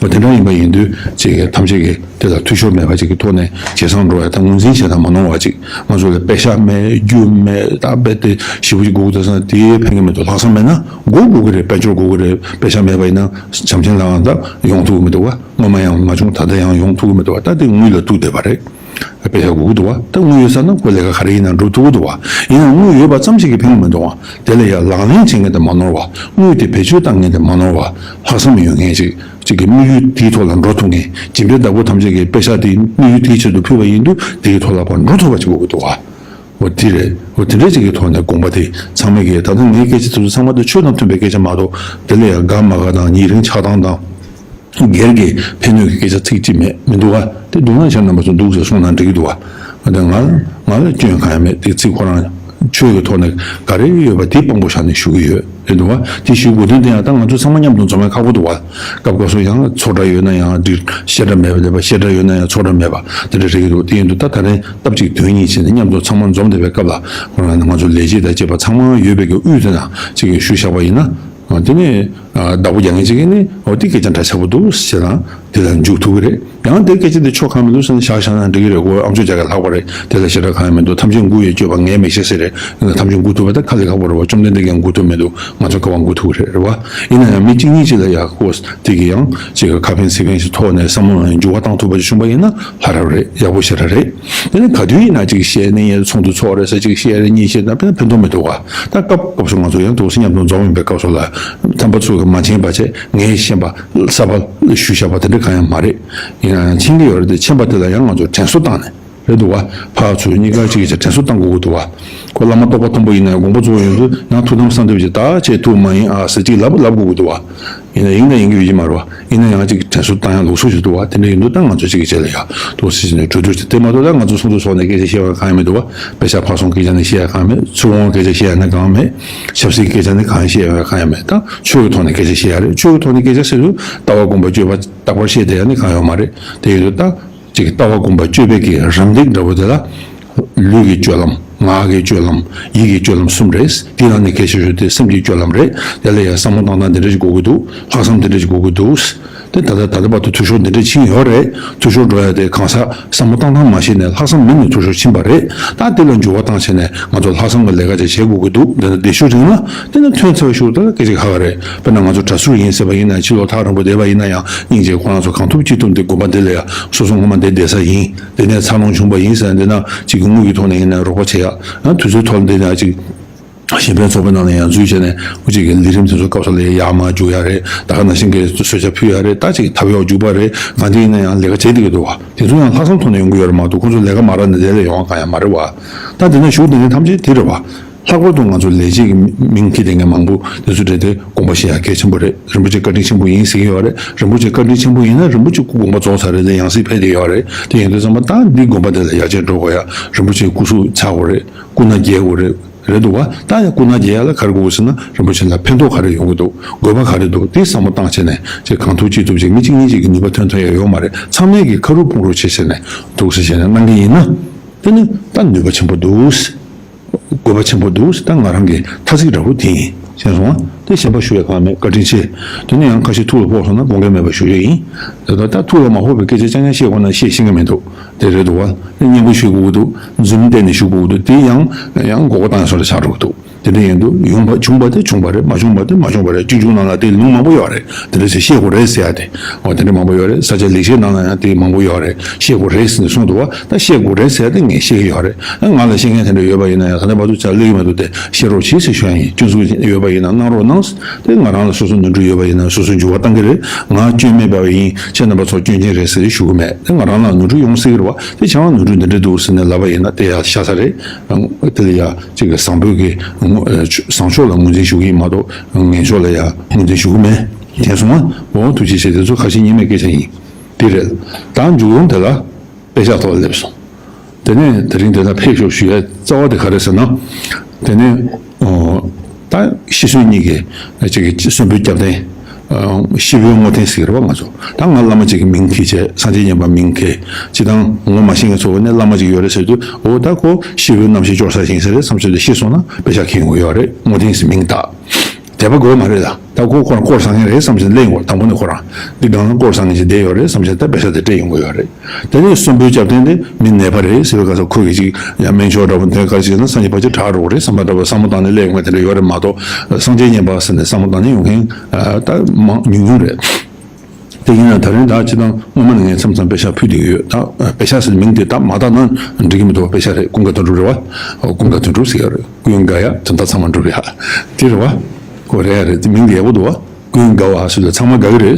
འོ་དེ་འདྲ་ཡིན་པ་ཡིན་དུས་ཅིག་གིས་ཐམས་ཅད་ཀྱིས་དེ་ལ་འཐུས་ཤོར་མེད་པ་ཅིག་གི་ཐོག་ནས་ཇེ་བཟང་འགྲོ་ཡ་དང་ངོས་འཛིན་བྱེད་དང་མ་ནོར་བ་ཅིག་ང་ཚོ་ལ་པེ་ཤ་མེད། རྒྱུ་མེད། ད་རྦད་དེ་ཞེ་པོ་ཅིག་སྒུག་དགོས་ས་དེ་ཕན་གི་མི་འདུག་ལྷག་བསམ་མེད་ན་སྒུག་དགོས་ཀྱི་རེད། དཔལ་འབྱོར་དགོས་ཀྱི་རེད། པེ་ཤ་མེད་པ་ཡིན་ན་བྱམས་ཆེན་ལགས་ད་ཡོང་ཐུབ་ཀྱི་མི་འདུག་བ། སྔོན་མ་ཡང་མ་བྱུང་། ད་ལྟ་ཡང་ཡོང་ཐུབ་ཀྱི་མི་འདུག་བ། ད་དེ་དངུལ་ལ་ཐུག་བསྡད་པ་རེད། པེ་ཤ་དགོས་ཀྱི་འདུག་བ། ད་དངུལ་ཡོད་ས་ན་ཁོ་ལས་ཀ་ག་རེ་ཡིན་ན་འགྲུབ་ཐུབ་ཀྱི་འདུག་བ། ཡིན་ནའང་དངུལ་ཡོད་པ་ཙམ་ཞིག་གིས་ཕན་གྱི་མི་འདུག་བ། དེ་ལ་ཡང་ལག་ལེན་བྱེད་མཁན་དེ་མ་ནོར་བ། དངུལ་དེ་བེད་སྤྱོད་བཏང་མཁན་དེ་མ་ནོར་བ། ལྷག་བསམ་ཡོད་མཁན་ཅིག་གཅིག་གི་དམིགས་ཡུལ་དེའི་ཐོག་ལ་འགྲོ་ཐུབ་མཁན། སྦྱིན་པའི་བདག་པོ་ཐམས་ཅད་ཀྱིས་པེ་ཤ་དེ་དམིགས་ཡུལ་དེའི་ཆེད་དུ་ཕུལ་བ་ཡིན་དུས་དེའི་ཐོག་ལ་ཕར་འགྲོ་ཐུབ་པ་ཅིག་དགོས་ཀྱི་འདུག་བ། འོ་དེ་རེད། འོ་དེ་འདྲ་ཅིག་གི་ཐོག་ནས་དགོངས་པ་དེ་ཚང་མས་ཀྱི། ད་ལྟ་ངའི་སྐད་ཆ་དེ་ཚོ་ཚང་མ་དེ་ཆོས་དང་མཐུན་པའི་སྐད་ཆ་མ་གཏོགས་དེ་ལ་ཡང་དགའ་མ་དགའ་དང་ཉེ་རིང་ཆགས་སྡང་དང་སྒེར་གྱི་ཕན་གནོད་ཀྱི་སྐད་ཆ་ཚིག་གཅིག་མེད། མི་འདུག་ག། དེ་འདུག་ན་ཁྱེད་རྣམ་པ་ཚོ་འདུག་ཟེར་གསུངས་ན་འགྲིག་གི་འདུག་བ། འོ་དེ་ང་ང་ལ་སྐྱོན་གང་ཡང་མེད། དེ་ཚིག་ཁོ་རང་ཆོས་ཀྱི་ཐོག་ནས་ག་རེ་ཡོད་པ་དེ་དཔང་པོ་བཞག་ནས་ཞུ་གི་ཡོད། རེད་འདུག་བ། དེ་ཞུ་དགོས་དོན་དེ་ཡང་ད་ང་ཚོ་ཚང་མ་མཉམ་དུ་འཛོམས་ན་ཁག་པོ་འདུག་བ། སྐབས་སྐབས་སུ་ཡང་ཚོགས་གྲྭ་ཡོད་ན་ཡང་འགྲིག་བཤད་གྲྭ་མེད་པ་ལས་པ། བཤད་གྲྭ་ཡོད་ན་ཡང་ཚོགས་གྲྭ་མེད་པ་དེ་འདྲ་རེད་ཀྱི་འདུག་དེ་ཡིན་དུས་ད་ད་རིང་སྟབས་གཅིག་དོན་གཉིས་བྱས་ནས་མཉམ་དུ་ཚང་མ་འཛོམས་བསྡད་པའི་སྐབས་ལ་ཁོ་རང་ང་ཚོ་ལས་བྱེད་དང་བཅས་པ་ཚང་མ་ཡོད་པའི་གི་དབུས་དེ་ན་ཅིག་གིས་ཞུས་བཞག་པ་ཡིན་ན། དེ་ནས་བདག་པོ་རྒྱག་མཁན་ཅིག་གིས་ནི་འོ་དེ་སྐད་ཆ་འདྲ་ཆགས་པོ་འདུག་ཟེར་ན་དེ་ལ་འཇུག་ཐུབ་ཀྱི་རེད། ཡང་དེ་སྐད་ཆ་དེ་ཆོ་ག་མི་འདུག་ཟེར་ན་བཞག་བཞག་ན་འགྲིག་གི་རེད། འོ་ཨམ་ཅོག་རྒྱག་གི་ལྷག་པ་རེད། དེ་ལ་ཞེ་དྲག་གང་ཡང་མི་འདུག་ཐམས་ཅད་མགུ་ཡི་སྤྱོད་པ་ངས་མི་ཤེས་ཟེར་རེད། ཐམས་ཅད་མགུ་ཐུབ་པ་ད་ཁ་ལས་ཁག་པོ་རེད་བ། བཅོམ་ལྡན་འདས་ཀྱང་མགུ་ཐུབ་མི་འདུག་ང་ཚོ་ག་བ་མགུ་ཐུབ་ཀྱི་རེད། རེད་བ། ཡིན་ན་ཡང་མི་གཅིག་གཉིས་ཅིག་ལ་ཡག་པོ་དེ་གི་ཡང་ཅིག་གི་ཁ་ཕན་ཚིག་ཕན་ཞིག་ཐོག་ནས་བསམ་བློ་ནང་འགྱུར་བ་བཏང་ཐུབ་པ་ཞིག་བྱུང་པ་ཡིན་ན་ལྷ་རབ་རེད། ཡག་པོ་ཞེ་དྲག་རེད། དེ་ནི་ག་དུས་ཡིན་ན་ཅིག་བཤད་ནི་ཡིན། ཚོགས་འདུ་ཚོགས་རེད་ཟེར་ཅིག་བཤད་རེ་གཉིས་བཤད་ན་དཔེ་ཕན་ཐོགས་མི་འདུག་བ། ད་སྐབས་སྐབས་སུ་ང་ཚོ་ཡང་འདུག་སེ་མཉམ་དུ་འཛོམས་ཡིན་པའི་སྐབས་སུ་ལ་ཐམ་པ་ཚུར་གི་མ་མཁྱེན་པ་བྱས། ངས་ཤེས་པ་གསར་པ་ཞུས་བཞག་པ་དེ་འདྲ་གང་ཡང་མ་རེད། ཡིན་ན་ཡང་མཁྱེན་གྱི་ཡོད་རེད་དེ། མཁྱེན་པ་དེ་ལ་ཡང་ང་ཚོས་དྲན་གསོ་བཏང་ནས། རེད་འདུག་བ། ཕར་ཚུར་གཉིས་ཀ་གཅིག་གིས་དྲན་གསོ་བཏང་དགོས་ཀྱི་འདུག་བ། ཁོ་བླ་མ་རྟོགས་པ་མཐོན་པོ་ཡིན་ན་ཡང་དགོངས་པ་རྫོགས་ཡོང་དུས་ཡང་ཐུགས་དམ་གསང་འདེབས་ཀྱི་ད་ཁྱེད་ཐུགས་མ་ཡེངས་ཨ་ཟེར་གཅིག་ལབ་ལབ་དགོས་ཀྱི་འདུག་བ། ཡིན་ན་ཡིན་ན་ཡིན་གྱི་ཡོད་ཀྱི་མ་རེད་བ། ཡིན་ན་ཡང་གཅིག་དྲན་གསོ་བཏང་ཡ་ལུགས་སྲོལ་ཞིག་འདུག་བ། དེ་འདྲ་ཡིན་དུས་ད་ང་ཚོ་གཅིག་གིས་གཅིག་ལ་ཡ་འདུག་སེ་བྱས་ནས་གྲོས་བསྡུར་བྱས། དེ་མ་གཏོགས་ད་ང་ཚོ་ཚོགས་འདུ་ཚོགས་ནས་སྐད་ཆ་བཤད་ཡ་གང་ཡང་མི་འདུག་བ། དཔེ་ཆ་ཕར་སོང་སྐད་ཆ་ནི་བཤད་ཡ་གང་ཡང་མེད། ཚུར་འོང་སྐད་ཆ་བཤད་ཡ་ནི་གང་ཡང་མེད། ཆབ་སྲིད་སྐད་ཆ་ནི་གང་ཡང་བཤད་ཡ་གང་ཡང་མེད། ད་ཆོས་ཀྱི་ཐོག་ནས་སྐད་ཆ་བཤད་ཡ་རེད། ཆོས་ཀྱི་ཐོག་ནས་སྐད་ཆ་ཟེར་དུས་ལྟ་བ་སྒོམ་པ་སྤྱོད་པ་རྟག་པར་བཤད་བསྡད་ཡ་ནི་གང་ཡང་ཡོད་མ་རེད། དེ་ཡིན་དུས་ད། ཅིག་ལྟ་བ་སྒོམ་པ་སྤྱོད་པའི་གི་རམ་འདེགས་འདྲ་བོ་དེ་ལ། ལུས་ཀྱི་སྤྱོད་ལམ། ངག་གི་སྤྱོད་ལམ། ཡིད་ཀྱི་སྤྱོད་ལམ་གསུམ་རེད། དེའི་ནང་ནས་གལ་ཆེ་ཤོས་དེ་སེམས་ཀྱི་སྤྱོད་ལམ་རེད། དེ་ལ་ཡང་བསམ་བློ་བཏང་སྟངས་འདི་འདྲ་ཞིག་དགོས་ཀྱི་འདུག་ལྷག་བསམ་འདི་འདྲ་ཞིག་དགོས་ཀྱི་འདུག་དེ་ད་ལྟ་ད་ལྟ་བར་དུ་འཐུས་ཤོར་འདི་འདྲ་ཕྱིན་ཡོད་རེད། འཐུས་ཤོར་འགྲོ་ཡ་དེ་གང་ཟག་བསམ་བློ་བཏང་སྟངས་མ་ཤེས་ནས་ལྷག་བསམ་མེད་ནས་འཐུས་ཤོར་ཕྱིན་པ་རེད། ད་དེ་ལ་འགྱུར་བ་བཏང་བྱས་ནས་ང་ཚོ་ལྷག་བསམ་གྱི་ལས་ཀ་ཅིག་བྱེད་དགོས་ཀྱི་འདུག་འདི་ནི་འདི་ཤུགས་རིང་ལ་དེ་ནི་ཐོན་ཚར་ཤུགས་ད་སྐད་ཆ་ཁ་ཁ་རེད། དཔེར་ན་ང་ཚོ་གྲྭ་ཟུར་ཡིན་ཟེར་བ་ཡིན་ན་ཕྱི་ལོགས་ཐག་རིང་པོ་བསྡད་པ་ཡིན་ན་ཡང་སྙིང་རྗེ་ཁོ་རང་ཚོ་གང་ཐུབ་ཅི་ཐུབ་འདི་དགོན་པ་འདི་ལ་ཡང་སོ་སོ་སྔོན་མ་འདི་བསྡད་ས་ཡིན། དེ་ནས་འཚར་ལོངས་བྱུང་བ་ཡིན་ཟེར་ན་འདི་ན་ཅིག་དངུལ་གྱི་ཐོག་ནས་ཡིན་ན་རོགས་པ་བྱེད་ཡ། ཡང་དུས་ཚོད་ཐོག་འདི་ན་ཅིག་གཞན་ཕན་ཚོགས་པའི་ནང་ནས་ཡང་འཛུལ་བྱས་ནས་ཅིག་གི་ལས་རིམ་དེ་ཚོ་སྐབས་སུ་ལ་ཡར་མར་རྒྱུག་ཡ་རེད། ད་ག་ནང་བཞིན་གྱི་གསོལ་ཇ་ཕུལ་ཡ་རེད། ད་ཅིག་ཐབ་གཡོག་རྒྱུག་པ་རེད། གང་དེ་ཡིན་ན་ཡང་ལས་ཀ་བྱེད་བསྡད་ཀྱི་འདུག་བ། དེ་ཚོ་ཡང་ལྷག་བསམ་ཐོག་ནས་ཡོང་གི་ཡོད་རེད་མ་གཏོགས་ཁོ་ཚོ་ལས་ཀ་མ་རག་ནས་དེ་ལས་ཡོང་བ་གང་ཡང་མ་རེད་བ། ད་འདི་ན་ཞུགས་བསྡད་མཁན་ཐམས་ཅད་དེ་རེད་བ། ལྷག་པར་དུ་ང་ཚོ་ལས་བྱེད་ཀྱི་མིང་འཁྱེར་བསྡད་མཁན་མང་པོ་དེ་ཚོ་གྲས་དེ་དགོངས་པ་བཞེས་ཡ་གལ་ཆེན་པོ་རེད། རིན་པོ་ཆེ་བཀའ་དྲིན་ཆེན་པོ་ཡིན་ཟེར་གྱི་ཡོད་རེད། རིན་པོ་ཆེ་བཀའ་དྲིན་ཆེན་པོ་ཡིན་ན་རིན་པོ་ཆེ་སྐུ་དགོངས་པ་རྫོགས་ཚར་རེད། དེ་ཡང་སྲིད་ཕེབས་བསྡད་ཡོད་རེད། དེ་ཡིན་དུས་ཙམ་པ་ད་འདི་དགོན་པ་དེ་ལ་ཡར་རྒྱས་འགྲོ་དགོས་ཡ། རིན་པོ་ཆེའི་སྐུ་གཟུགས་ཚར་དགོས་རེད། སྐུ་ན་རྒྱས་དགོས་རེད། རེད་འདུག་བ། ད་ཡང་སྐུ་ན་རྒྱས་ཡ་ལ་ག་རེ་དགོས་ཟེར་ན་རིན་པོ་ཆེ་ལ་ཕན་ཐོགས་ག་རེ་ཡོང་གི་འདུག་དགོས་པ་ག་རེ་འདུག་དེ་བསམ་བློ་བཏང་བྱས་ནས་ཅིག་གང་ཐུབ་ཅི་ཐུབ་ཅིག་མི་གཅིག་གཉིས་ཅིག་གི་ནུས་པ་ཐོན་ཐོན་ཡ་ཡོད་མ་རེད། ཚང་མས་ཀྱི་ཁ་རུབ་དཔུང་རུབ་བྱེད་བྱས་ནས་འདུག་ཟེར་བྱས་ནས་གནང་གི་ཡིན་ན་དེ་ནི་ད་ནུས་པ་ཆེན་པོ་འདུག་དགོས་པ་ཆེན་པོ་འདུག་ད་ང་རང་གི་ཐ་ཚིག་འདྲ་བོ་དེ་ཡིན། ཤེས་སོང་ང་། དེ་གཞན་པ་ཞུ་ཡ་གང་མེད། བཀའ་དྲིན་ཆེ། དེ་ནས་ཡང་ཁ་ཤས་ཐུགས་ལ་ཕོག་སོང་ན་དགོངས་འགལ་མེད་པར་ཞུ་རྒྱུ་ཡིན། དེ་ད་ད་ཐུགས་ལ་མ་ཕོག་པའི་སྐད་ཆ་རྐྱང་རྐྱང་བཤད་དགོས་ན་བཤད་ཤེས་ཀྱི་མི་འདུག་དེ་རེད་འདུག་བ། སྙན་པོ་ཞུ་དགོས་ཀྱི་འདུག་རྫུན་གཏན་ནས་ཞུ་དགོས་ཀྱི་འདུག་དེ་ཡང་ཡང་མགོ་སྐོར་བཏང་ཡ་བཟོ་འདྲ་ཆགས་འགྲོ་གི་འདུག་དེ་འདྲ་ཡིན་དུས་ཡོང་བ་བྱུང་བ་དེ་བྱུང་བ་རེད། མ་བྱུང་བ་དེ་མ་བྱུང་བ་རེད། སྤྱོད་འཇུག་ནང་ལ་དེ་ལུང་མང་པོ་ཡོད་རེད། དེ་འདྲ་ཞིག་ཤེས་དགོས་རེད་ཟེར་ཡ་དེ། འོ་དེ་འདྲ་མང་པོ་ཡོད་རེད། ས་སྐྱ་ལེགས་བཤད་ནང་ལ་ཡང་དེ་མང་པོ་ཡོད་རེད། ཤེས་དགོས་རེད་ཟེར་ནས་གསུངས་འདུག་བ། ད་ཤེས་དགོས་རེད་ཟེར་ཡ་དེ་ངས་ཤེས་ཀྱི་ཡོད་རེད། ང་ལ་ཤེས་མཁན་དེ་འདྲ་ཡོད་པ་ཡིན་ན་ཡང་ད་ལྟ་བར་དུ་ཅང་སླེབས་ཀྱི་མི་འདུག་དེ་ཤེས་རོགས་གྱིས་ཟེར་ཞུ་ཡ་ཡིན། སྐྱོན་འཛུགས་ཡོད་པ་ཡིན་ན་གནང་རོགས་གནང་། དེ་ང་རང་ལ་སོ་སོ་ནོར་འཁྲུལ་ཡོད་པ་ཡིན་ན་སོ་སོས་འགྱུར་བ་གཏང་གི་རེད། ང་སྐྱོན་མེད་པ་ཡིན། ཁྱེད་རྣམ་པ་ཚོ་སྐྱོན་ཅན་རེད་ཟེར་ཞུ་གི་མེད། དེ་ང་རང་ལ་ནོར་འཁྲུལ་ཡོང་སྲིད་ཀྱི་རེད་བ། དེ་ཁྱེད་རང་ནོར་འཁྲུལ་འདི་འདྲ་འདུག་ཟེར་ནས་ལབ་པ་ཡིན་ན་དེ་ཡང་ཤ་ཚ་རེད། དེ་ལ་ཡང་ཅིག་གི་བཟང་པོའི་གི་ངོ་བཟང་ཕྱོགས་ལ་ངོས་འཛིན་ཞུ་གི་ཡིན་མ་གཏོགས་ངན་ཕྱོགས་ལ་ཡང་ངོས་འཛིན་ཞུ་གི་མེད། མཁྱེན་སོང་ང་། འོ་ཐུགས་རྗེ་ཆེ། དེ་ཚོ་ཁ་ཞེ་གཉིས་མེད་སྐད་ཆ་ཡིན། དེ་རེད། ད་མཇུག་ཡོང་དེ་ལ་དཔེ་ཆ་ཐོག་ལ་སླེབས་སོང་། དེ་ནས་དེ་རིང་དེ་ལ་ཕེབས་ཤོག་ཞུ་ཡ་རྩ་བ་དེ་ག་རེ་ཟེར་ན། དེ་ནས་ཨོ། ད་ཤི་གསོན་གཉིས་ཀྱི་ཅིག་གི་གསོན་པོའི་སྐྱབས་རྟེན། ཤི་བོའི་བསྔོ་རྟེན་ཟེར་གི་རེད་བ། ང་ཚོ་ད་ང་བླ་མ་ཅིག་གི་མིང་འཁྱེར་བྱས། སངས་རྒྱས་མཉན་པ་མིང་འཁྱེར། སྤྱིར་བཏང་ངོ་མ་ཤེས་མཁན་ཚོ་ནས་བླ་མ་ཅིག་ཡོད་རེད་ཟེར་དུས། འོ་ད་ཁོ་ཤི་བོའི་རྣམ་ཤེས་སྐྱོར་ས་ཞིག་ཡིན་ས་རེད་བསམ་བྱས་ཏེ་ཤི་སོང་ན་དཔེ་ཆ་འཁྱེར་དགོས་ཡོད་རེད། བསྔོ་རྟེན་ཟེར་མིང་བཏགས། དད་པ་དགོས་མ་རེད་ལ། ད་ཁོ་ཁོ་རང་དཀོར་བཟང་མཁན་རེད་བསམ་བྱས་ནས་སླེབས་ཡོང་བ། དང་པོ་ནས་ཁོ་རང་འདི་སྒང་ལ་དཀོར་བཟང་མཁན་ཞིག་བསྡད་ཡོད་རེད་བསམ་བྱས་ནས་ད་དཔེ་ཆ་དེ་སྤྲད་ཡོང་གི་ཡོད་རེད། དེ་ནས་གསོན་པོའི་སྐྱབས་རྟེན་དེ་མི་ནད་པ་རེད་ཟེར་བའི་སྐབས་སུ་ཁོ་གིས་ཅིག་ཡང་སྨན་མཆོག་འདྲ་པོ་འདོན། ག་རེ་བྱས་ན་སངས་རྒྱས་ཕལ་ཆེར་དྲག་འགྲོ་གི་རེད་བསམ་པ་འདྲ་པོ་བསམ་བློ་བཏང་ནས་སླེབས་ཡོང་མཁན་དེ་འདྲ་ཡོད་རེད་མ་གཏོགས། སངས་རྒྱས་མཉན་པ་ཟེར་ནས་བསམ་བློ་བཏང་ནས་ཡོང་མཁན་ད་མང་ཉུང་ཉུང་རེད། དེ་ཡིན་ན་ད་རིང་ད་སྤྱིར་བཏང་སྔོན་མ་ནས་ངས་མཚམས་མཚམས་དཔེ་ཆ་ཕུལ་བསྡད་ཀྱི་ཡོད། ད་དཔེ་ཆ་ཟེར་མིང་དེ་ད་མ་བཏགས་ན་འགྲིག་གི་མི་འདུག་དཔེ་ཆ་རེད། ཀུན་དགའ་དོན་གྲུབ་རེད་བ། ཀུན་དགའ་དོན་གྲུབ་ཟེར་ཡ་རེད། ཀུན་དགའ་ཡ་དོན་དག་ཚང་མ་འགྲུབ་ཡ་དེ་རེད་བ། ཁོ་རེད་ཡ་རེད། དེ་མིང་དེ་ཡག་པོ་འདུག་བ། ཀུན་དགའ་བ་ཟེར་དུས་ཚང་མ་དགའ་གི་རེད།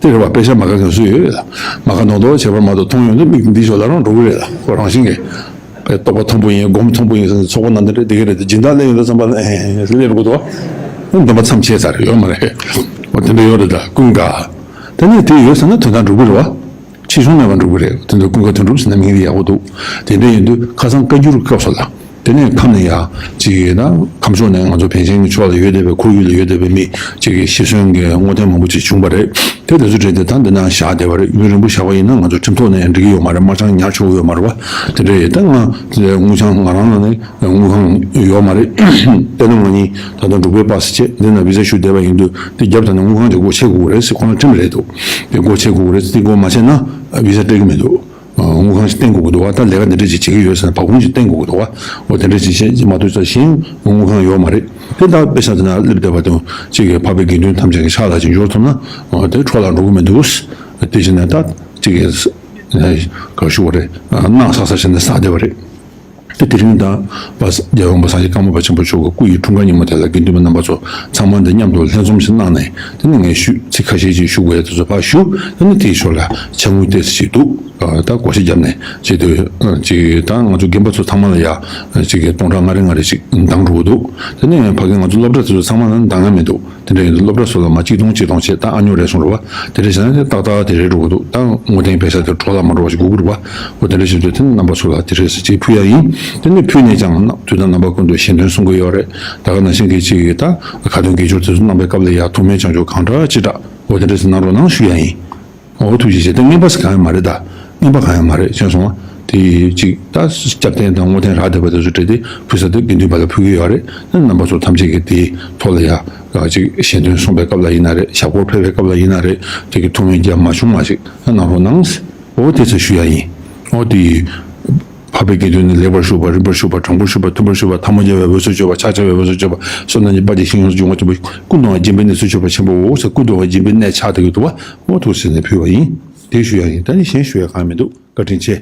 དེ་རེད་བ། དཔེ་ཆ་མ་དགའ་མཁན་སུ་ཡོད་ལ། མ་དགའ་མདོག་མདོག་བྱས་པ་མ་གཏོགས་མཐོང་ཡོང་དུས་མིག་འདི་ཕྱོགས་ལ་རང་འགྲོ་གི་རེད་ལ། ཁོ་རང་བཞིན་གྱིས། རྟོགས་པ་མཐོན་པོ་ཡིན། སྒོམ་མཐོན་པོ་ཡིན་ཟེར་ནས་ཚོགས་པ་ནང་དེ་འདྲ་བསྡད་ཀྱི་རེད་དེ། སྦྱིན་བདག་སླེབས་ཡོང་དུས་ཙམ་པ་ལ་ཨེ་སླེབས་དགོས་འདུག་འདོན་པ་མཚམས་ཆད་ཚར་ཡོད་མ་རེད། འོ་དེ་འདྲ་ཡོད་རེད། ད་ཀུན་དགའ། དེ་ནས་དེ་ཡོད་ཟེར་ན་དོན་དག་འགྲུབ་ཀྱི་རེད་བ། ཕྱིས་བྱུང་མེད་པ་འགྲུབ་ཀྱི་རེད། དེ་ཚོ་ཀུན་དགའ་དོན་གྲུབ་ཟེར་ན་མིང་དེ་ཡག་པོ་འདུག་དེ་འདྲ་ཡིན་དུས་ཁ་སང་བཀའ་འགྱུར་སྐབས་སུ་ལ། དེ་ནས་ཁམས་ནས་ཡ་ཅིག་ཡིན་ན་ཁམས་ཕྱོགས་ནས་ང་ཚོ་བན་ཆེན་གྱི་ཕྱོགས་ལ་ཡོད་བསྡད་པའི་ཁོར་ཡུག་ལ་ཡོད་བསྡད་པའི་མི་ཅིག་གིས་ཤི་གསོན་གྱི་བསྔོ་རྟེན་མང་པོ་ཅིག་བྱུང་བ་རེད། དེ་དེ་ཚོ་བྲིས་ཏེ་ད་འདི་ན་བཞག་བསྡད་པ་རེད། ཡུན་རིང་པོ་བཞག་པ་ཡིན་ན་ང་ཚོ་ཁྲིམས་ཐོག་ནས་ཡང་འགྲིག་གི་ཡོད་མ་རེད། དམར་མཆན་ཉར་ཆོག་གི་ཡོད་མ་རེད་བ། དེ་འདྲ་ཡིན། ད་ང་དངུལ་ཆང་ང་རང་ལ་ནི་དངུལ་ཁང་ཡོད་མ་རེད། དེ་ནས་ང་གཉིས་ད་ལྟ་འབྲུག་པའི་པ་སི་བྱས་འདི་ན་བི་ཟ་ཞུ་བསྡད་པ་ཡིན་དུས་དེ་རྒྱབ་ད་ནི་དངུལ་ཁང་གི་སྒོ་ཕྱེ་དགོས་རེད་ཟེར། ཁོ་རང་ཁྲིམས་རེད་འདུག་དེ་སྒོ་ཕྱེ་དགོས་རེད་ཟེར། དེ་སྒོ་མ་ཕྱེ་ན་བི་ཟ་སྤྲད་གི་མི་འདུག་དངུལ་ཁང་ཞིག་བསྟན་དགོས་ཀྱི་འདུག་བ། ད་ལས་ཀ་འདི་འདྲ་ཅིག་བྱེད་ཀྱི་ཡོད་ཟེར་ན་བག་ཁུངས་ཅིག་བསྟན་དགོས་ཀྱི་འདུག་བ། འོ་དེ་འདྲ་ཅིག་བྱེད་ཅིག་མ་གཏོགས་ས་གཞན་དངུལ་ཁང་ཡོད་མ་རེད། དེ་ད་དཔེ་ཆ་དེ་ན་སླེབས་བསྡད་པ་དང་གཅིག་གིས་འཕགས་པའི་དགེ་འདུན་ཐམས་ཅད་ཀྱི་ཕྱག་ལ་ཅིག་འབྱོར་ཐུབ་ན་འོ་དེ་འཕྲོ་བརླག་འགྲོ་གི་མི་འདུག་དེ་བཞིན་ནས་ད་གཅིག་གིས་ག་ཞུ་བ་རེད། གནང་ས་ས་བྱས་ནས་བསགས་བསྡད་པ་རེད། དེ་དེ་རིང་ད་པ་རྒྱལ་བ་དཔལ་ས་སྐྱ་ཀརྨ་པ་ཆེན་པོ་མཆོག་གི་སྐུ་ཡི་འཁྲུངས་སྐར་ཉིན་མོ་དེ་ལ་དགེ་འདུན་པ་རྣམ་པ་ཚོ་ཚང་མ་འདི་མཉམ་དུ་ལྷན་འཛོམས་ཤིག་གནང་ནས། དེ་ནས་ངས་ཞུ་ཚིག་ཁ་ཤས་ཅིག་ཞུ་དགོས་ཡ་དེ་ཚོ་ཕར་ཞུ། དེ་ནས་དེའི་ཞོར་ལ་ཕྱག་དངུལ་ཏོག་ཙམ་ཞིག་འདུག་ད་སྒོར་གཞས་བརྒྱབ་ནས་བྱེད་དུས་ཅིག་ད་ང་ཚོ་རྒན་པ་ཚོ་ཚང་མ་ལ་ཡ་ཅིག་གི་སྟོང་ཕྲག་ལྔ་རེ་ལྔ་རེ་ཅིག་འདང་འགྲོ་གི་འདུག་དེ་ནས་ཕ་གི་ང་ཚོ་སློབ་གྲྭ་དེ་ཚོ་ཚང་མ་ལ་འདང་ཡ་མི་འདུག་དེ་འདྲ་ཡིན་དུས་སློབ་གྲྭ་སོགས་ལ་མ་གཅིག་སྟོང་གཅིག་སྟོང་བྱས། ད་ཨ་ཉོ་རེ་སོང་རེད་བ། དེ་འདྲ་བྱས་ན་དེ་ཏག་ཏག་དེ་རེད་འགྲོ་གི་འདུག་ད་དངུལ་རྟེན་དཔེ་ཆ་དེ་འཕྲོ་བརླག་མ་འགྲོ་བ་ཞིག་དགོས་ཀྱི་རེད་བ། འོ་དེ་འདྲ་བྱེད་དུས་དེ་ནི་རྣམ་པ་ཚོ་ལ་དེ་རེད་ཟེར་ཅིག་ཕུལ་ཡ་ཡིན། དེ་ནི་ཕུལ་ནས་ཀྱང་དུས་དང་རྣམ་པ་ཀུན་ཏུ་ཞལ་འདོན་གསུང་གི་ཡོད་རེད། ད་ག་ནང་བཞིན་གྱི་ཅིག་ད་ཁ་འདོན་དགེ་སྦྱོར་དེ་ཚོ་གནང་བའི་སྐབས་ལ་ཡ་ཐུགས་སྨོན་བྱང་ཆུབ་གང་དྲག་ཅི་དྲག་འོ་དེ་འདྲ་ཞིག་གནང་རོགས་གནང་ཞུ་ཡ་ཡིན། འོ་ཐུགས་རྗེ་ཆེ། ད་རྔན་པ་ཟེར་གང་ཡང་མ་རེད། ད་རྔན་པ་གང་ཡང་མ་རེད། མཁྱེན་སོང་ང་། དེ་ཅིག་ད་སྐྱབས་རྟེན་དང་བསྔོ་རྟེན་རག་བསྡད་པ་དེ་ཚོ་སྤྲད་དེ་ཕུལ་ས་དེ་དགེ་འདུན་པ་ལ་ཕུལ་གྱི་ཡོད་རེད། ད་རྣམ་པ་ཚོ་ཐམས་ཅད་ཀྱིས་དེའི་ཐོག་ལ་ཡ་ཅིག་ཞལ་འདོན་གསུང་པའི་སྐབས་ལ་ཡིན་ན་རེད། ཞབས་སྐོར་ཕེབས་པའི་སྐབས་ལ་ཡིན་ན་རེད། དེ་གི་ཐུགས་སྨོན་རྒྱབ་མ་བྱུང་བ་ཞིག་གནང་རོགས་གནང་། འོ་དེ་ཚོ་ཞུ་ཡ་ཡིན། འོ་དེ་འཕགས་པའི་དགེ་འདུན་ནི་ལེགས་པར་ཞུགས་པ། རིམ་པར་ཞུགས་པ། དྲང་པོར་ཞུགས་པ། མཐུན་པར་ཞུགས་པ། ཐལ་མོ་སྦྱར་བའི་འོས་སུ་གྱུར་པ། ཕྱག་བྱ་བའི་འོས་སུ་གྱུར་པ། བསོད་ནམས་ཀྱི་དཔལ་གྱིས་ཞིང་ཡོངས་སུ་འབྱུང་བར་གྱུར་པ། ཀུན་ཏུ་བ་སྦྱིན་པའི་གནས་སུ་གྱུར་པ་ཆེན་པོའོ་ཟེར། ཀུན་ཏུ་བ་སྦྱིན་པའི་གནས་ཆགས་བསྡད་ཀྱི་འདུག་བ། འོ་ཐུགས་སེམས་ནས་ཕུལ་བ་ཡིན། དེ་ཞུ་ཡ་ཡིན། ད་ནི་གཞན་ཞུ་ཡ་གང་ཡང་མི་འདུག་བཀའ་དྲིན་ཆེ།